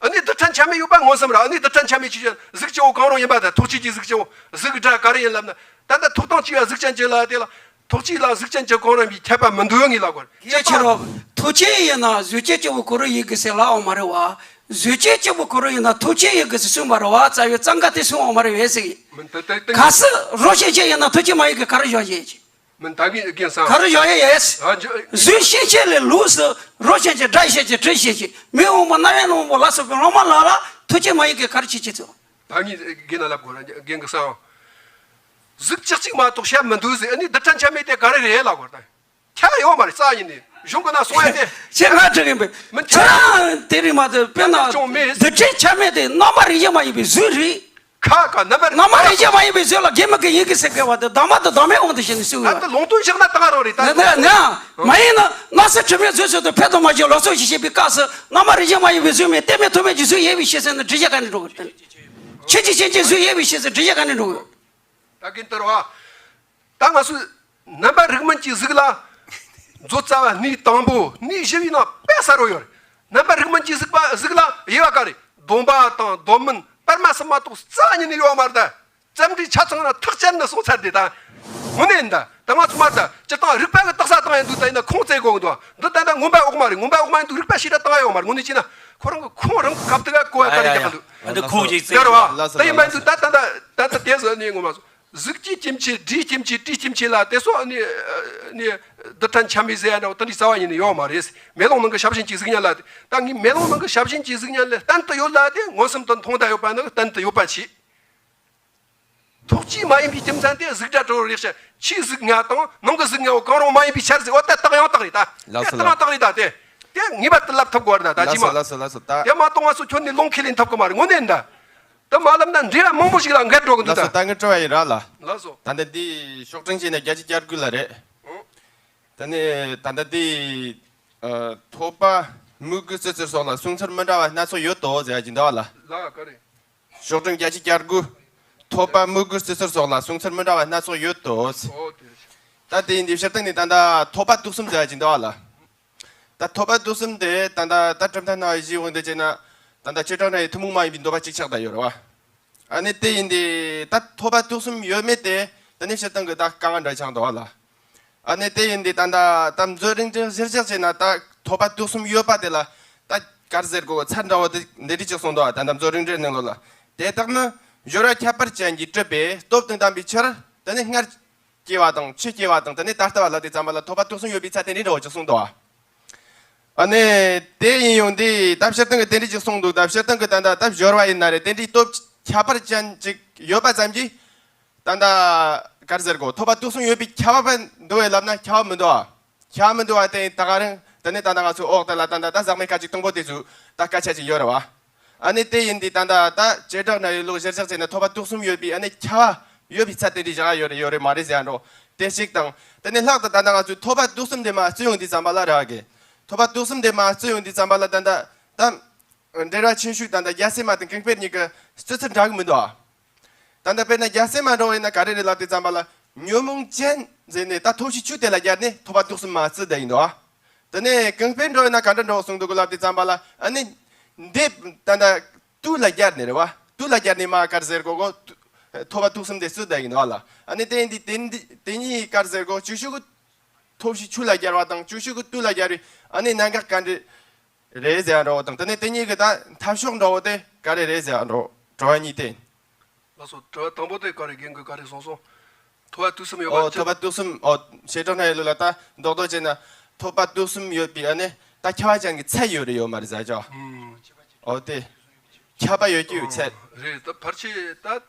ཨ་ནི་རྡུལ་ཕྲན་ཆ་མེད་ཡོད་པ་མངོན་སུམ་རེད། ཨ་ནི་རྡུལ་ཕྲན་ཆ་མེད་ཅིག་གཟུགས་སྐྱེ་བོ་གང་རུང་ཡིན་པ་དང་། ཐུགས་ཆོས་ཀྱི་གཟུགས་སྐྱེ་བོ། གཟུགས་སྒྲ་ག་རེ་ཡིན་ལབ་ན། ད་ལྟ་ཐོབ་ཐང་གཅིག་ཡ་གཟུགས་ཅན་གྱི་ལ་དེ་ལ། ཐུགས་ཆོས་ལ་གཟུགས་ཅན་གྱི་གང་རུང་བའི་ཁྱད་པར་མི་འདུག་ངས་ལབ་དགོས་རེད། གལ་ཆེ་རོགས། ཐུགས་ཆོས་ཡིན་ན་གཟུགས་ཅན་གཅིག་པོ་ཁོ་རང་ཡིན་དགོས་ཟེར་ལབ་ཡོད་མ་རེད་བ། གཟུགས་ཅན་གཅིག་པོ་ཁོ་རང་ཡིན་ན་ཐུགས་ཆོས་ཡིན་དགོས་ཟེར་གསུངས་པ་རེད་བ། རྩ་བའི་གཙང་ཁ་དེ་གསུངས་ཡོད་མ་རེད་བས་ཟེར་གི། མི་འདུག་དེ་དེ་གལ་སྲིད་རོ་ཤན་ཅན་ཡིན་ན་ཐུགས་ཆོས་མ་ཡིན་གི་ག་རེ་བཞག་ཡས་ཀྱི། མི་ད་གིན་རྒན་སང་། ག་རེ་བཞག་ཡས་ཡས། ཨ་ཇོ། གཟུགས་ཤན་ཅན་ལས་ལུགས་སུ་རོ་ཤན་ཅན། སྒྲ་ཤན་ཅན། དྲི་ཤན་ཅན། མིག་དབང་པོ་རྣ་བའི་དབང་པོ་ལ་སོགས་པའི་ལྷག་མ་ལ་ལ་ཐུགས་ཆོས་མ་ཡིན་གི་ག་རེ་བྱེད་ཀྱི་ཚོད། ད་ངས་རྒན་ལ་ལབ་དགོས་ར། རྒན་གི་སང་། གཟུགས་ཅིག་ཅིག་མ་གཏོགས་བཤད་མི་འདུག་ཟེར། ཨ་ནི་རྡུལ་ཕྲན་ཆ་མེད་དེ་ག་རེ་རེད་ལབ་དགོས་ར། ད་ཁྱབ་ཡོད་མ་རེད། རྩ་ཡིན་ནི་གཞུང་གི་ནང་གསུངས་ཡ་དེ། ཁྱེད་ང་དྲི་གིན་པས། མི་ཁྱོད་རང་དེ་རིང་མ་དེ་དཔེར་ན་ཅུང་མེད། རྡུལ་ཕྲན་ཆ་མེད་དེ་རྣམ་པ་རིགས་ཅན་མ་ཡིན་པའི་གཟུགས་རེད། ཁ་ཁ་རྣམ་པར། རྣམ་པ་རིགས་ཅན་མ་ཡིན་པའི་གཟུགས་ལ་རྒན་མི་རྒན་ཡིན་གི་ཟེར་དགོས་པ་དེ་གདམས་པ་དང་གདམས་པའི་དབང་དུ་བྱས་ནས་གསུངས་ཡོད། ད་ལུང་སྟོན་བཞག་ན་ད་ག་རང་རེད་ད། ན་ན་ན། མ་ཡིན་ན་སྣང་སྲིད་དྲི་མེད་རྫས་ཚོགས་དང་ཕན་དང་མ་བྱུང་ལོག་སོགས་ཞེས་བཤད་པའི་སྐབས་སུ་རྣམ་པ་རིགས་ཅན་མ་ཡིན་པའི་གཟུགས་མེད། གཏན་མེད་ཐུག་མེད་ཀྱི་གཟུགས་ཡོད་པའི་ཕྱིར་ཟེར་ན་འགྲེལ་བཤད་ག་ནས་འགྲོ་གི། ཆོས་ཅན་ཅན་གྱི་གཟུགས་ཡོད་པའི་ཕྱིར་ཟེར་འགྲེལ་བཤད་ག་ནས་འགྲོ་གི། ད་གིན་ལྟར་བ། ད་ང་ཚོས་རྣམ་པར་རིག་མིན་གྱི་གཟུགས་ལ་མཛོད་རྩ་བ་གནས་དང་པོ་གནས་བཞི་པའི་ནང་དཔེ་གསལ་པོ་ཡོད་རེད། རྣམ་པར་རིག་མིན་གྱི་གཟུགས་པ་གཟུགས་ལ་དབྱེ་བ་ག་རེ། སྡོམ་པ་དང་སྡོམ་མིན་སྤེལ་མ་གསུམ་མ་གཏོགས་རྩ་བ་ཉིད་ནས་ཡོད་མ་རེད་ད། རྩོམ་འབྲིའི་ཆ་ཚང་ན་ཐག་བཅད་ནས་གསུངས་ཚར་དེ་ད། དངོས་གནས་ཡིན་ད། ད་ང་ཚོ་མ་ད་སྤྱིར་བཏང་རིགས་པ་གི་རྟགས་གསལ་བཏང་ཡ་འདུག་ད་ཡིན་ན་ཁུངས་བཙན་དགོས་གི་འདུག་འདི་ད་ལྟ་མངོན་པ་འོག་མ་རེད། མངོན་པ་འོག་མ་ཡིན་དུས་རིགས་པ་ཞེ་དྲག་བཏང་ཡ་ཡོད་མ་རེད། དངོས་གནས་བྱས་ན་ཁོ་རང་གི་ཁུངས་རང་གི་གབ་ཏུ་ག་གོ་ཡ་ག་རེ་རྒྱག་གི་འདུག་འདི་ཁུངས་ཅིག་བཙལ། ཡོད་རེད་བ། ད་ཡིན་མ་འདུག་ད་ད་ད་ད་ད་དེ་ཟེར་ནས་ངོ་མ་སོང་། གཟུགས་ཀྱི་སྐྱེ་མཆེད། སྒྲའི་སྐྱེ་མཆེད། དྲིའི་སྐྱེ་མཆེད་ལ་དེ་སོགས་ནི་ནི་རྡུལ་ཕྲན་ཆ་མེད་ཟེར་ཡ་འདྲ་བོ་དེ་འདྲའི་རྩ་བ་ཉིད་ནས་ཡོད་མ་རེད། མེ་ལོང་ནང་གི་ཞབས་ཞུན་གྱི་གཟུགས་བརྙན་ལ། ད་ངས་མེ་ལོང་ནང་གི་ཞབས་ཞུན་གྱི་གཟུགས་བརྙན་ལ་གཏན་དུ་ཡོད་ལ་དེ་མངོན་སུམ་དུ་མཐོང་བསྡད་ཡོད་པ་ནི་གཏན་དུ་ཡོད་པ་ཆེ། ཐུགས་ཀྱིས་མ་ཡིན་པའི་རྒྱུ་མཚན་དེ་གཟུགས་སྒྲ་དྲི་རོ་རེག་བྱ་ཕྱིའི་གཟུགས་ལྔ་དང་ནང་གི་གཟུགས་ལྔ་བོ་གང་རུང་མ་ཡིན་པའི་ཕྱིར་ཟེར་བ་དེ་རྟགས་ཡང་དག་རེད་ད། ལགས་སོ། དེ་རྟགས་ཡང་དག་རེད་ད། དེ་དེ་ངེས་པར་དུ་ལབ་ཐུབ་དགོས་རེད་ད། ད་ལགས་ཅི་སོ། མ། ལགས་སོ། ལགས་སོ། ད། དེ་མ་གཏོགས་ང་ཚོ་ཁྱོན་ནས་ལུང་ཁས་ལེན་ཐུབ་གི་མ་རེད། དངོས་གནས་ཡིན་ད། དེ་མ་ལབ་ན་འགྲེལ་བ་མང་པོ་ཞིག་ལ་འགལ་འགྲོ་གི་འདུག་ད། ལགས་སོ། ད་ངའི་དྲི་བ་ཡིན་ར་ལ། ལགས་སོ། ད་ནི་འདི་ཤོག་དྲིལ་བྱས་ནས་བརྒྱད་ཅུ་གྱ་དགུ་ལ་རེད། ཨང་། ད་ནི་ད་ལྟ་འདི། ཨ། ཐོབ་པ་དམིགས་དགོས་བརྩི་ཚུལ་སོགས་ལ་གསུང་ཚུལ་མི་འདྲ་བ་སྣ་ཚོགས་ཡོད་དོ་ཟེར་གྱི་འདུག་ལ། ལ་ག་རེ། ཤོག་དྲིལ་བརྒྱད་ཅུ་གྱ་དགུ། ཐོབ་པ་དམིགས་དགོས་བརྩི་ཚུལ་སོགས་ལ་གསུང་ཚུལ་མི་འདྲ་བ་སྣ་ཚོགས་ཡོད་དོ། ཨོ་དེ་རེད། ད་དེ་ཡིན་དུས་སྤྱིར་བཏང་ནས་ད་ལྟ་ཐོབ་པ་དུག་གསུམ་ཟེར་གྱི་འདུག་ལ། ད་ཐོབ་པ་དུག་གསུམ་དེ་ད་ལྟ་ད་གྲུབ་མཐའ་སྣང་བའི་གཞིའི་དབང་དུ་བྱས་ན། ད་ལྟ་བྱེ་བྲག་སྣང་བའི་ཐུན་མོང་མ་ཡིན་པའི་འདོད་པ་གཅིག་ཆགས་བསྡད་ཡོད་རེད་བ། ཨ་ནི་དེ་ཡིན་དུས་ད་ཐོབ་པ་དུག་གསུམ་ཡོད་མེད་དེ་ད་ནི་སྤྱིར་བཏང་གི་ད་དཀའ་ངལ་འདྲ་ཆགས་འདུག་ལ། ཨ་ནི་དེ་ཡིན་དུས་ད་ལྟ་ད་མཛོད་རིགས་འགྲེ་གཞིར་བཞག་བྱས་ན་ད་ཐོབ་པ་དུག་གསུམ་ཡོད་པ་དེ་ལ་ད་ག་རེ་ཟེར་དགོས། ཚར་འདྲ་བོ་དེ་འདི་འདྲ་ཅིག་གསུངས་འདུག་ད་ལྟ་མཛོད་རིགས་འགྲེ་གཞིའི་ནང་ལོགས་ལ། དེ་དག་ནི་སྦྱོར་བ་ཁྱད་པར་ཅན་གྱིས་གྲུབ་པའི་སྟོབས་དང་ལྡན་པའི་ཕྱིར། དེ་ནི་སྔར་སྐྱེ་བ་དང་ཕྱིས་སྐྱེ་བ་དང་དེ་ནས་ད་ལྟ་བ་ལ་དེ་ཙམ་པ་ལ་ཐོབ་པ་དུག་གསུམ་ཡོད་པའི་ཚད་དེ་འདྲའི་འདྲ་བོ་ཅིག་གསུངས་འདུག་ཨ་ནི་དེ་ཡིན་ཡང་དེ་ད་སྤྱིར་བཏང་གི་དེ་འདྲ་ཅིག་གསུངས་འདུག་ད་སྤྱིར་བཏང་གི་ད་ལྟ་ད་སྦྱོར་བ་ཡིན་ན་རེད། དེ་འདྲའི་སྟོབས་ཁྱད་པར་ཅན་ཅིག་ཡོད་པ་ཙམ་གྱིས་ད་ལྟ་ག་རེ་ཟེར་དགོས། ཐོབ་པ་དུག་གསུམ་ཡོད་པའི་ཁྱབ་པ་འདུག་བས་ལབ་ན་ཁྱབ་པ་མི་འདུག་ཨ། ཁྱབ་མི་འདུག་བ་དེ་ད་ག་རང་དེ་ནས་ད་ལྟ་ང་ཚོའི་འོག་དེ་ལ་ད་ལྟ་ད་ཟག་མེད་སྐད་ཅིག་དང་པོ་དེ་ཚོ་ད་སྐད་ཆ་ཅིག་ཡོད་རེད་བ། ཨ་ནི་དེ་ཡིན་དུས་ད་ལྟ་ད་བྱེ་བྲག་སྣང་བའི་ལུགས་གཞིར་བཞག་བྱས་ན་ཐོབ་པ་དུག་གསུམ་ཡོད་པའི་ཨ་ནི་ཁྱབ་པ་ཡོད་པའི་ཚད་དེ་འདྲ་བཞག་ཡོད་རེད་ཡོད་རེད་མ་རེད་ཟེར་ཡ་འགྲོ། དེ་གཅིག་དང་དེ་ནས་ལྷག་ཏུ་ད་ལྟ་ང་ཚོས་ཐོབ་པ་དུག་གསུམ་དེ་མར་བརྩི་ཡོང་དུས་ཙམ་པ་ལ་རག་གི། ཐོབ་པ་དུག་གསུམ་དེ་མར་བརྩི་ཡོང་དུས་ཙམ་པ་ལ་ད་ལྟ་ད་འགྲེལ་བ་ཆུང་ཤོས་ད་ལྟ་རྒྱལ་སྲས་མ་དང་གང་སྤེལ་གཉིས་ཀྱི་བརྩི་ཚུལ་འདྲ་གི་མི་འདུག་ཨ། ད་ལྟ་དཔེར་ན་རྒྱལ་སྲས་མ་འདྲ་བོ་ཡིན་ན་ག་རེ་རེད་ལབ་དུས་ཙམ་པ་ལ་ཉོན་མོངས་ཅན་ཟེར་ནས་ད་ཐོབ་བྱའི་ཆོས་དེ་ལ་སྦྱར་ནས་ཐོབ་པ་དུག་གསུམ་མར་བརྩིས་བསྡད་ཡིན་འདུག་ཨ། དེ་ནས་གང་སྤེལ་འདྲ་བོ་ཡིན་ན་ག་འདྲ་འདྲ་བོ་གསུངས་འདུག་གི་ལབ་དུས་ཙམ་པ་ལ་ཨ་ནི་འདི་ད་ལྟ་དུག་ལ་སྦྱར་ནས་རེད་བ། དུག་ལ་སྦྱར་ནས་མར་ག་རེ་ཟེར་གོ་གོ། ཐོབ་པ་དུག་གསུམ་དེ་བརྩིས་བསྡད་ཡིན་འདུག་ཨ་ལ། ཨ་ནི་དེ་ཡིན་དུས་དེ་འདི་དེ་གཉིས་ག་རེ་ཟེར་གོ། ཅིག་ཤོས་ཀྱི་ཐོབ་བྱའི་ཆོས་ལ་སྦྱར་བ་དང་ཅིག་ཤོས་ཀྱི་དུག་ལ་སྦྱར་བའི་ཨ་ནི་གནད་འགག་ག་འདྲ་རེད་ཟེར་ཡ་འདྲ་བོ་དང་། དེ་ནས་དེ་གཉིས་ཀྱི་ད་འཐབ་ཕྱོགས་འདྲ་བོ་དེ་ག་རེ་རེད་ཟེར་ཡ་འདྲ་བོ། དྲི་བ་གཉིས་དེ། ལགས་སོ། དྲི་བ་དང་པོ་དེ་ག་རེ། རྒན་གྱིས་ག་རེ་གསུངས་སོང་། ཐོབ་པ་དུག་གསུམ་ཡོད་པ། ཨོ། ཐོབ་པ་དུག་གསུམ། ཨོ། བྱེ་བྲག་སྣང་བའི་ལུགས་ལ་ད་རྡོག་རྡོག་བྱས་ན་ཐོབ་པ་དུག་གསུམ་ཡོད་པའི་ཨ་ནི་ད་ཁྱབ་པ་ཅན་གྱི་ཚད་ཡོད་རེད་ཡོད་མ་རེད་ཟེར་ཅོ། ཨོ་དེ། ཁྱབ་པ་ཡོད་རྒྱུའི་ཚད། རེད། ད་ཕལ་ཆེར་ད།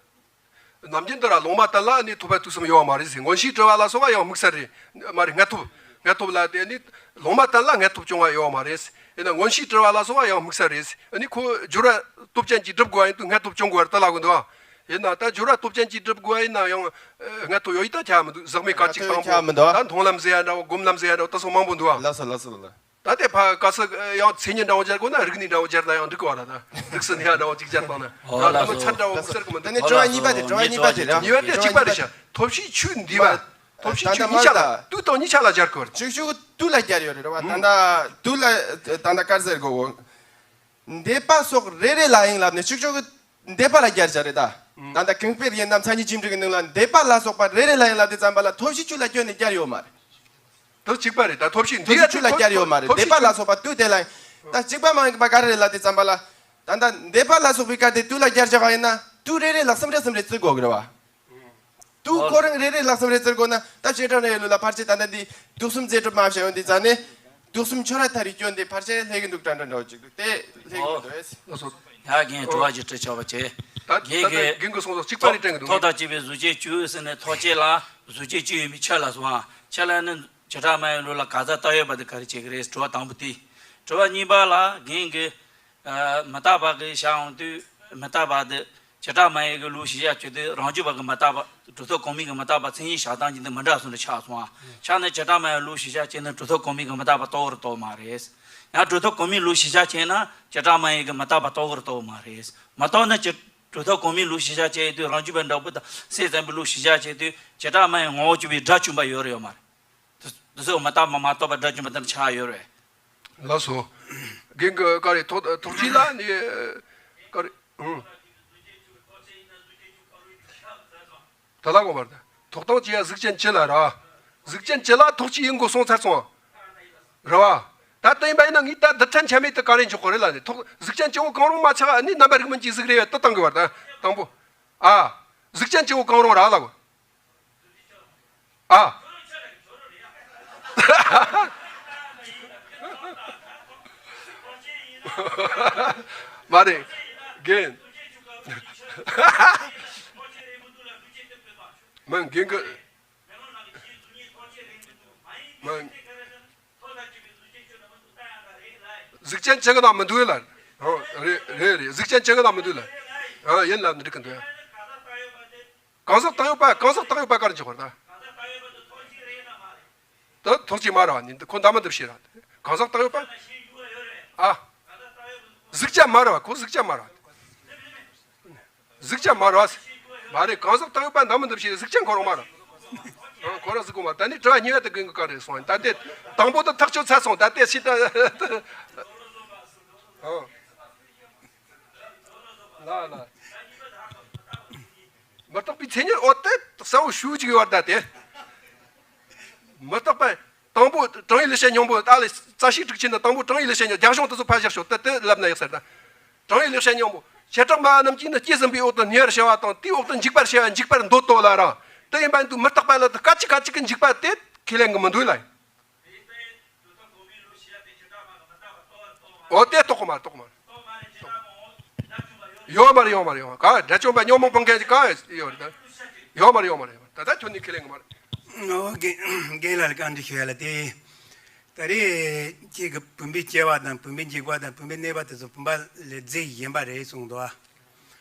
ནམ་རྒྱུན་འདི་ར་ལུང་མ་བསྟན་ལ་ནི་ཐོབ་པ་དུག་གསུམ་ཡོད་པ་མ་རེད་ཟེར། མངོན་ཤེས་དྲི་བ་ལ་སོགས་པ་ཡང་དམིགས་བསལ་རེད་མ་རེད། སྔ་ཐོབ། སྔ་ཐོབ་ལ་དེ་ནི་ལུང་མ་བསྟན་ལ་སྔ་ཐོབ་བྱུང་བ་ཡོད་པ་མ་རེད། ཡིན་ན་མངོན་ཤེས་དྲི་བ་ལ་སོགས་པ་ཡང་དམིགས་བསལ་རེད། ཨ་ནི་ཁོ་སྦྱོར་བ་སྟོབས་ཅན་གྱིས་སྒྲུབ་དགོས་པ་ཡིན་དུས་སྔ་ཐོབ་བྱུང་དགོས་པ་རེད་ད་ལབ་གི་འདུག་ཨ། ཡིན་ན་ད་སྦྱོར་བ་སྟོབས་ཅན་གྱིས་སྒྲུབ་དགོས་པ་ཡིན་ན་ཡང་སྔ་ཐོབ་ཡོད་ཡིན་ད་ཁྱབ་མི་འདུག་ཟག་མེད་སྐད་ཅིག་དང་པོ། ད་མཐོང་ལམ་ཟེར་ཡ་འདྲ་བོ་སྒོམ་ལམ་ཟེར་ཡ་འདྲ་བོ་ད་སོགས་མང་པོ་འདུག་ཨ། ལགས་སོ་ལགས་སོ་ལགས། ད་ལྟའི་ཕ་ག་ས་ཡང་མཚན་ཉིད་འདྲ་བོ་སྦྱར་དགོས་ན་རིག་གནས་འདྲ་བོ་སྦྱར་ན་ཡང་འགྲིག་གི་བ་ར། ད་རིགས་སུ་གནས་ཡ་འདྲ་བོ་ཅིག་སྦྱར་བཏང་ན། ཨོ་ལགས་སོ། ད་ལྟ་མི་ཚར་འདྲ་བོ་དམིགས་བསལ་གི་མི་འདུག་དེ་ནས་དྲི་བ་གཉིས་པ་དེ། དྲི་བ་གཉིས་པ་དེ་ར། གཉིས་པ་དེ་གཅིག་པ་རེད་ཤག་ཐོབ་བྱའི་ཆོས་འདུས་པ། ཐོབ་བྱའི་ཆོས་གཉིས་ཆ་ལ། དུག་དང་གཉིས་ཆ་ལ་སྦྱར་དགོས་རེད། ཅིག་ཤོས་དུག་ལ་སྦྱར་ཡོད་རེད་བ། ད་ལྟ་དུག་ལ་ད་ལྟ་ག་རེ་ཟེར་དགོས། འདོད་པ་སོགས་རེ་རེ་ལ་ཡང་ལབ་ནས་ཅིག་ཅིག་གི་འདོད་པ་ལ་སྦྱར་བྱ་རེད་ད། ད་ལྟ་གང་སྤེལ་ཡིན་ནམ་མཚན་ཉིད་ཅིག་འབྲི་གི་ནང་ལ་འདོད་པ་ལ་སོགས་པ་རེ་རེ་ལ་ཡང་ལབ་དུས་ཙམ་པ་ལ་ཐོབ་བྱའི་ཆོས་ལ་སྐྱོན་ནས་སྦྱར་ཡོད་མ་རེད། དེ་གཅིག་པ་རེད་ད། ཐོབ་བྱའི་འདི་ཐོབ་བྱའི་ཆོས་ལ་སྦྱར་ཡོད་མ་རེད། འདོད་པ་ལ་སོགས་པ་དུས་དེ་ལ་ཡང་ད་གཅིག་པ་མ་ཡིན་པ་ག་རེ་རེད་ལབ་དུས་ཙམ་པ་ལ། ད་ལྟ་འདོད་པ་ལ་སོགས་པའི་སྐབས་དེ་དུས་ལ་སྦྱར་བྱ་བ་ཡིན་ན་དུས་རེ་རེ་ལ་གསུམ་རེ་གསུམ་རེ་བརྩི་དགོས་གི་རེད་བ། དུས་ཁོ་རང་རེ་རེ་ལ་གསུམ་རེ་བརྩི་དགོས་ན་ད་བྱེ་བྲག་སྨྲ་བའི་ལུགས་ལ་ཕལ་ཆེར་ད་ལྟ་འདི་དུག་གསུམ་རྫས་གྲུབ་མ་བྱས་ཡོང་དུས་ཙང་ནས་དུག་གསུམ་ཁྱོད་ར་ཐ་རིག་སྐྱོན་དེ་ཕལ་ཆེར་ལྷད་ཀྱི་འདུག་འདྲ་འདྲ་འདྲ་བོ་ཅིག་འདུག་དེ་ལྷད་ཀྱི་འདུག་ཨེ། ལགས་སོ། ཡ་རྒན་དྲི་བ་ཅིག་དྲི་ཆོག་པ་བྱས། ད་རྒན་ད་ལྟ་གིས་རྒན་གྱིས་གསུངས་སོ་གཅིག་པ་རེད་དྲན་གྱི་འདུག་ཐོག་དང་བཅས་པའི་གཟུགས་ཅན་བཅུ་ཟེར་ནས་ཐོག་བཅས་ལ་གཟུགས་ཅན་བཅུ་ཡིན་པའི་ཆོས་ལ་སོང་ཨ། ཆོས་ལ་ནི་བྱེ་བྲག་སྨྲ་བའི་ལུགས་ལ་གང་ཟག་བཏགས་ཡོད་པ་དེ་ག་རེ་བྱེད་ཀྱི་རེད། དྲི་བ་དང་པོ་དེ། དྲི་བ་གཉིས་པ་ལ་རྒན་གྱིས། ཨ། མི་རྟག་པ་གི་བྱ་འོང་དུས་མི་རྟག་པ་དེ་བྱེ་བྲག་སྨྲ་བའི་གི་ལུགས་གཞི་བཞག་བྱེད་དུས་རང་རྒྱུད་པ་གི་མི་རྟག་པ་གྲུབ་ཐོབ་གོང་མའི་གི་མི་རྟག་པ་མཚན་ཉིད་བཞག་སྟངས་ཀྱི་འདི་མི་འདྲ་སོང་དུ་ཆགས་སོང་ཨ། ཆགས་ནས་བྱེ་བྲག་སྨྲ་བའི་ལུགས་གཞི་བཞག་བྱས་ན་གྲུབ་ཐོབ་གོང་མའི་གི་མི་རྟག་པ་རྟོགས་རུ་རྟོགས་མ་རེད། ཡང་གྲུབ་ཐོབ་གོང་མའི་ལུགས་གཞི་བཞག་བྱས་ན་བྱེ་བྲག་སྨྲ་བའི་གི་མི་རྟག་པ་རྟོགས་རུ་རྟོགས་མ་རེད། མ་རྟོགས་ན་ཅི། གྲུབ་ཐོབ་གོང་མའི་ལུགས་གཞི་བཞག་བྱས་དུས་རང་རྒྱུད་པ་འདྲ་པོ་དང་སེམས་ཙམ་པའི་ལུགས་གཞི་བཞག་བྱས་དུས་བྱེ་བྲག་སྨྲ་བའི་ངོ་བོ་བཅུ་པའི་སྒྲ་གཅུན་པ་ཡོད་རེད་ཡོད་མ་རེད། དེ་དེ་ཚོ་མི་རྟག་པ་མ་རྟོགས་པ་སྒྲ་གཅུན་པ་དེ་འདྲ་ཆགས་ཡོད་རེད། ལགས་སོ། རྒན་གྱིས་ག་རེ་ཐོག་ཐོག་གཅིག་ལ་ནི་ག་རེ། ཨང་། དེ་ལ་གོ་བར་ད། ཐོག་དང་བཅས་པ་གཟུགས་ཅན་བཅུ་ལ་ར། གཟུགས་ཅན་བཅུ་ལ་ཐོག་གཅིག་ཡིན་དགོས་གསུངས་ཚར་སོང་། རེད་བ། ད་དེ་ཡིན་པ་ཡིན་ན་ངས་ད་འདི་ཕྲན་ཆ་མེད་དུ་ག་རེ་འཇོག་གི་རེད་ལ་ནི། ཐོག་གཟུགས་ཅན་བཅུ་པོ་གང་རུང་མ་ཆགས་ཨ་ནི་རྣམ་པར་རིག་མིན་གྱི་གཟུགས་རེད་བ། དེ་བཏང་གི་བར་ད། དང་པོ། ཨ། གཟུགས་ཅན་བཅུ་པོ་གང་རུང་ར་ལ་གོ། ཨ། མ་རེད། རྒན། མིན་རྒན་གྱི། མིན། གཟུགས་ཅན་བཅུ་གི་ནང་མི་འདུག་ལ། ཨོ། རེད་རེད་རེད། གཟུགས་ཅན་བཅུ་གི་ནང་མི་འདུག་ལ། ཨ། ཡིན་ལབ་ནི་འགྲིག་གི་འདུག་གང་ཟག་བཏགས་ཡོད་པ། གང་ཟག་བཏགས་ཡོད་པ་ག་རེ་འཇོག་པར་ད། ད་ཐོག་གཅིག་མ་རེད་བ། ནི་འདི་ཁོ་འདྲ་མི་འདུག་ཤེས་ར། གང་ཟག་བཏགས་ཡོད་པ། ཨ། གཟུགས་ཅན་མ་རེད་བ། ཁོ་གཟུགས་ཅན་མ་རེད་བ། གཟུགས་ཅན་མ་རེད་བ། མ་རེད། གང་ཟག་བཏགས་ཡོད་པ་འདྲ་མི་འདུག་ཤེས། གཟུགས་ཅན་ཁོ་རང་མ་རེད། ཨ། ཁོ་རང་གཟུགས་ཁོ་མ། ད་ནི་དྲི་བ་གཉིས་པ་དེ་རྒན་གྱིས་ག་རེ་གསུངས། ད་དེ་དང་པོ་དེ་ཐག་ཆོད་ཚར་སོང་། ད་དེ་ཤི་ད། ཨ། ལ་ལ། མི་རྟག་པའི་མཚན་ཉིད། འོ་དེ་གསལ་བོ་ཞུ་ཅིག་ཡོད་ད་དེ། མི་རྟག་པ། དང་པོ་གྲངས་ཡུལ་ལེགས་བཤད་སྙིང་པོ། ད་ལ་རྩ་ཤེ་དྲུག་ཅུ་ནི་དང་པོ་གྲངས་ཡུལ་ལེགས་བཤད་སྙིང་པོ། རྒྱ་གཞུང་དེ་ཚོ་ཕར་བཞག་ཤོག་དེ་དེ་ལབ་ན་ཡག་ཟེར་ད། གྲངས་ཡུལ་ལེགས་བཤད་སྙིང་པོ། བྱེ་བྲག་སྨྲ་བ་རྣམས་ཀྱིས་ནི་སྐྱེས་ཟིན་པའི་འོག་ཏུ་ཉེ་བར་བྱ་བ་དང་དེའི་འོག་ཏུ་འཇུག་པར་བྱ་བ་འཇུག་པར་འདོད་དོ་ལ་ར། དེ་ཡིན་པ་འདུག་མི་རྟག་པ་ལ་དེ་སྐད་ཅིག་སྐད་ཅིག་གི་འཇུག་པ་དེ་ཁས་ལེན་གྱི་མི་འདུག་ལ། འོ་དེ་རྟོགས་གོ་མ་རྟོགས་གོ་མ། ཡོད་མ་རེད། ཡོད་མ་རེད། ཡོད་མ་རེད། ག་དགྲ་བཅོམ་པ་ཉོན་མོངས་སྤོང་མཁན་གྱི་ག་ཡོད་རེད། ཡོད་མ་རེད། ཡོད་མ་རེད། ད་ལྟ་ཁྱོད་ནི་ཁས་ལེན་གི་མ་རེད། ཨོ་རྒན་རྒན་ལགས་ལ་བཀའ་འདྲི་ཞུ་ཡ་ལ་དེ། ད་རེས་ཁྱེད་ཀྱི་བུམ་པའི་སྐྱེ་བ་དང་བུམ་པའི་འཇིག་པ་དང་བུམ་པའི་གནས་པ་དེ་ཚོ་བུམ་པ་ལས་རྫས་གཞན་པ་རེད་གསུངས་འདུག་ཨ།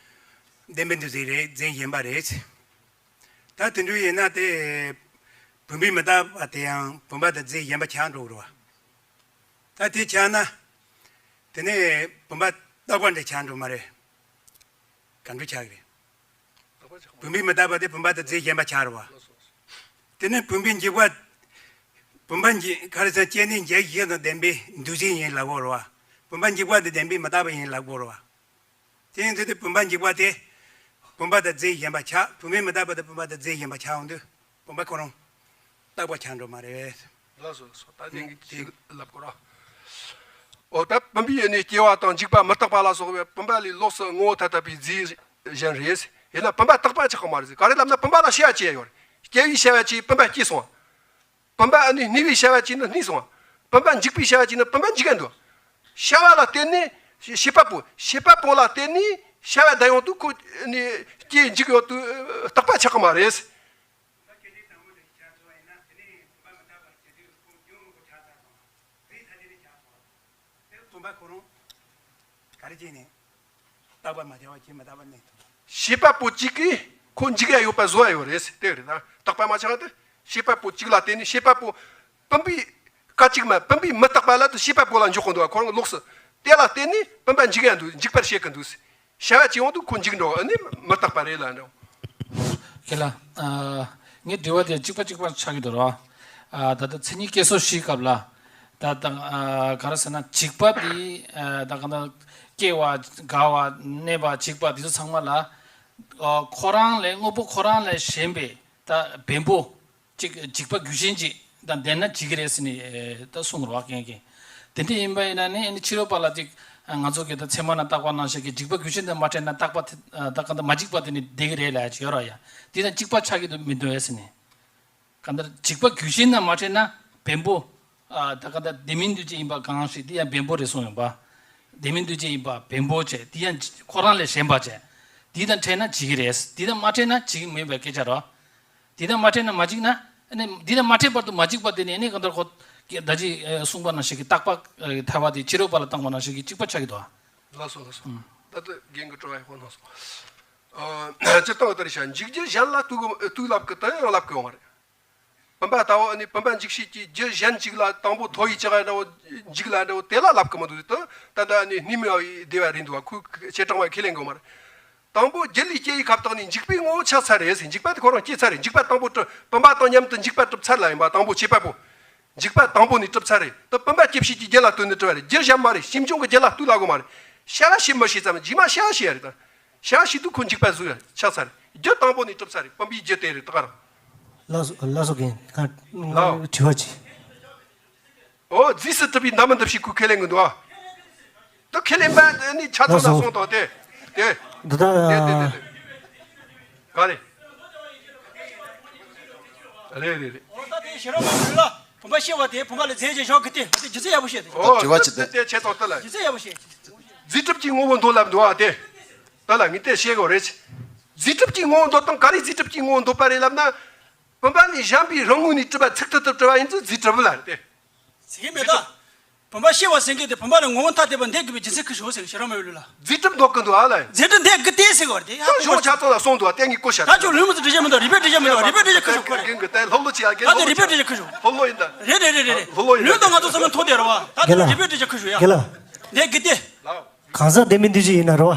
བདེན་པའི་འདུ་འཛི་རེད། རྫས་གཞན་པ་རེད། ད་དེ་འདྲ་ཡིན་ན་དེ་བུམ་པའི་མི་རྟག་པ་དེ་ཡང་བུམ་པ་དང་རྫས་གཞན་པ་ཆགས་འགྲོ་གི་རེད་བ། ད་དེ་ཆགས་ན། དེ་ནས་བུམ་པ་རྟག་པ་འདྲ་ཆགས་འགྲོ་མ་རེད། ག་འདྲ་ཆགས་ཀྱི་རེད། བུམ་པའི་མི་རྟག་པ་དེ་བུམ་པ་དང་རྫས་གཞན་པ་ཆགས་རེད་བ། དེ་ནས་བུམ་པའི་འཇིག་པ། བུམ་པ་འཇིག་ག་རེ་ཟེར། སྐྱེ་གནས་འཇིག་བཞི་དང་ལྡན་པའི་འདུ་བྱེད་ཡིན་ལབ་དགོས་རེད་བ། བུམ་པ་འཇིག་པ་དེ་བདེན་པའི་མི་རྟག་པ་ཡིན་ལབ་དགོས་རེད་བ། དེ་ཡིན་དུས་དེ་བུམ་པ་འཇིག་པ་དེ། བུམ་པ་དང་རྫས་གཞན་པ་ཆགས། བུམ་པའི་མི་རྟག་པ་དང་བུམ་པ་དང་རྫས་གཞན་པ་ཆགས་འོང་དུས། བུམ་པ་ཁོ་རང་རྟག་པ་ཆགས་འགྲོ་མ་རེད། ལགས་སོ་ལགས་སོ། ད་ནི་ངས་ཅིག་ལབ་དགོས་ར། འོ་ད་བུམ་པའི་ཡུལ་ནི་སྐྱེ་བ་དང་འཇིག་པ་མི་རྟག་པ་ལ་སོགས་པའི་བུམ་པ་ལས་ལོགས་སུ་ངོ་བོ་ཐ་དད་པའི་རྫས་གཞན་རེད། ཡིན་ན་བུམ་པ་རྟག་པ་ཆགས་ཀྱི་མ་རེད། ག་རེ་ལབ་ན་བུམ་པ་ལ་སྐྱེ་བ་སྐྱེས་ཡོད་རེད། སྐྱེ་བའི་སྐྱེ་བ་སྐྱེས། བུམ་པ་སྐྱེས་སོང་། བུམ་པ་ཨ་ནི་གནས་པའི་སྐྱེ་བ་སྐྱེས་ན་གནས་སོང་། བུམ་པ་འཇིག་པའི་སྐྱེ་བ་སྐྱེས་ན་བུམ་པ་འཇིག་ག་འདུག་སྐྱེ་བ་ལ་བརྟེན་ནས་བྱེད་པ་པོ། བྱེད་པ་པོ་ལ་བརྟེན་ནས་སྐྱེ་བ་ལྡན་ཡོང་དུས་ཁོ་ནི་སྐྱེ་འཇིག་ཡོང་དུས་རྟག་པ་ཆགས་ཀྱི་མ་རེད། བུམ་པ་སྐྱེ་གནས་དང་པོ་དེ་ཆགས་སོང་བ་ཡིན་ན་དེ་ནས་བུམ་པ་མི་རྟག་པ་སྐྱེ་དུས་ཁོ་སྐྱེ་བོ་ཁོ་ཆགས་ཚར་སོང་། རྫས་ཐ་དད་དེ་ཆགས་སོང་། དེ་བུམ་པ་ཁོ་རང་ག་རེ་བྱས་ནས་རྟག་པ་མ་ཆགས་པ་བྱས་མི་རྟག་པ་གནས་ཐུབ། བྱེད་པ་པོ་གཅིག་གིས་ཁོ་འཇིག་ཡ་ཡོད་པ་བཟོ་ཡ་ཡོད་རེད། དེ་རེད་ད། རྟག་པ་མ་ཆགས་དེ་བྱེད་པ་པོ་གཅིག་ལ་བརྟེན་ནས་བྱེད་པ་པོ་བུམ་པའི་སྐད་ཅིག་མ་བུམ་པའི་མི་རྟག་པ་ལ་དུ་བྱེད་པ་པོ་ལ་འཇོག་གི་འདུག་ཁོ་རང་ལོགས་སུ་དེ་ལ་བརྟེན་ནས་བུམ་པ་འཇིག་ཡ་འདུག་འཇིག་པར་བྱེད་ཀྱི་འདུག་བྱ་བ་བྱེད་ཡོང་དུས་ཁོ་འཇིག་འགྲོ། ཨ་ནི་མི་རྟག་པ་རེད་ལ་འགྲོ། ཁྱེད་ལ། ཨ། ངའི་དྲི་བ་དེ་གཅིག་པ་གཅིག་པ་ཆགས་ཀྱི་འདུག་ར། ཨ། ད་ལྟ་མཚན་ཉིད་སྐྱེ་སོ་བཞིའི་སྐབས་ལ། ད་ད་ཨ་ག་རེ་ཟེར་ན་འཇིགས་པ་དེ་ཨ་ད་ག་ད་སྐྱེ་བ་རྒ་བ་གནས་པ་འཇིགས་པ་དེ་ཚོ་ཚང་མ་ལ་ཨ་ཁོ་རང་ལས་དངོས་པོ་ཁོ་རང་ལས་གཞན་པའི་ད་བེམ་པོ་ཅིག་འཇིགས་པ་རྒྱུ་ཅན་ཅིག་དང་ལྡན་ན་འཇིགས་ཀྱི་རེད་ཟེར་ནས་ཨེ་ད་གསུངས་རོགས་རྒན་གྱིས། དེ་འདྲ་ཡིན་པ་ཡིན་ན་ནི་ཨ་ནི་ཕྱི་རོལ་པ་ལ་ཅིག་ཨ་ང་ཚོ་གི་ད་ཚད་མ་ན་བརྟགས་པ་ནང་བཞིན་གྱི་འཇིགས་པ་རྒྱུ་ཅན་དང་མ་བྲལ་ན་བརྟགས་པ་དེ་ཨ་ད་ག་ད་མ་འཇིགས་པ་དེ་ནི་བསྡད་ཀྱི་རེད་ལབ་ཡ་ཅིག་ཡོད་ར་ཡ། དེ་དང་གཅིག་པ་ཆགས་ཀྱི་འདུག་མི་འདུག་ཨེ་ཟེར་ནས། གང་ལྟར་འཇིགས་པ་རྒྱུ་ཅན་དང་མ་བྲལ་ན་བེམ་པོ། ཨ་ད་གང་ལྟར་དེ་མིན་འདུས་བྱས་ཡིན་པ་གང་ཞིག་དེ་ཡང་བེམ་པོ་རེད་གསུངས་ཡོང་པ། དེ་མིན་འདུས་བྱས་ཡིན་པ་བེམ་པོ་བྱས་དེ་ཡང་ཁོ་རང་ལས་གཞན་པ་བྱས། དེ་དང་བྲལ་ན་འཇིགས་ཀྱི་རེད། དེ་དང་མ་བྲལ་ན་འཇིགས་ཀྱི་མེད་པའི་སྐད་ཆ་རོ། དེ་དང་མ་བྲལ་ན་མ་འཇིགས་ན། ཨ་ནི་དེ་དང་མ་བྲལ་བར་དུ་མ་འཇིགས་པ་དེ་ནི་ཨ་ནི་གང་ལྟར་ཁོ་ད་ཅི་གསུངས་པ་ནང་བཞིན་གྱི་བརྟག་པ་ཐལ་བ་དེ་ཕྱི་རོལ་པ་ལ་བཏང་བ་ནང་བཞིན་གྱི་གཅིག་པ་ཆགས་ཀྱི་འདུག་ཨ། ལགས་སོ་ལགས་སོ། ཨུམ། ད་ལྟ་རྒན་གྱི་དྲི་བ་ཡག་པོ་གནང་སོང་། ཨ་སྤྱིར་བཏང་ལྟར་བྱ་འཇིགས་རྒྱུ་གཞན་ལ་ལྟོས་ལྟོས་ལབ་ཀྱི་ད་ཡང་ལབ་ཀྱི་ཡོང་བ་རེད། བུམ་པ་ལྟ་བུ་ནི་བུམ་པ་འཇིགས་བྱེད་ཀྱི་རྒྱུ་གཞན་གཅིག་ལ་དང་པོ་ཐོ་ཡི་ཅི་ག་འདྲ་བོ་འཇིག་ལ་འདྲ་བོ་དེ་ལ་ལབ་ཀྱི་མི་འདུག་ད་ད་ལྟ་ནི་སྣེ་མོ་བའི་སྡེ་བ་རེད་འདུག་བ། ཁོས་བྱེ་བྲག་པ་ཁས་ལེན་དགོས་མ་རེད། དང་པོ་རྒྱུ་ལས་སྐྱེ་བའི་ཁ་བཏགས་ནི་འཇིག་པའི་ངོ་བོ་ཆགས་ཚར་རེད་ཟེར། འཇིག་པ་དེ་ཁོ་རང་སྐྱེས་ཚར་རེད། འཇིག་པ་དང་པོ་གྲུབ། བུམ་པ་དང་མཉམ་དུ་འཇིག་པ་གྲུབ་ཚར་ལ་ཡིན་པ། དང་པོ་བྱེད་པ་པོ། འཇིག་པ་དང་པོ་ནས་གྲུབ་ཚར་རེད། ད་བུམ་པ་སྐྱེ་བྱེད་ཀྱི་རྒྱུ་ལ་ལྟོས་ནས་གྲུབ་པ་རེད། རྒྱུ་གཞན་མ་རེད། ཞིབ་འཇུག་གི་རྒྱུ་ལ་ལྟོས་ལ་དགོས་མ་རེད། བྱ་བ་ཞིག་མི་ཤེས་ཙམ་རྗེས་མ་བྱ་བ་ཤེས་ཡ་རེད་ད། བྱ་བ་ཤེས་དུས་ཁོ་འཇིག་པ་བཟོ་ཡ་ཆགས་ཚར་རེད། རྒྱུ་དང་པོ་ནས་གྲུབ་ཚར་རེད། བུམ་པའི་རྒྱུ་དེ་རེད་ད་ག་རང་། ལགས་སོ་ལགས་སོ་རྒན། ལགས། དྲི་བ་ཅི། ཨོ་རྫས་སུ་གྲུབ་པའི་འདབ་མ་འདུ་བྱེད་ཁོས་ཁས་ལེན་གི་འདུག་ཨ། ད་ཁས་ལེན་པ་ནི་ཆ་ཚང་ལ་སོང་དང་དེ། དེ། འདི་ལྟར། དེ་དེ་དེ་དེ། ག་རེ། རེད་རེད་རེད། འོ་ད་དེ་ཤེས་རབ་མ་ལུས་ལ་བུམ་པ་ཤེས་པ་དེ་བུམ་པ་ལ་རྫས་ཀྱི་ཞོག་གི་དེ་དེ་རྒྱུ་མཚན་ཡག་པོ་བཤད་དེ། ཨོ་དྲི་བ་ཅི་དེ། དེ་དེ་ཆེ་ཚོགས་དེ་ལ། རྒྱུ་མཚན་ཡག་པོ་བཤད། རྫས་གྲུབ་ཀྱི་ངོ་བོ་མདོ་ལབ་འདུག་ཨ་དེ། དེ་ལ་ངས་དེ་བཤད་དགོས་རེད། རྫས་གྲུབ་ཀྱི་ངོ་བོ་མདོ་དང་ག་རེ་རྫས་གྲུབ་ཀྱི་ངོ་བོ་མདོ་པ་རེད་ལབ་ན། བུམ་པ་ནི་གཞན་པའི་རང་ངོས་ནས་གྲུབ་པ་ཚིག་ཐག་ཏུ་གྲུབ་པ་ཡིན་ཚུལ་རྫས་གྲུབ་ལ་རེད་དེ། ཟེར་གི་མེད་ད། བུམ་པ་ཤེས་པ་ཟེར་གི་དེ་བུམ་པ་ལ་ངོ་བོ་ཐ་དད་པ་འདས་དགོས་པའི་རྒྱུ་མཚན་ཁུ་ཞོག་ཟེར་གི་ཤེས་རབ་མ་ལུས་ལ། རྫས་གྲུབ་འདོགས་གི་འདུག་ཨ་ལ། རྫས་གྲུབ་འདས་གི་དེ་ཟེར་གི་བ་རེད་དེ་ཡ་ད་གཞུང་ཆ་ཚང་ལ་གསུངས་འདུག་ཨ་དེ་ངས་གོ་ཤ། ད་ཁྱོད་ལུས་མི་ཚོ་འགྲེལ་བཤད་མི་འདུག་རིགས་པའི་འགྲེལ་བཤད་མི་འདུག་རིགས་པའི་འགྲེལ་བཤད་ཁུ་ཞོག་གོ་རེད། རྒན་གི་ད་ལྷོ་ལྷོ་ཅི་ཡ་རྒན་ད་ལྷོ་དེ་ལྷོ་རིགས་པའི་ཅི་འགྲེལ་བཤད་ཁུ་ཞོག་ལྷོ་ལྷོ་ཡིན་ད། རེད་རེད་རེད་རེད་རེད། ལྷོ་ལྷོ་ཡིན་ད། ལུས་དང་ང་ཚོ་བསམ་བློ་མཐོ་དེ་རེད་བ། ད་དེ་རྒན་ལགས། རིགས་པའི་འགྲེལ་བཤད་ཁུ་ཞོག་ཡ། འདས་གི་དེ། གང་ཟག་བདེན་མིན་འདུས་བྱས་ཡིན་ན་རེད་བ།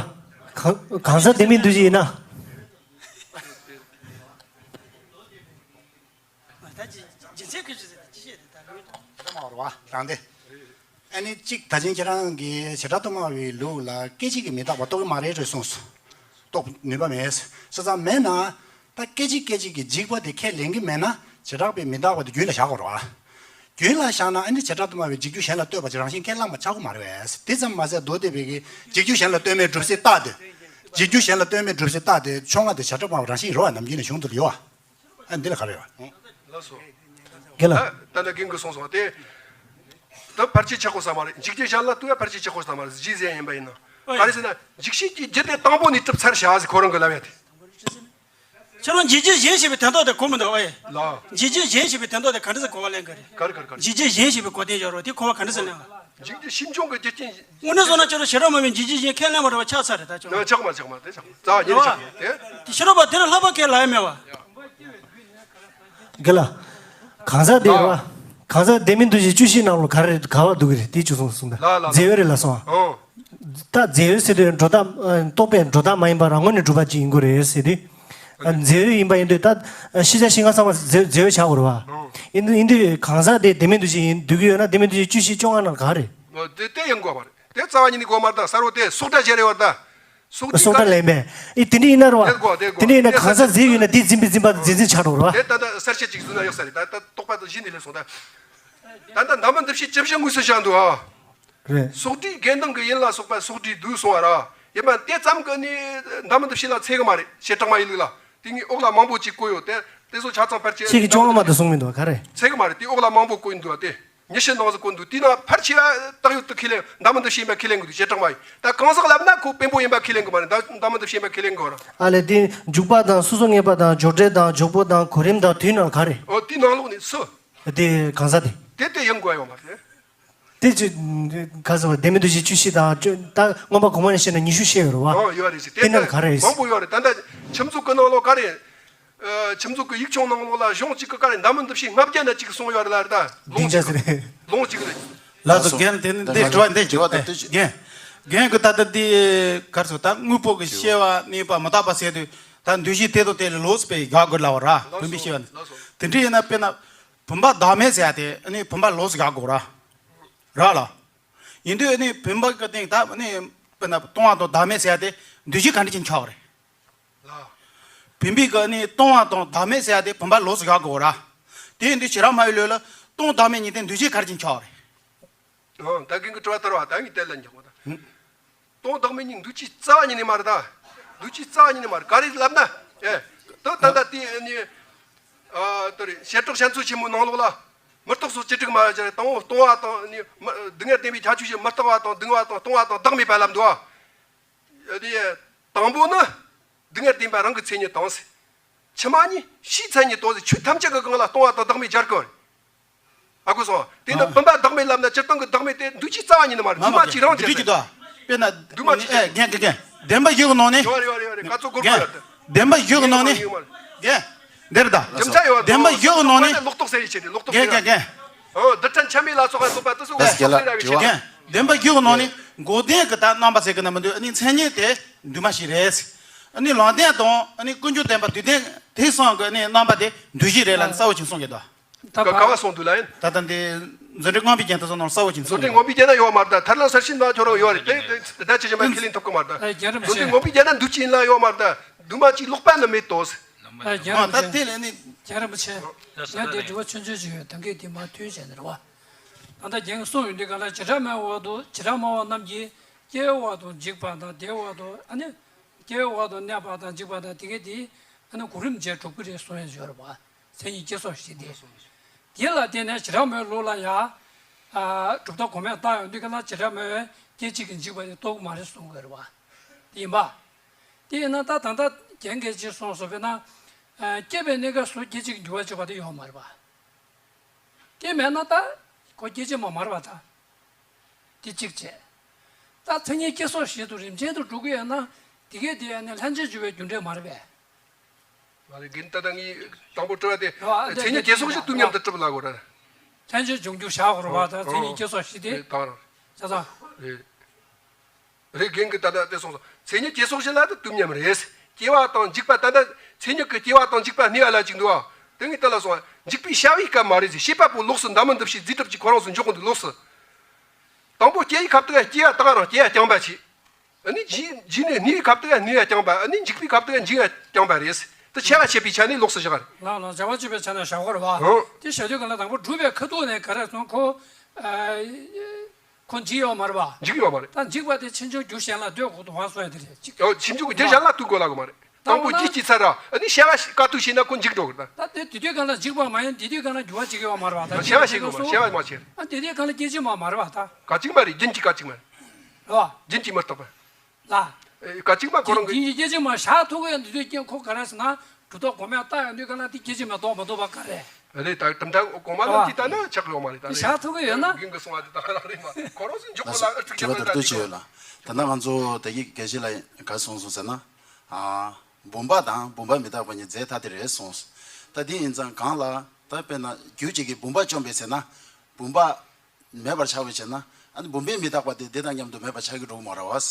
གང་གང་ཟག་བདེན་མིན་འདུས་བྱས་ཡིན་ན། ད་ཅི་ཅི་ཚེ་ཁུ་ཞིག་ཟེར་ཅི་བཤད་དེ་ད་ལོས། ད་མ་བར་བ་རང་དེ། ཨ་ནི་གཅིག་ད་ཅིང་ཁྱེད་རང་གིས་བྱེ་བྲག་ཏུ་སྨྲ་བའི་ལུགས་ལ་སྐད་ཅིག་གིས་མི་རྟག་པ་རྟོགས་ཀྱི་མ་རེད་རེད་གསུངས་སོ། རྟོགས་ནུས་པ་མེད། བྱས་ཙང་མེད་ན། ད་སྐད་ཅིག་སྐད་ཅིག་གིས་འཇིག་པ་དེ་ཁས་ལེན་གྱི་མེད་ན་བྱེ་བྲག་པའི་མི་རྟག་པ་དེ་རྒྱུན་ལ་བཞག་དགོས་རེད་བ། རྒྱུན་ལ་བཞག་ན་ཨ་ནི་བྱེ་བྲག་ཏུ་སྨྲ་བའི་འཇིག་རྒྱུ་གཞན་ལ་ལྟོས་པ་ཅིག་རང་བཞིན་ཁས་བླངས་པ་ཆགས་ཀྱི་མ་རེད་བས། དེ་ཙམ་མ་ཟད་མདོ་སྡེ་པའི་གི་འཇིག་རྒྱུ་གཞན་ལ་ལྟོས་མེད་སྒྲུབ་སའི་རྟགས་དེ། འཇིག་རྒྱུ་གཞན་ལ་ལྟོས་མེད་སྒྲུབ་སའི་རྟགས་དེ་ཕྱོགས་སྔ་དེ་བྱེ་བྲག་སྨྲ་བ་རང་བཞིན་རེད་བ། ནམ་རྒྱུན་ནས་གཞུང་དུ་ཡོད་བ། ཨ་འདི་ལ་ག་རེ་ཡོད། ལགས་སོ། རྒན་ལགས། ད་ད་ལྟ་རྒན་གྱིས་གསུངས་སོང་དེ། ད་ཕལ་ཆེར་ཆགས་དགོས་ས་མ་རེད། འཇིག་རྒྱུ་གཞན་ལ་ལྟོས་ཡ་ཕལ་ཆེར་ཆགས་དགོས་ས་མ་རེད། རྗེས་ཟེར་ཡིན་པ་ཡིན་ན། ཨོ་ག་རེ་ཟེར་ན་འཇིག་བྱེད་ཀྱི་རྒྱུ་དེ་དང་པོ་ནས་གྲུབ་ཚར་བྱ་ཟེར་ཁོ་རང་གི་ལབ་ཡ་དེ། ཁྱེད་རང་འཇིག་རྒྱུ་གཞན་ཞེས་པའི་དོན་དག་དེ་གོ་མི་འདུག་ཨེ། ལགས། འཇིག་རྒྱུ་གཞན་ཞེས་པའི་དོན་དག་དེ་ག་འདྲ་ཟེར་གོ་བ་ལེན་གི་རེད། ག་རེ་ག་རེ་ག་རེ། འཇིག་རྒྱུ་གཞན་ཞེས་པའི་གོ་དོན་སྦྱར་རོགས་དེ་གོ་བ་ག་འདྲ་ཟེར་ལེན་བ། འཇིག་རྒྱུ་ཞིབ་འཇུག་གི་རྒྱུ་རྐྱེན། དངོས་གནས་སོང་ན་ཁྱོད་རང་ཤེས་རབ་སྨྲ་བའི་འཇིག་རྒྱུ་གཞན་ཁས་ལེན་པ་འདྲ་བ་ཆགས་ཚར་རེད་ད་ཁྱོད། ཆགས་མ་ཆགས་མ་དེ་ཆགས་མ་རྩ་བ་ཉིད་ནས་ཆགས་མ་དེ། དེ་ཤེས་རབ་པ་དེ་ལ་ལྷག་པ་གང་ལ་ཡང་མེད་བ། རྒན་ལགས། གང་ཟག་དེ་རེད་བ། གང་ཟག་བདེན་མིན་འདུས་བྱས་བཅུ་བཞི་ནང་ལོགས་ག་རེ་ག་བ་འདུག་གི་རེད་དེ་བཅུ་གསུམ་གསུངས་ད། ལ་ལ་ལ། རྫས་ཡོད་རེད་ལ་སོང་ཨ། ཨོ། ད་རྫས་ཡོད་ཟེར་དུས་སྒྲོ་བཏགས་རྟོག་པས་སྒྲོ་བཏགས་མ་ཡིན་པ་རང་ངོས་ནས་གྲུབ་པ་ཅིག་ཡིན་དགོས་རེད་ཟེར་དུས། རྫས་ཡོད་ཡིན་པ་ཡིན་དུས་ད་ཤེས་བྱ་ཤེས་ལྔ་ཚང་མ་རྫས་རྫས་ཡོད་ཆགས་དགོས་རེད་བ། ཡིན་དུས་ཡིན་དུས་གང་ཟག་དེ་བདེན་མིན་འདུས་བྱས་ཡིན་འདུག་གི་ཡོད་ན་བདེན་མིན་འདུས་བྱས་བཅུ་བཞི་བཅོ་ལྔ་ནང་ག་རེད། དེ་དེ་ཡིན་དགོས་པ་རེད། དེ་རྩ་བ་ཉིད་ནས་དགོས་མ་རེད་ད། གསར་བོ་དེ་སོགས་སྒྲ་གཞན་རེད་བ་ད། སོགས་སྒྲ་ལེན་པས། ཨི་དེ་འདྲ་ཡིན་ན་རེད་བ། དེ་འདྲ་ཡིན་ན་གང་ཟག་རྫས་ཡོད་ན་དེ་འཛིན་པའི་འཛིན་པ་འཛིན་འཛིན་ཆགས་འགྲོ་རེད་བ། དེ་ད་ལྟ་གསལ་བཤད་ཅིག་བཟོས་ན་ཡག་ས་རེད་ད། ད་རྟོག་པ་དང་གཞི་ནས་ལས་སོང་ད། ད་ལྟ་འདབ་མ་འདུ་བྱེད་བཅུ་བཞི་དངོས་སུ་བཞག་འདུག་ཨ། རེད། སོགས་སྒྲའི་དགེ་འདུན་གྱི་ཡིན་ལ་སོགས་པ་སོགས་སྒྲའི་དུ་སོང་བ་ར། ཡིན་པ་དེ་ཙམ་གྱིས་ནི་འདབ་མ་འདུ་བྱེད་ལ་ཚད་གི་མ་རེད། བྱེ་བྲག་སྨྲ་བའི་ལུགས་ལ། དེ་ངས་འོག་ལ་མང་པོ་ཅིག་བཀོད་ཡོད་དེ། དེ་ཚོ་ཆ་ཚང་ཕལ་ཆེར་ཆེ་གི་བཅོ་ལྔ་མ་གཏོགས་གསུངས་མི་འདུག་ག་རེ། ཚད་གི་མ་རེད། དེ་འོག་ལ་མང་པོ་བཀོད་འདུག་སྟེ། ཉི་ཤུ་ནང་བཞིན་བཀོད་འདུག་དེ་ན་ཕལ་ཆེ་བ་བཏགས་ཡོད་དུ་ཁས་ལེན། འདབ་མ་འདུ་བྱེད་ཡིན་པ་ཁས་ལེན་གི་འདུག་བྱེ་བྲག་སྨྲ་བའི། ད་གང་ཟག་ལབ་ན་ཁོ་བེམ་པོ་ཡིན་པ་ཁས་ལེན་གི་མ་རེད། འདབ་འདབ་མ་འདུ་བྱེད་ཡིན་པ་ཁས་ལེན་གི་ར། ཨ་ལས་དེ་འཇུག་པ་དང་སོ་སོ་ངེས་པ་དང་སྦྱོར་བྲལ་དང་འཇོག་པོ་དང་གོ་རིམ་དང་དུས་ནང་ག་རེ། ཨོ་དེ་ནང་ལོགས་ནས་སུ། དེ་གང་ཟག་དེ། དེ་དེ་ཡིན་དགོས་ཡོད་མ་རེད། དེ་ཅི། ག་ཟེར་བ་བདེན་མིན་འདུ་བྱེད་བཅུ་བཞི་དང་བཅུ་ད་མངོན་པ་གོང་མ་ནས་བཤད་ན་ཉི་ཤུ་བཤད་ཡོད་རེད་བ། ཨོ་ཡོད་རེད་ཟེར། དེ་ནང་ག་རེ་རེད། མང་པོ་ཡོད་རེད། ད་ལྟ་ཁྱིམ་ཚུགས་ཀྱི་ནང་ལོགས་ག་རེ། ཨ་ཁྱིམ་ཚུགས་ཀྱི་ཡིག་ཆུང་ནང་ལོགས་ལ་གཞུང་གཅིག་གི་ག་རེ་འདབ་མ་འདུ་བྱེད་ལྔ་བརྒྱ་ན་གཅིག་གསུངས་ཡོད་རེད་ལ་རེད་ད། ལུང་གཅིག་གི། ལུང་གཅིག་གི། ལགས་སོ་རྒན། དེ་ནི་འདི་དྲི་བ་འདི་དྲི་བ་དེ་ལྟོས་ཅིག་རྒན། རྒན་གྱིས་ད་ལྟ་འདི་ག་རེ་ཟེར་ད་དངོས་པོ་གི་ཤེས་པ་གནས་པ་མི་རྟག་པ་ཟེར་དུས་ད་འདུ་བྱེད་དེ་དང་དེ་ལ་ལོགས་སུ་པའི་དགག་དགོས་ལབ་པ་ར། བུམ་པའི་ཤེས་པ་ནི། དེ་འདྲ་ཡིན་ན་དཔེར་ན། བུམ་པ་བདག་མེད་ཟེར་ཡ་དེ་ཨ་ནི་བུམ་པ་ལོགས་སུ་དགག་དགོས་ར། རག་ལ། ཡིན་དུས་ནི་བུམ་པ་གི་སྟེང་ད་ནི་དཔེར་ན་སྟོང་བ་དང་བདག་མེད་ཟེར་ཡ་དེ་འདུས་བྱས་ག་འདྲ་ཅིག་ཆགས་པ་རེད། ལ། བུམ་པའི་གི་ནི་སྟོང་བ་དང་བདག་མེད་ཟེར་ཡ་དེ་བུམ་པ་ལོགས་སུ་བཞག་དགོས་ར། དེ་ཡིན་དུས་བྱེ་བྲག་སྨྲ་བའི་ལུགས་ལ་སྟོང་བདག་མེད་གཉིས་དེ་འདུས་བྱས་ག་འདྲ་ཅིག་ཆགས་པ་རེད། ཨང་། ད་གིན་གི་དྲི་བ་ལྟར་བ་ད་ངས་དེ་ལ་འཇོག་པ་དང་། སྟོང་བདག་མེད་གཉིས་འདུས་བྱས་རྩ་བ་ཉིད་ནས་མ་རེད་ད། འདུས་བྱས་རྩ་བ་ཉིད་ནས་མ་རེད། ག་རེ་ལབ་ན། ཨེ། ད་ད་ལྟ་དེ་ནི། ཨ། དེ་རེད། བྱེ་བྲག་བཤད་མཛོད་ཆེན་མོའི་ནང་ལོགས་ལ། མུ་སྟེགས་སོགས་བཅུ་དྲུག་མ་ཡོད་ཀྱང་དང་པོ་སྟོང་བ་དང་ནི་མ་སྡུག་བསྔལ་བདེན་པའི་ཁྱད་ཆོས་ཀྱི་མུ་སྟེགས་པ་དང་སྡུག་བསྔལ་བ་དང་སྟོང་བ་དང་བདག་མེད་པ་ལབ་འདུག་ཨ། དེ་དང་པོ་ནི་སྡུག་བསྔལ་བདེན་པ་རང་གི་མཚན་ཉིད་དང་ཟེར། ཕྱི་མ་གཉིས་ཕྱིའི་མཚན་ཉིད་དང་ཟེར། ཆོས་ཐམས་ཅད་ཀྱི་སྒང་ལ་སྟོང་བ་དང་བདག་མེད་སྦྱར་དགོས་རེད། ཨ་ཁུ་སོང་། དེ་ནི་ཨ། བུམ་པ་བདག་མེད་ལབ་ན་སྤྱིར་བཏང་གི་བདག་མེད་དེ་འདུས་བྱས་རྩ་བ་ཉིད་ནས་མ་རེད། མ་འདུས་མ་མ་བྱས་རང་བྱས་ཏེ། དཔེར་ན་འདུས་མ་བྱས། ཨེ། རྒན་རྒན་རྒན། བདེན་པ་བཞི་གི་ནང་ནས། ཡོད་རེད་ཡོད་རེད་ཡོད་རེད། ཀ་ཚོད་སྐོར་རྒན། གོ་ཡོད་དེ། བདེན་པ་བཞི་གི་ནང་ནས། ཡོད་མ་རེད། རྒན། འདིར་ད། རྒྱུ་མཚན་ཡོད་བདེན་པ་བཞི་གི་ནང་ནས། ལོག་རྟོག་ཟེར་ཡི་ཆེ་དེ་ལོག་རྟོག་རྒན་ཟེར་རྒན་རྒན། ཨོ། རྡུལ་ཕྲན་ཆ་མེད་ལ་སོགས་པ་སོགས་པ་དེ་ཚོ་ལ་ལོག་རྟོག་ཟེར་ར་བའི་ཆེ་དེ། རྒན། བདེན་པ་བཞི་གི་ནང་ནས་འགོག་བདེན་གྱི་ད་རྣམ་པ་ཟེར་གི་ན་མི་འདུག་ཨ་ནི་མཚན་ཉིད་དེ་འདུས་མ་བྱས་རེད། ཨ་ནི་ལམ་བདེན་དང་ཨ་ནི་ཀུན་འབྱུང་བདེན་པ་དུས་བདེན་དེ་གསུམ་གི་ཨ་ནི་རྣམ་པ་དེ་འདུས་བྱས་རེད་ལབ་ནས་གསལ་བོ་ཅིག་གསུང་གི་འདུག་ད་ག་བ་གསུངས་འདུག་ལ་ཡིན། ད་ལྟ་འདི་མཛོད་འགྲེལ་མངོན་པའི་རྒྱན་དེ་ཚོ་ནང་གསལ་བོ་ཅིག་མཛོད་འགྲེལ་མངོན་པའི་རྒྱན་ན་ཡོད་མ་རེད། ད་ཐར་ལམ་གསལ་བྱེད་ནང་ཁྱོད་རང་ཡོད་རེད་དེ། དེ་ད་ཅི་ཅི་མ་ཁས་ལེན་ཐུབ་གི་མ་རེད། ཨ། རྒྱན་རིན་པོ་ཆེ། མཛོད་འགྲེལ་མངོན་པའི་རྒྱན་ན་འདུས་བྱས་ཡིན་ལ་ཡོད་མ་རེད། ད་འདུས་མ་བྱས་ལོག་པ་ནི་མེད་དོ། ཨ། རྒྱན་རིན་པོ་ཆེ། ད་དེ་ལས་ནི། རྒྱན་རིན་པོ་ཆེ། ཡང་དེ་དྲི་བ་ཆུང་ཆུང་ཞིག་ཡོད། ད་གིན་དེ་མ་མཐུན་བྱས་ནས་རེད་བ། ད་ལྟ་རྒན་གྱིས་གསུངས་ཡོང་དུས་ག་ལ་བྱེ་བྲག་སྨྲ་བའི་འོག་ཏུ་བྱེ་བྲག་སྨྲ་བ་རྣམས་ཀྱིས་སྐྱེ་བའི་འོག་ཏུ་འཇིག་པ་དང་བདེ་བའི་འོག་ཏུ་ཨ་ནི། སྐྱེ་བའི་འོག་ཏུ་གནས་པ་དང་འཇིག་པ་དང་དེ་གའི་དེ་ཨ་ནི་གོ་རིམ་བྱས་གྲུབ་ཀྱི་རེད་གསུང་ཡ་ཡོད་རེད་བ། མཚན་ཉིད་སྐྱེ་སོགས་བཞི་སྟེ། དེ་ལ་བརྟེན་ནས་བྱེ་བྲག་སྨྲ་བའི་ལུགས་ལ་ཡང་། ཨ། གྲུབ་མཐའ་གོང་མས་བརྟགས་ཡོང་དུས་ག་ལ་བྱེ་བྲག་སྨྲ་བས་སྐད་ཅིག་གིས་འཇིག་པ་དེ་རྟོགས་ཀྱི་མ་རེད་གསུང་གི་རེད་བ། དེ་ཡིན་པ། དེ་ཡིན་ན་ད་ད་ལྟ་རྒན་གྱིས་ཅིག་གསུངས་སོང་བས་ན། ཨ། སྐྱེས་པའི་གནས་སྐབས་སུ་སྐད་ཅིག་གིས་འགྱུར་བ་བྱེད་པ་དེ་ཡོད་མ་རེད་བ། སྐྱེས་མེད་ན་ད་ཁོ་སྐད་ཅིག་མ་མ་རེད་བ་ད། དེ་གཅིག་བྱས། ད་མཚན་ཉིད་སྐྱེ་སོགས་བཞི་དུ་རིམ་ཅན་དུ་འགྲོ་གི་ཡོད་ན་དེ་གས་དེ་ཡང་ནི་ལྷན་ཅིག་འབྱུང་བའི་རྒྱུ་འབྲས་མ་རེད་པས། མ་རེད། རྒན་ད་ལྟ་ངས་དང་པོ་དྲི་བ་དེ། རེད་བ། མཚན་ཉིད་སྐྱེ་སོགས་བཞི་དུས་མཉམ་དུ་གྲུབ་ལབ་དགོས་རེད། ལྷན་ཅིག་འབྱུང་རྒྱུ་བཞག་དགོས་རེད་བ། ད་མཚན་ཉིད་སྐྱེ་སོགས་བཞི་དེ། རེད་ད། བྱས་ཙང་། རེད། རེད། རྒན་གྱིས་ད་ལྟ་དེ་གསུངས་སོང་། མཚན་ཉིད་སྐྱེ་སོགས་བཞི་ལ་ད་དུས་མཉམ་རེད། སྐྱེ་བ་དང་འཇིག་པ་ད་ལྟ་མཚན་ཉིད་ཀྱི་སྐྱེ་བ་དང་འཇིག་པ་གནས་པ་ལ་གཅིག་འདུག་བ། དེ་ངས་ད་ལ་སོང་བ། འཇིག་པའི་བྱ་བའི་སྐབས་མ་རེད་ཟེར། བྱེད་པ་པོ་ལོགས་སུ་འདའ་མི་འདུག་ཕྱིར་རྫས་གྲུབ་ཀྱི་ཁོ་རང་ཚོ་འཇོག་གི་འདུག་ལོགས་སུ། དང་པོ་སྐྱེ་བའི་སྐབས་དུ་ཡང་སྐྱེ་བ་དག་རང་སྐྱེ་བ་རྐྱང་པ་བྱེད། ཨ་ནི་རྗེས་རྗེས་ནས་གནས་པའི་སྐབས་དུ་ཡང་གནས་པ་རྐྱང་པ། ཨ་ནི་འཇིག་པའི་སྐབས་དུ་ཡང་འཇིག་པ་རྐྱང་པ་རེད། དེ་ཆ་ལ་བྱེད་པའི་ཆ་ནས་ལོགས་སུ་བཞག་རེད། ལགས་ལགས། བྱ་བ་བྱེད་པའི་ཆ་ནས་བཞག་དགོས་རེད་བ། ཨོ། དེ་བྱ་དུས་ག་ལ་དང་པོ་སྒྲུབ་པའི་ཁ་ཐུག་ནས་ག་རེ་སོང་ཁོ། ཨ། ཁོ་འཇིག་ཡོད་མ་རེད་བ། འཇིག་ཡོད་མ་རེད། ད་འཇིག་པ་དེ་ཕྱིས་འབྱུང་རྒྱུ་གཞན་ལ་ལྟོས་དགོས་འདུག་བ་གསུངས་ཡ་དེ་རེད་ཅིག་ཨོ། ཕྱིས་འབྱུང་གི་རྒྱུ་གཞན་ལ་ལྟོས་དགོས་ལ་གོ་མ་རེད། དང་པོ་སྐྱེ་སྐྱེ་ཚར་ར། ཨ་ནི་བྱ་བ་དཀའ་ཐུབ་བྱས་ན་ཁོ་འཇིག་འགྲོ་གི་རེད་ད། ད་དེ་དེ་དུས་གང་ལ་འཇིག་པ་མ་ཡིན། དེ་དུས་གང་ལ་འགྱུར་བ་བྱེད་ཀྱི་ཡོད་མ་རེད་བ། ད་བྱ་བ་བྱེད་དགོས་མ་བྱ་བ་མ་བྱེད། ཨ། དེ་དུས་གང་ལ་སྐྱེ་ཅིག་མ་མ་རེད་བ་ད། ག་ཅིག་མ་རེད། རྒྱུན་གྱི་ག་ཅིག་མ་རེད། རེད་བ། རྒྱུན་གྱི་མི་རྟག་པ། ལ། ཨེ། ག་ཅིག་མ་ཁོ་རང་གི། རྒྱུན་གྱི་སྐྱེ་ཅིག་མ་བཞག་ཐུབ་ཀྱི་ཡོད། དེ་དུས་ཀྱང་ཁོ་ག་རེ་ཟེར་ན་གྲུབ་མཐའ་གོང་མས་བརྟགས་ཡོང་དུས་གང་ལ་དེ་སྐྱེ་ཅིག་མ་གཏོགས་མི་འདུག་བ་ག་རེ། རེད། ད་གྲུབ་མཐའ་གོང་མ་ལ་ཅི་ལྟ་ན་ཆགས་ཡོད་མ་རེད་ད། དེ་བཞག་ཐུབ་ཀྱི་ཡོད་ན། རྒྱུན་གྱི་གསུང་བ་དེ་ད་རང་རེད་མ། ཁོ་རང་ཚོ་འཇོག་གོ་ལ་ཨ་ཅིག་དྲི་བ་དེ་ལྟོས་བྱས་ཡོད་ལ། ད་ནང་ང་ཚོ་དེ་གི་དགེ་བཤེས་ལགས་ག་གསུངས་སོང་ཟེར་ན། ཨ། བུམ་པ་དང་བུམ་པ་མི་རྟག་པ་གཉིས་རྫས་ཐ་དད་རེད་གསུངས། ད་དེ་ཡིན་ཙང་གང་ལ་ད་དཔེར་ན་རྒྱུད་གཅིག་གིས་བུམ་པ་བཅོམ་པས་ཟེར་ན། བུམ་པ་མེད་པར་ཆགས་པའི་ཕྱིར་ན། ཨ་ནི་བུམ་པའི་མི་རྟག་པ་དེ་དེ་དང་མཉམ་དུ་མེད་པར་ཆགས་ཀྱི་འགྲོ་གི་མ་རེད་བ།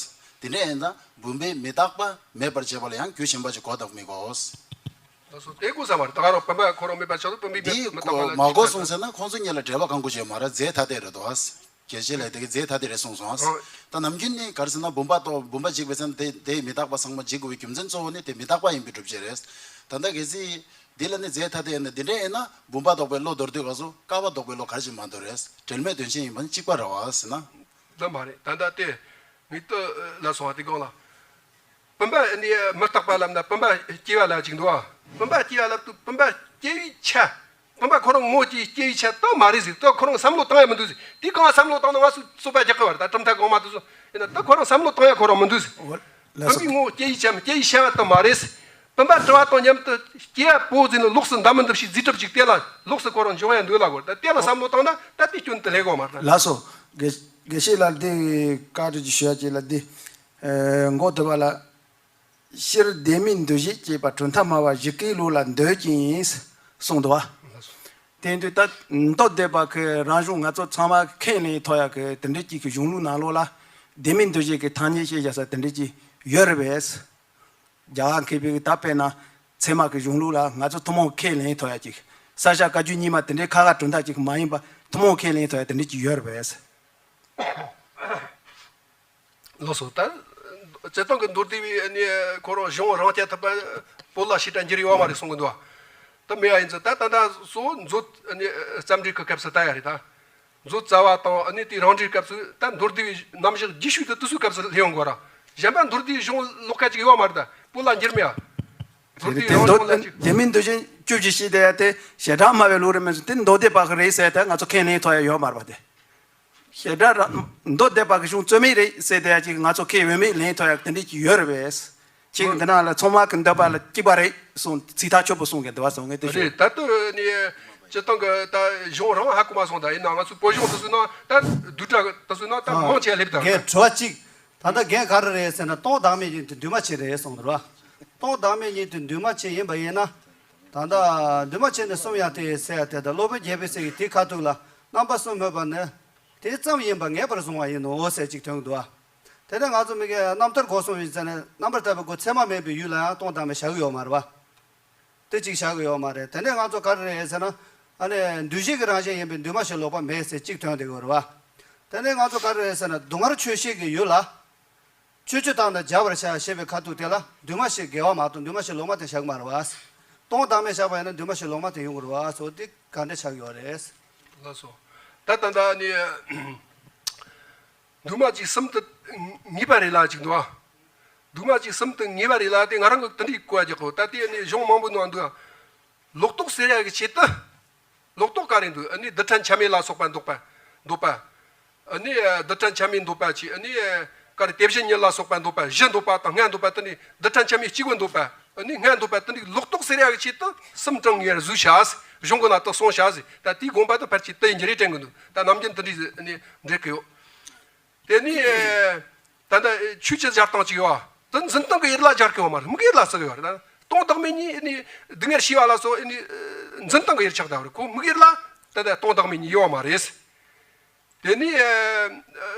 དེ་འདྲ་ཡིན་ན་བུམ་པའི་མི་རྟག་པ་མེད་པར་བྱེད་པ་ལ་ཡང་རྒྱུ་གཞན་པ་ཅིག་དགོས་དང་མི་དགོས། ད་སོ་དེ་དགོས་ས་མ་རེད། ད་ག་རང་བུམ་པ་ཁོ་རང་མེད་པར་ཆགས་དུས་བུམ་པའི་མི་དེ་མི་རྟག་པ་ལ་མ་དགོས་གསུངས་ཟེར་ན་ཁོང་ཚོ་གཉིས་ལ་འབྲེལ་བ་གང་དགོས་ཀྱི་ཡོད་མ་རེད། རྫས་ཐ་དད་རེད་དོ། དགེ་བཤེས་ལགས་དེ་གི་རྫས་ཐ་དད་རེད་གསུངས་སོང་། ཨ། ད་ནམ་རྒྱུན་ནི་ག་རེ་ཟེར་ན་བུམ་པ་དང་བུམ་པ་གཅིག་པའི་ཚེ་ན་དེ་དེའི་མི་རྟག་པ་ཚང་མ་འཇིག་དགོས་པའི་རྒྱུ་མཚན་གཙོ་བོ་ནི་དེ་མི་རྟག་པ་ཡིན་པའི་སྒྲུབ་བྱེད་རེད། ད་ལྟ་གལ་སྲིད། འདི་ལ་ནི་རྫས་ཐ་དད་ཡིན་ན་འདི་འདྲ་ཡིན་ན་བུམ་པ་ལྡོག་པའི་བློ་དོར་དུས་སྐབས་སུ་བསྐལ་པ་ལྡོག་པའི་བློ་ག་རེ་ཅིག་མ་དོར་རེད། འབྲེལ་མེད་དོན་གཞན་ཡིན་པ་ནི་གཅིག་པ་རེད་བ་ཟེར་ན། འདི་མ་རེད། ད་ལྟ་དེ་ངས་ལྟོས་ལ་སོང་བ་དེ་གང་ལ། བུམ་པ་ནི་མི་རྟག་པ་ལབ་ན་བུམ་པ་སྐྱེ་བ་ལ་ཅིག་འདུག་བ། བུམ་པ་སྐྱེ་བ་ལབ་དུས་བུམ་པ་སྐྱེ་བའི་ཆ། བུམ་པ་ཁོ་རང་ངོ་སྐྱེ་སྐྱེ་བའི་ཆ་ད་མ་རེད་ཟེར། ད་ཁོ་རང་བསམ་བློ་བཏང་ཡ་མི་འདུག་ཟེར། དེ་གང་བསམ་བློ་བཏང་ན་ང་ཚོ་རྩོད་པ་རྒྱག་གི་བ་རེད། ད་གྲུབ་མཐའ་གོང་མ་དེ་ཚོ་ཡིན་ན་ད་ཁོ་རང་བསམ་བློ་བཏང་ཡ་ཁོ་རང་མི་འདུག་ཟེར། བུམ་པའི་ངོ་སྐྱེ་བའི་ཆ་མི་སྐྱེ་བའི་ཆ་བ་ད་མ་རེད་ཟེར། བུམ་པ་དྲི་བ་དང་མཉམ་དུ་སྐྱེ་བ་པོ་ཟེར་ནས་ལོགས་སུ་འདའ་མི་འདུག་ཕྱིར་རྫས་གྲུབ་ཅིག་དེ་ལ་ལོགས་སུ་ཁོ་རང་འཇོག་ཡ་འདུག་ལ་གོ། ད་དེ་ལ་བསམ་བློ་བཏང་ན་ད་དེ་སྐྱོན་དེ་ལས་གོ་མ་རེད། ལགས་སོ། དགེ་དགེ་བཤེས་ལགས་འདི་བཀའ་འདྲི་ཞུ་ཡ་ཅིག་ལ་འདི། ཨེ། མགོ་བསྡུ་བ་ལ། སྤྱིར་བདེན་མེད་འདུ་བྱེད་ཅེས་པ་གྲུབ་མཐའ་སྨྲ་བ་བཞི་ཀའི་ལུགས་ལ་འདོད་ཅིང་གསུངས་འདུག་བ། དེ་དུས་ད་མདོ་སྡེ་པ་གི་རང་གཞུང་ང་ཚོ་ཚང་མ་ཁས་ལེན་ཐོག་ཡ་གི་དེ་འདྲ་ཅིག་གི་གཞུང་ལུགས་ནང་ལོགས་ལ་བདེན་མེད་འདུ་བྱེད་ཀྱི་ཐ་སྙད་བཤད་བཞག་ས་དེ་འདྲ་ཅིག་ཡོད་རེད་པས། རྒྱ་གར་མཁས་པའི་ད་དཔེར་ན་ཚད་མ་གི་གཞུང་ལུགས་ལ་ང་ཚོ་ཐུན་མོང་ཁས་ལེན་ཐོག་ཡ་ཅིག་ས་སྐྱ་བཀའ་བརྒྱུད་རྙིང་མ་དེ་འདྲའི་ཁ་ཁ་གྲུབ་མཐའ་ཅིག་མ་ཡིན་པ་ཐུན་མོང་ཁས་ལེན་ཐོག་ཡ་དེ་འདྲ་ཅིག་ཡོད་རེད་པས། ལགས་སོ། ད་སྤྱིར་བཏང་གི་མདོ་སྡེ་བའི་ནི་ཁོ་རང་གཞུང་རང་རྐྱ་ཐུབ་པ་བོད་ལ་ཞེ་དྲག་འགྱུར་ཡོད་མ་རེད་གསུང་གི་འདུག་ད་མེད་པ་ཡིན་ཙང་ད་ད་ད་གཙོ་བོ་མཛོད་ནི་རྩོམ་སྒྲིག་གི་སྐབས་སུ་ད་ཡ་རེད་ད། མཛོད་རྩ་བ་དང་ནི་དེའི་རང་འགྲེལ་སྐབས་སུ་ད་མདོ་སྡེ་བའི་རྣམ་གཞག་རྒྱས་ཤོས་དེ་དུས་ཚོད་སྐབས་སུ་སླེབས་ཡོང་དགོས་ར། གཞན་པ་མདོ་སྡེ་བའི་གཞུང་ཀློག་མཁན་ཅིག་ཡོད་མ་རེད་ད། བོད་ལ་འགྱུར་མེད་ཨ། མདོ་སྡེ་བའི་རང་གཞུང་ལ་ཅིག་དེ་མིན་མདོ་ཆེན་བཅུ་བཞི་ཞེས་དེ་ཡ་དེ་ཞེ་དྲག་སྨྲ་བའི་ལུགས་རེད་མ་གཏོགས་དེ་མདོ་སྡེ་པ་གི་རེད་ཟེར་ད་ང་ཚོ་ཁས་ལེན་ཐུབ་ཡ་ཡོད་མ་རེད་པ་དེ། ཞེ་དྲག་ར། མདོ་སྡེ་པ་གི་གཞུང་རྩོད་མེད་རེད་ཟེར་དེ་ཡ་ཅིག་ང་ཚོ་ཁས་འོས་མེད་ལེན་ཐུབ་ཡ་དེ་འདྲས་ཅིག་ཡོད་རེད་པས། ཅིག་འདི་ནང་ལ་ཚང་མ་གི་འདོད་པ་ལ་གཅིག་པ་རེད་གསུངས་ཚིག་ཐག་ཆོད་པོ་གསུང་གི་འདུག་བ་སོང་ངས་དེ་ཞུ། རེད། ད་ལྟ་ནི་སྤྱིར་བཏང་གི་ད་གཞུང་རང་ཧ་གོ་མ་སོང་ད་ཡིན་ན་ང་ཚོ་བོད་གཞུང་དུ་སོང་ན་ད་བསྡུས་གྲྭ་དུ་སོང་ན་ད་མང་ཆེ་སླེབས་ད། རྒན་དྲི་བ་གཅིག་ད་ལྟ་རྒན་ག་རེ་རེད་ཟེར་ན་སྟོང་བདག་མེད་ཉིད་དེ་འདུས་མ་བྱས་རེད་གསུངས་འདུག་བ། སྟོང་བདག་མེད་ཉིད་དེ་འདུས་མ་བྱས་ཡིན་པ་ཡིན་ན། ད་ལྟ་འདུས་མ་བྱས་ནས་གསུམ་ཡང་དེ་ཟེར་ཡ་དེ་ད་སློབ་དཔོན་རྒྱལ་པོའི་སྲས་ཀྱིས་དེའི་ཁ་ཐུག་ལ་རྣམ་པ་གསུམ་སྨོས་པ་ནི། དེ་ཙམ་ཡིན་པ་ངེས་པར་བཟུང་བ་ཡིན་ནོ་ཟེར་གཅིག་ཐོན་གྱི་འདུག་བ། དེ་ནས་ང་ཚོ་མི་གའི་རྣམ་ཐར་གོ་གསུངས་ཡིན་ཟེར་ནས་རྣམ་པར་ཐར་པའི་སྒོ་ཚད་མ་མེད་པའི་ཡུལ་ལ་ཡང་སྟོང་བདག་མེད་བཞག་གི་ཡོད་མ་རེད་བ། དེ་གཅིག་བཞག་གི་ཡོད་མ་རེད། དེ་ནས་ང་ཚོ་ག་རེ་རེད་ཟེར་ན། ཨ་ནི་འདུས་བྱས་ཀྱི་རང་བཞིན་ཡིན་པས་འདུས་མ་བྱས་ལོག་པ་མེད་ཟེར་གཅིག་ཐོན་བསྡད་ཀྱི་ཡོད་རེད་བ། དེ་ནས་ང་ཚོ་ག་རེ་རེད་ཟེར་ན་སྡུག་བསྔལ་ཆོས་ཤེས་ཀྱི་ཡུལ་ལ། ཆོས་སྤྱི་དང་ནི་སྦྱར་བར་བྱ་ཞེས་པའི་ཁ་ཐུག་དེ་ལ་འདུས་མ་བྱས་དགེ་བ་མ་གཏོགས་འདུས་མ་བྱས་ལོག་མ་དེ་བཞག་གི་མ་རེད་བ། སྟོང་བདག་མེད་བཞག་པ་ཡིན་ན་འདུས་མ་བྱས་ལོག་མ་དེ་ཡོང་གི་རེད་བ། སོ་དེ་ག་འདྲ་ཆགས་ཡོད་རེད། ལགས་སོ། ད་ད་ལྟ་ནི་འདུས་མ་བྱས་གསུམ་དུ་ངེས་པ་རེད་ལ་ཅིག་འདུག་ཨ། འདུས་མ་བྱས་གསུམ་དུ་ངེས་པ་རེད་ལ་དེ་ང་རང་གི་དེ་འདྲའི་གོ་བ་རྒྱག་གོ་ད་དེ་ནི་གཞུང་མང་པོ་ནང་འདུག་ཨ། ལོག་རྟོག་སེལ་ཡ་གི་ཆེད་དུ། ལོག་རྟོག་ག་རེ་འདུག་ཨ་ནི་རྡུལ་ཕྲན་ཆ་མེད་ལ་སོགས་པ་འདོད་པ། འདོད་པ། ཨ་ནི་རྡུལ་ཕྲན་ཆ་མེད་འདོད་པ་ཆེ་ཨ་ནི་ག་རེ་དེ་བཞིན་ཉིད་ལ་སོགས་པ་འདོད་པ་བཞི་འདོད་པ་དང་ལྔ་འདོད་པ་དེ་ནི་རྡུལ་ཕྲན་ཆ་མེད་གཅིག་པུ་འདོད་པ་ཨ་ནི་ལྔ་འདོད་པ་དེ་ནི་ལོག་རྟོག་སེལ་ཡ་གི་ཆེད་དུ་གསུམ་དྲངས་ངེས་བཟོས་བྱ། གཞུང་གི་ནང་དུ་གསུངས་བྱ་ཟེར་ད་དེའི་དགོངས་པ་དེ་ཕལ་ཆེར་དེ་ཡིན་གྱི་རེད་དྲན་གི་འདུག་ད་ནམ་རྒྱུན་དེ་འདྲའི་ཨ་ནི་འགྲེལ་གི་ཡོད། དེ་ནི། ད་ལྟ་ཆོས་ཀྱི་སྦྱར་སྟངས་ཅིག་ཡོད། དེ་འཛིན་སྟངས་ཀྱི་ཡུལ་ལ་སྦྱར་གི་ཡོད་མ་རེད། དམིགས་ཡུལ་ལ་བརྩི་གི་ཡོད་རེད། སྟོང་བདག་མེད་གཉིས་ནི་སྡུག་བསྔལ་ཞི་བ་ལ་སོགས་ནི་འཛིན་སྟངས་ཀྱི་ཡུལ་ཆགས་བསྡད་པ་རེད། ཁོ་དམིགས་ཡུལ་ལ་ད་ལྟ་སྟོང་བདག་མེད་གཉིས་ཡོད་མ་རེད། དེ་ནི་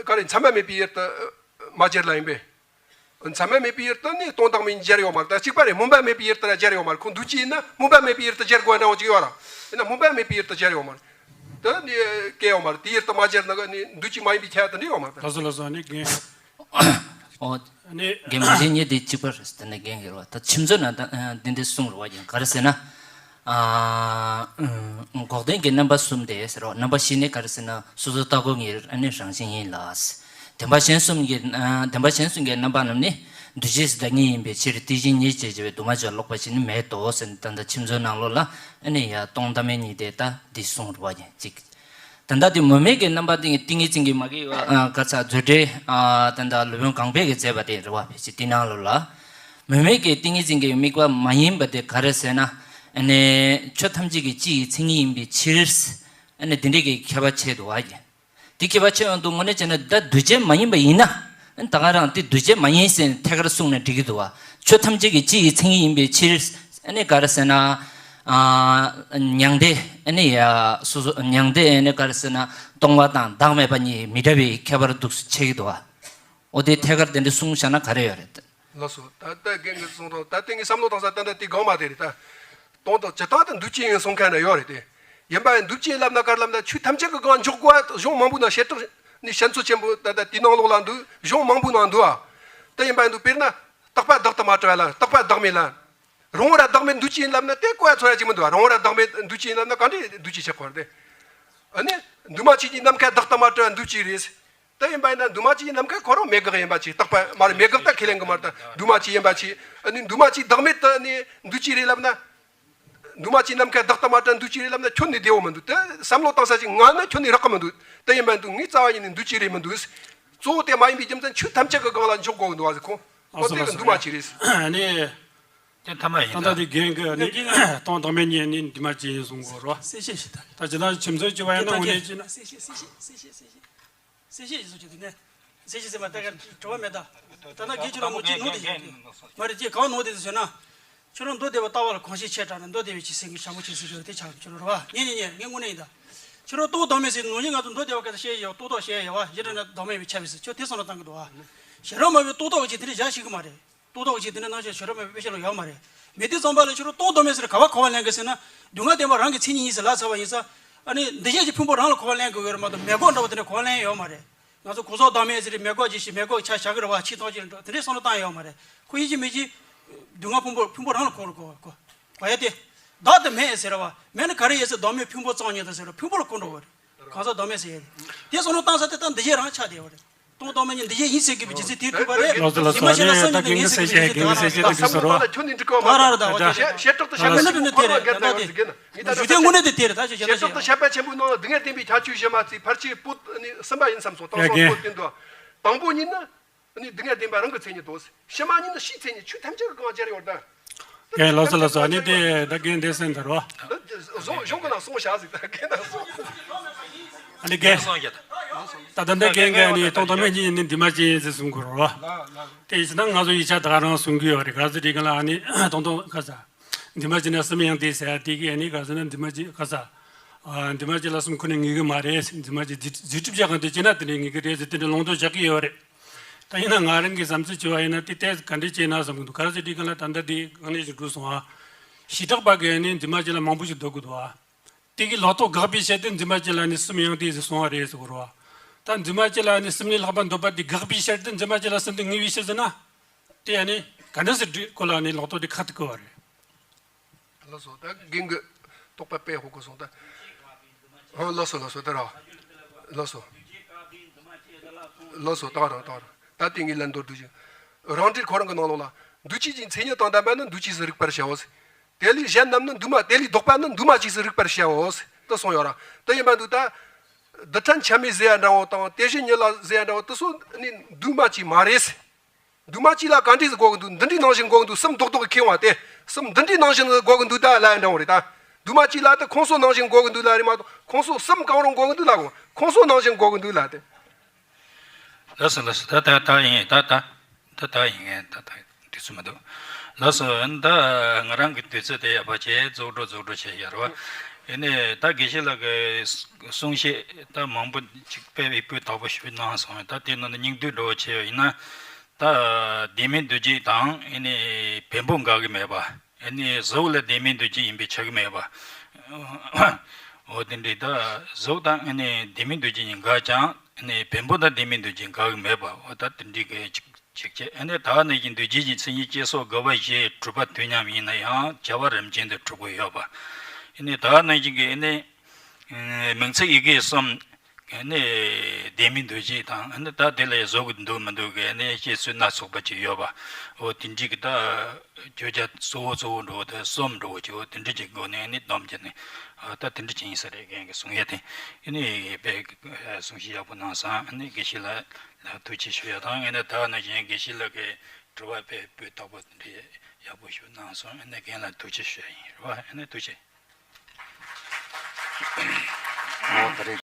ག་རེ་མཚན་མ་མེད་པའི་ཡུལ་དུ་མ་སྦྱར་ལ་ཡིན་པས། མཚན་མ་མེད་པའི་ཡུལ་དུ་ནི་སྟོང་བདག་མེད་གཉིས་སྦྱར་ཡོད་མ་རེད། ད་གཅིག་པ་རེད། སྨོན་པ་མེད་པའི་ཡུལ་དུ་ལ་སྦྱར་ཡོད་མ་རེད། ཁོ་འདུ་བྱེད་ཡིན་ན་སྨོན་པ་མེད་པའི་ཡུལ་དུ་སྦྱར་དགོས་འདྲ་བོ་ཅིག་ཡོད་ར། ཡིན་ན་སྨོན་པ་མེད་པའི་ཡུལ་དུ་སྦྱར་ཡོད་མ་རེད། དེ་ནི་སྐད་ཡོད་མ་རེད། དེའི་ཡུལ་དུ་མ་སྦྱར་ན་ནི་འདུ་བྱེད་མ་ཡིན་པའི་ཁྱད་དེ་འདྲ་ཡོད་མ་རེད། ལགས་སོ་ལགས་སོ། ཨ་ནི་རྒན། ཨོ། ཨ་ནི་རྒན་མ་གཞི་གཉིས་དེ་གཅིག་པ་རེད། དེ་ནི་རྒན་གྱི་རེད་བ། ད་ཁྱིམ་མཚེས་ནང་ད་འདི་འདྲ་གསུངས་རེད་བ། རྒན་ག་རེ་ཟེར་ན། ཨ་འགོག་བདེན་གྱི་རྣམ་པ་གསུམ་དེ་ཟེར་རོ། རྣམ་པ་བཞི་ནི་ག་རེ་ཟེར་ན་སོ་སོ་ལྟ་གོ་ངེས་ཨ་ནི་རང་བཞིན་ཡིན་ལ། བདེན་པ་གཞན་གསུམ་གྱི་ཨ་བདེན་པ་གཞན་གསུམ་གྱི་རྣམ་པ་རྣམས་ནི་འདུས་བྱས་སུ་བདག་ཉིད་ཡིན་པའི་ཕྱིར་དེ་བཞིན་ཉིད་ཅེས་བྱ་བའི་འདུས་མ་བྱས་ལོག་པ་ཞིག་ནི་མེད་དོ་ཟེར་ནས། ད་ལྟ་ཁྱིམ་མཚེས་ནང་ལོགས་ལ་ཨ་ནི་ཡ་སྟོང་བདག་མེད་གཉིས་དེ་ད་འདི་གསུངས་རེད་བ། རྒྱན་གཅིག་ད་ལྟ་དེ་མུ་མེད་ཀྱི་རྣམ་པ་དེ་ཏིང་ངེ་འཛིན་གྱི་མ་གི་ཨ་ག་ཚ་མཛོད་འགྲེལ་ཨ་ད་ལྟ་སློབ་དཔོན་གང་པོས་ཀྱིས་མཛད་པ་དེ་རེད་བ། ཕལ་ཆེར་དེ་ནང་ལོགས་ལ་མུ་མེད་ཀྱི་ཏིང་ངེ་འཛིན་གྱི་དམིགས་པ་མ་ཡིན་པ་དེ་ག་རེ་ཟེར་ན། ཨ་ནི་ཆོས་ཐམས་ཅད་ཀྱི་སྤྱི་ཡི་མཚན་ཉིད་ཡིན་པའི་ཕྱིར། ཨ་ནི་དེ་འདྲའི་གི་ཁྱད་པར་ཕྱེ་འདུག་བ། དེ་ཁྱད་པར་ཕྱེ་ཡོང་དུས་དངོས་གནས་བྱས་ན་ད་འདུས་བྱས་མ་ཡིན་པ་ཡིན་ན། ད་ག་རང་དེ་འདུས་བྱས་མ་ཡིན་ཟེར་ནས་ཐད་ཀར་གསུངས་ནས་འགྲིག་གི་འདུག་བ། ཆོས་ཐམས་ཅད་ཀྱི་སྤྱི་ཡི་མཚན་ཉིད་ཡིན་པའི་ཕྱིར། ཨ་ནི་ག་རེ་ཟེར་ན། ཨ་མྱང་འདས་ཨ་ནི་ཡ་སོ་སོ་མྱང་འདས་ཨ་ནི་ག་རེ་ཟེར་ན་སྟོང་པ་དང་བདག་མེད་པ་གཉིས་མི་འདྲ་བའི་ཁྱད་པར་འདུག་སེ་ཕྱེ་གི་འདུག་བ། འོ་དེ་ཐད་ཀར་དེ་འདྲ་གསུངས་བཞག་ན་ག་རེ་ཡོད་རེད། ལགས་སོ། ད་ལྟ་རྒན་གྱིས་གསུངས་དང་ད་ལྟ་ངས་བསམ་བློ་བཏང་ས་ད་ལྟ་དེ་གང་མ་དེ་རེད་ད། སྟོང་དང་སྤྱི་དང་དུ་འདུས་བྱས་ཡིན་གསུང་མཁན་ན་ཡོད་རེད་དེ། ཡིན་པ་ཡིན་འདུས་བྱས་ལབ་ན་ག་རེ་ལབ་ན་ཆོས་ཐམས་ཅད་ཀྱི་སྒང་འཇོག་དགོས་པ་གཞུང་མང་པོ་ན་བཤད་གྲྭ་ནས་བཤད་མཛོད་ཆེན་པོ་ད་ལྟ་དེའི་ནང་ལོགས་ལ་འདུག་གཞུང་མང་པོ་ན་འདུག་ཨ། དེ་ཡིན་པ་ཡིན་འདུག་དཔེར་ན་རྟག་པ་བདག་ཏུ་མ་གྲུབ་པ་ལ་རྟག་པ་བདག་མེད་ལ། རང་བར་བདག་མེད་འདུས་བྱས་ཡིན་ལབ་ན་དེ་གོ་ཡ་ཚོར་ཡ་ཅིག་མི་འདུག་ཨ། རང་བར་བདག་མེད་འདུས་བྱས་ཡིན་ལབ་ན་ག་འདྲས་འདུས་བྱས་ཆགས་པ་རེད་དེ། ཨ་ནི་འདུས་མ་བྱས་ཀྱི་ནམ་མཁའ་བདག་ཏུ་མ་གྲུབ་པ་འདུས་བྱས་རེད། དེ་ཡིན་པ་ཡིན་ན་འདུས་མ་བྱས་ཀྱི་ནམ་མཁའ་ཁོ་རང་མེད་དགག་ཡིན་པ་ཅིག་རྟག་པ་མ་རེད། མེད་དགག་ད་ཁས་ལེན་གི་མ་རེད། ད་འདུས་མ་བྱས་ཡིན་པ་ཅིག་ཨ་ནི་འདུས་མ་བྱས་བདག་མེད་དུ་ནི་འདུས་བྱས་རེད་ལབ་ན། འདུས་མ་བྱས་ནམ་མཁའ་བདག་ཏུ་མ་གྲུབ་འདུས་བྱས་རེད་ལབ་ན་ཁྱོན་ནས་བདེ་བོ་མི་འདུག་དེ་བསམ་བློ་བཏང་ས་ཅིག་ང་ནི་ཁྱོན་ནས་རག་གི་མི་འདུག་དེ་ཡིན་པ་འདུག་ངའི་རྩ་བ་ཉིད་ནས་འདུས་བྱས་རེད་མི་འདུག་གཙོ་བོ་དེ་མ་ཡིན་པའི་རྒྱུ་མཚན་ཆོས་ཐམས་ཅད་ཀྱི་སྒང་ལ་འཇོག་དགོས་འདུག་བ་ཟེར་ཁོང་། ཨ་ཁོ་ཚོས་ཀྱི་འདུས་མ་བྱས་རེད། ཨ་ནི། དེ་ཐ་མ་ཡིན་ད་ད། ལྟ་དེ་རྒན་གྱི་ནི་སྟོང་བདག་མེད་གཉིས་ནི་འདུས་མ་བྱས་ཡིན་གསུང་གོ་རོ། གསལ་བཤད་ཞིག་ད། ད་ཇི་ལྟར་ཁྱིམ་མཚེས་བྱས་པ་ཡིན་ན་དངོས་གནས་བྱས་ན། གསལ་བཤད་གསལ་བཤད་གསལ་བཤད་གསལ་བཤད་གསལ་བཤད་ཞིག་བཟོ་རྒྱུ་དེ་ནས། གསལ་བཤད་ཟེར་མ་ད་ག་དྲི་བ་མེད་ད། ད་ན་རྒན་ཁྱོད་རང་མོ་ཅིག་ནོར་དེ་ཡོད་གི་མ་རེད། ཅིག་གང་ནོར་དེ་ཟེར་ན། ཁྱོད་རང་མདོ་སྡེ་པ་ལྟ་བ་ལ་གོམས་གཤིས་ཆེ་དྲགས་ནས་མདོ་སྡེ་པའི་ཆེད་སེམས་ཀྱི་ཞྭ་མོ་ཆེ་ཟེར་རྒྱུ་དེ་ཆགས་ཀྱི་ཁྱོད་རང་རེད་བ། ངས་ངས་ངས་ངས་དངོས་གནས་ཡིན་ད། ཁྱོད་རང་རྟོགས་བདག་མེད་ཟེར་ནོར་གྱི་ང་ཚོ་མདོ་སྡེ་པ་སྐད་ཆ་བཤད་ཡོད། རྟོགས་བདག་བཤད་ཡོད་བ། ཡི་རང་ན་བདག་མེད་པའི་ཆ་བའི་ཟེར་ཁྱོད་དེ་བསམ་བློ་བཏང་གི་འདུག་བ། ཞེ་དྲག་མ་བའི་རྟོགས་བདག་ཅིག་དེ་འདྲ་བཞག་ཤེས་གི་མ་རེད། རྟོགས་བདག་ཅིག་དེ་འདྲ་སྣང་ཤས་ཞེ་དྲག་མ་བའི་དཔེ་ཆ་ལ་ཡོད་མ་རེད། མེད་དུས་ཙམ་པ་ལ་ཁྱོད་རང་རྟོགས་བདག་མེད་ཟེར་ག་བ་ག་བ་ལེན་གི་ཟེར་ན། སྡུག་བསྔལ་བདེན་པ་རང་གི་མཚན་ཉིད་ཡིན་ཟེར་ལབ་ཚར་བ་ཡིན་ཙང་། ཨ་ནི་འདུས་བྱས་ཀྱི་ཕུང་པོ་རང་ལ་ག་བ་ལེན་གི་ཡོད་རེད་མ་གཏོགས་མེད་དགག་འདྲ་བོ་དེ་འདྲ་ག་བ་ལེན་ཡོད་མ་རེད། ང་ཚོ་གོ་ཟོག་བདག་མེད་ཟེར་རེད། མེ་འགོག་ཅིག་བྱེད། མེ་འགོག་ཆ་བཞག་གི་རེད་བ། ཆིག་སྟོང་ཅིག་རེད་འགྲོ། དེ་འདྲའི་བསམ་བློ་བཏང་ཡོད་མ་རེད། ཁོ་ཡིན་གཅིག་མིན་གཅིག་སྡུག་བསྔལ་ཕུང་པོ་ཕུང་པོ་རང་ལ་འཁོར་རེད། གོ་གོ་གོ་ཡ་དེ། བདག་དེ་མེད་ཟེར་བ། མེད་ན་ག་རེ་ཡོད་ཟེར། བདག་མེད་ཕུང་པོ་ཙམ་ཉིད་དུ་ཟེར་བ། ཕུང་པོ་ལ་འཁོར་འགྲོ་བ་རེད། གང་ཟག་བདག་མེད་ཟེར་ཡ་དེ། དེ་བསམ་བློ་བཏང་ས་དེ་ད་འདུ་བྱེད་རང་ཆགས་བསྡད་ཡོད་རེད། སྟོང་བདག་མེད་ཉིད་འདུ་བྱེད་ཡིན་ཟེར་གི་མི་རྗེས་ཚིག་དེ་ཐུག་པ་རེད། ལགས་སོ་ལགས་སོ། ཉི་མ་ཤར་ན་བསམ་ཉིད་དང་ངེས་ཟེར་གི་མི་རྗེས་ཚིག་དེ་རང་རེད། ད་བསམ་བློ་བཏང་ན་ཁྱོད་ནི་འགྲིག་གི་མ་རེད། ད་བ་ད་བྱེད་བྱེད་བྲག་ཏུ་བཤད་པའི་ཆེན་པོ་ཁོ་རང་ལ་འགལ་ཟླ་ཡོད་ཟེར་གི་ན། ངས་ད་ཞུ་དེ་དངོས་གནས་དེ་དེ་རེད། ད་ཞུ་བྱེད་བྲག་ཏུ་བཤད་པའི་ཆེན་པོའི་ནང་ལ་སྡུག་བསྔལ་བདེན་པའི་ཁྱད་ཆོས་བཞི་མ་བརྩིས། ཕལ་ཆེར་པོ་ནི་གསུམ་པ་ཡིན་བསམ་སོང་། དེང་སང་པོ་བསྟན་དོ། དང་པོ་ཉིད་ནི། ནི་སྡུག་བསྔལ་བདེན་པ་རང་གི་མཚན་ཉིད་དོ། ཕྱི་མ་ཉིད་ནི་ཕྱིའི་མཚན་ཉིད། ཆོས་ཐམས་ཅད་ཀྱི་གང་ཅི་རེད་ཡོད་ད། ཨེ་ལགས་སོ་ལགས་སོ། ཨ་ནི་དེ་ད་རྒན་བདེ་སེམས་དར་བ། གཞུང་གཞུང་གི་ནང་གསུངས་བཞག་ཟིག་ད་རྒན་ནང་གསུངས། ཨ་ནི་རྒན། ད་ད་འདི་རྒན་གྱིས་ཨ་ནི་སྟོང་ཐོག་མེད་གཉིས་ནི་འདུས་མ་བྱས་ཡིན་ཟེར་གསུང་གི་རེད་བ། དེ་ཡིན་ན་ང་ཚོ་ཡིག་ཆ་ད་ག་རང་གསུང་གི་ཡོད་རེད། ག་ཚོད་བྲིས་ག་ལ་ཨ་ནི་སྟོང་ཐོག་ག་ས། འདུས་མ་བྱས་ན་གསུམ་ཡང་དེ་ཟེར་དེ་གི་ཨ་ནི་ག་ཚོད་ན་འདུས་མ་བྱས་ག་ས། འདུས་མ་བྱས་ལ་གསུམ་ཁོ་ནས་ངེས་གི་མ་རེད། འདུས་མ་བྱས་རྫུ་འཕྲུལ་བྱ་གང་དེ་བྱས་ན་དེ་འདྲའི་ངེས་གི་རེད་ཟེར་དེ་འདྲའི་ལུང་དུ་བཞག་གི་ཡོད་རེད། ད་ཡིན་ན་ང་རང་གི་བསམ་ཚུལ་བྱས་པ་ཡིན་ན་དེ་ལྟས་ག་འདྲ་བྱས་ན་བསམ་གི་འདུག་ག་རེ་ཟེར་དུས་ག་ལ་ད་ལྟ་དེ་གང་ནས་ཞིག་འགྲོ་སོང་ཨ། བྱེ་བྲག་པ་གིས་ནི་འདུས་མ་བྱས་ལ་མང་པོ་ཞིག་འདོད་གི་འདུག་ཨ། དེ་གི་ལོག་རྟོག་དགག་པའི་ཕྱིར་དུ་འདུས་མ་བྱས་ལ་ནི་གསུམ་ཡང་དེ་ཟེར་སོང་བ་རེད་ཟེར་གི་རེད་བ། ད་འདུས་མ་བྱས་ལ་ནི་གསུམ་ལས་ལྷག་པ་འདོད་པ་དེ་དགག་པའི་ཕྱིར་དུ་འདུས་མ་བྱས་ལ་གསུམ་དེ་ངེས་པའི་ཕྱིར་ཟེར་ན། དེ་ཡང་ནི་ག་འདྲ་ཟེར་འགྲིག་གོ་ལ་ནི་ལོག་རྟོག་དེ་ཁ་ཐུག་གི་བ་རེད། ལགས་སོ། ད་རྒན་གྱི་རྟོག་པ་དཔེ་ཧོ་གོ་སོང་ད། ཧོ་ལགས་སོ་ལགས་སོ། ད་ར། ལགས་སོ། ལགས་སོ། ད་རང་ད་རང་ད་དེ་ངའི་ལན་མདོར་བསྡུས་ཤིང་། རང་འགྲེལ་ཁོ་རང་གི་ནང་ལོགས་ལ། འདུས་བྱས་ཀྱི་མཚན་ཉིད་དང་ལྡན་པ་ནི་འདུས་བྱས་སུ་རིག་པར་བྱའོ། དེ་ལས་གཞན་རྣམས་ནི་འདུས་མ་དེ་ལས་ལྡོག་པ་ནི་འདུས་མ་བྱས་སུ་རིག་པར་བྱའོ། དེ་གསུངས་ཡོད་ར། དེ་ཡིན་པ་འདུག་ད། རྡུལ་ཕྲན་ཆ་མེད་ཟེར་ཡ་འདྲ་བོ་དང་དེ་བཞིན་ཉིད་ལ་ཟེར་ཡ་འདྲ་བོ་དེ་ཚོ་ནི་འདུས་མ་བྱས་མ་རེད། འདུས་མ་བྱས་ལ་ག་འདྲས་སུ་གོ་གི་འདུག་འདི་འདྲའི་ནང་བཞིན་གོ་གི་འདུག་གསུམ་རྡོག་རྡོག་གི་ཁེངས་བ་དེ། གསུམ་འདི་འདྲའི་ནང་བཞིན་གོ་གི་འདུག་ད་ལ་འདྲ་བོ་རེད་ད། འདུས་མ་བྱས་ལ་དེ་ཁོང་ཚོ་ནང་བཞིན་གོ་གི་འདུག་ལ་རེད་མ་གཏོགས་ཁོང་ཚོ་གསུམ་གང་རུང་གོ་གི་འདུག་ལ་གོ་ཁོང་ཚོ་ནང་བཞིན་གོ་གི་འདུག་ལ་དེ། ལགས་སོ་ལགས་སོ། ད་ད་ད་ཡིན་ད་ད་ད་ད་ཡིན་ད་ད་དུས་ཚོད་མི་འདུག་ལགས་སོ། ད་ང་རང་གི་དུས་ཚོད་དེ་ཡག་པ་བྱས་རྫོགས་འགྲོ་རྫོགས་འགྲོ་བྱས་ཡར་བ། ཨེ་ནས་ད་དགེ་བཤེས་ལགས་ཀྱི་གསུང་བཤད་ད་མང་པོ་ཅིག་དཔེ་ཡག་པོ་དག་པོ་ཞིག་གནང་སོང་། ད་དེ་ནང་ནས་སྙིང་བསྡུས་འདྲ་བོ་བྱས་པ་ཡིན་ན། ད་བདེན་མེད་འདུ་བྱེད་དང་ཨེ་ནི་བེམ་པོ་འགལ་གྱི་མེད་པ། ཨེ་ནི་གཟུགས་ལ་བདེན་མེད་འདུ་བྱེད་ཡིན་པས་ཆགས་ཀྱི་མེད་པ། འོ་དེ་འདྲའི་ད་གཟུགས་དང་ཨེ་ནི་བདེན་མེད་འདུ་བྱེད་གཉིས་འགལ་ཀྱང་ཨེ་ནི་བེམ་པོ་དང་བདེན་མེད་འདུ་བྱེད་འགལ་གྱི་མེད་པ། འོ་ད་དེ་འདྲའི་གི་ཅིག་ཅིག་བྱས། ཨེ་ནི་ད་ནི་བཞིན་འདུ་བྱེད་ཀྱི་མཚན་ཉིད་སྐྱེ་སོགས་དགུ་པ་བཞི་གྲུབ་པ་དུས་མཉམ་ཡིན་ན་ཡང་བྱ་བ་རིམ་ཅན་དུ་གྲུབ་ཀྱི་ཡོད་པ། ཨེ་ནི་ད་ནི་བཞིན་གྱི་ཨེ་ནི། མིང་ཚིག་ཡི་གེ་གསུམ། ནི་བདེན་མེད་འདུ་བྱེད་དང་ནི་ད་དེ་ལ་གཟུགས་འདུག་མི་འདུག་གི་ནི་བཤད་ཚུལ་སྣ་ཚོགས་པ་ཅིག་ཡོད་པ། འོ་དེ་འདྲའི་གི་ད་བརྗོད་བྱ་གཙོ་བོ་གཙོ་བོ་འགྲོ་བ་དེ་གསུམ་འགྲོ་བ་ཅིག་འོ་དེ་འདྲ་ཅིག་སྒོ་ནས་ནི་སྡོམ་བྱས་ནས་ད་དེ་འདྲ་ཅིག་ཡིན་ས་རེད། རྒན་གྱི་གསུང་ཡ་དེ་ནི་དཔེ་གསུང་བཤད་ཡག་པོ་གནང་སོང་། ནི་དགེ་བཤེས་ལགས་ལ་ཐུགས་རྗེ་ཆེ་ཞུ་ཡ་དང་ནི་ད་ནི་གཞན་དགེ་བཤེས་ལགས་ཀྱི་དྲི་བ་དཔེ་སྤུས་དག་པོ་དེ་འདྲ་ཡག་པོ་ཞིག་གནང་སོང་། ནི་རྒན་ལ་ཐུགས་རྗེ་ཆེ་ཞུ་ཡ་ཡིན་རེད་བ། ནི་ཐུགས་རྗེ་ཆེ། ཨོ་ད་རེས་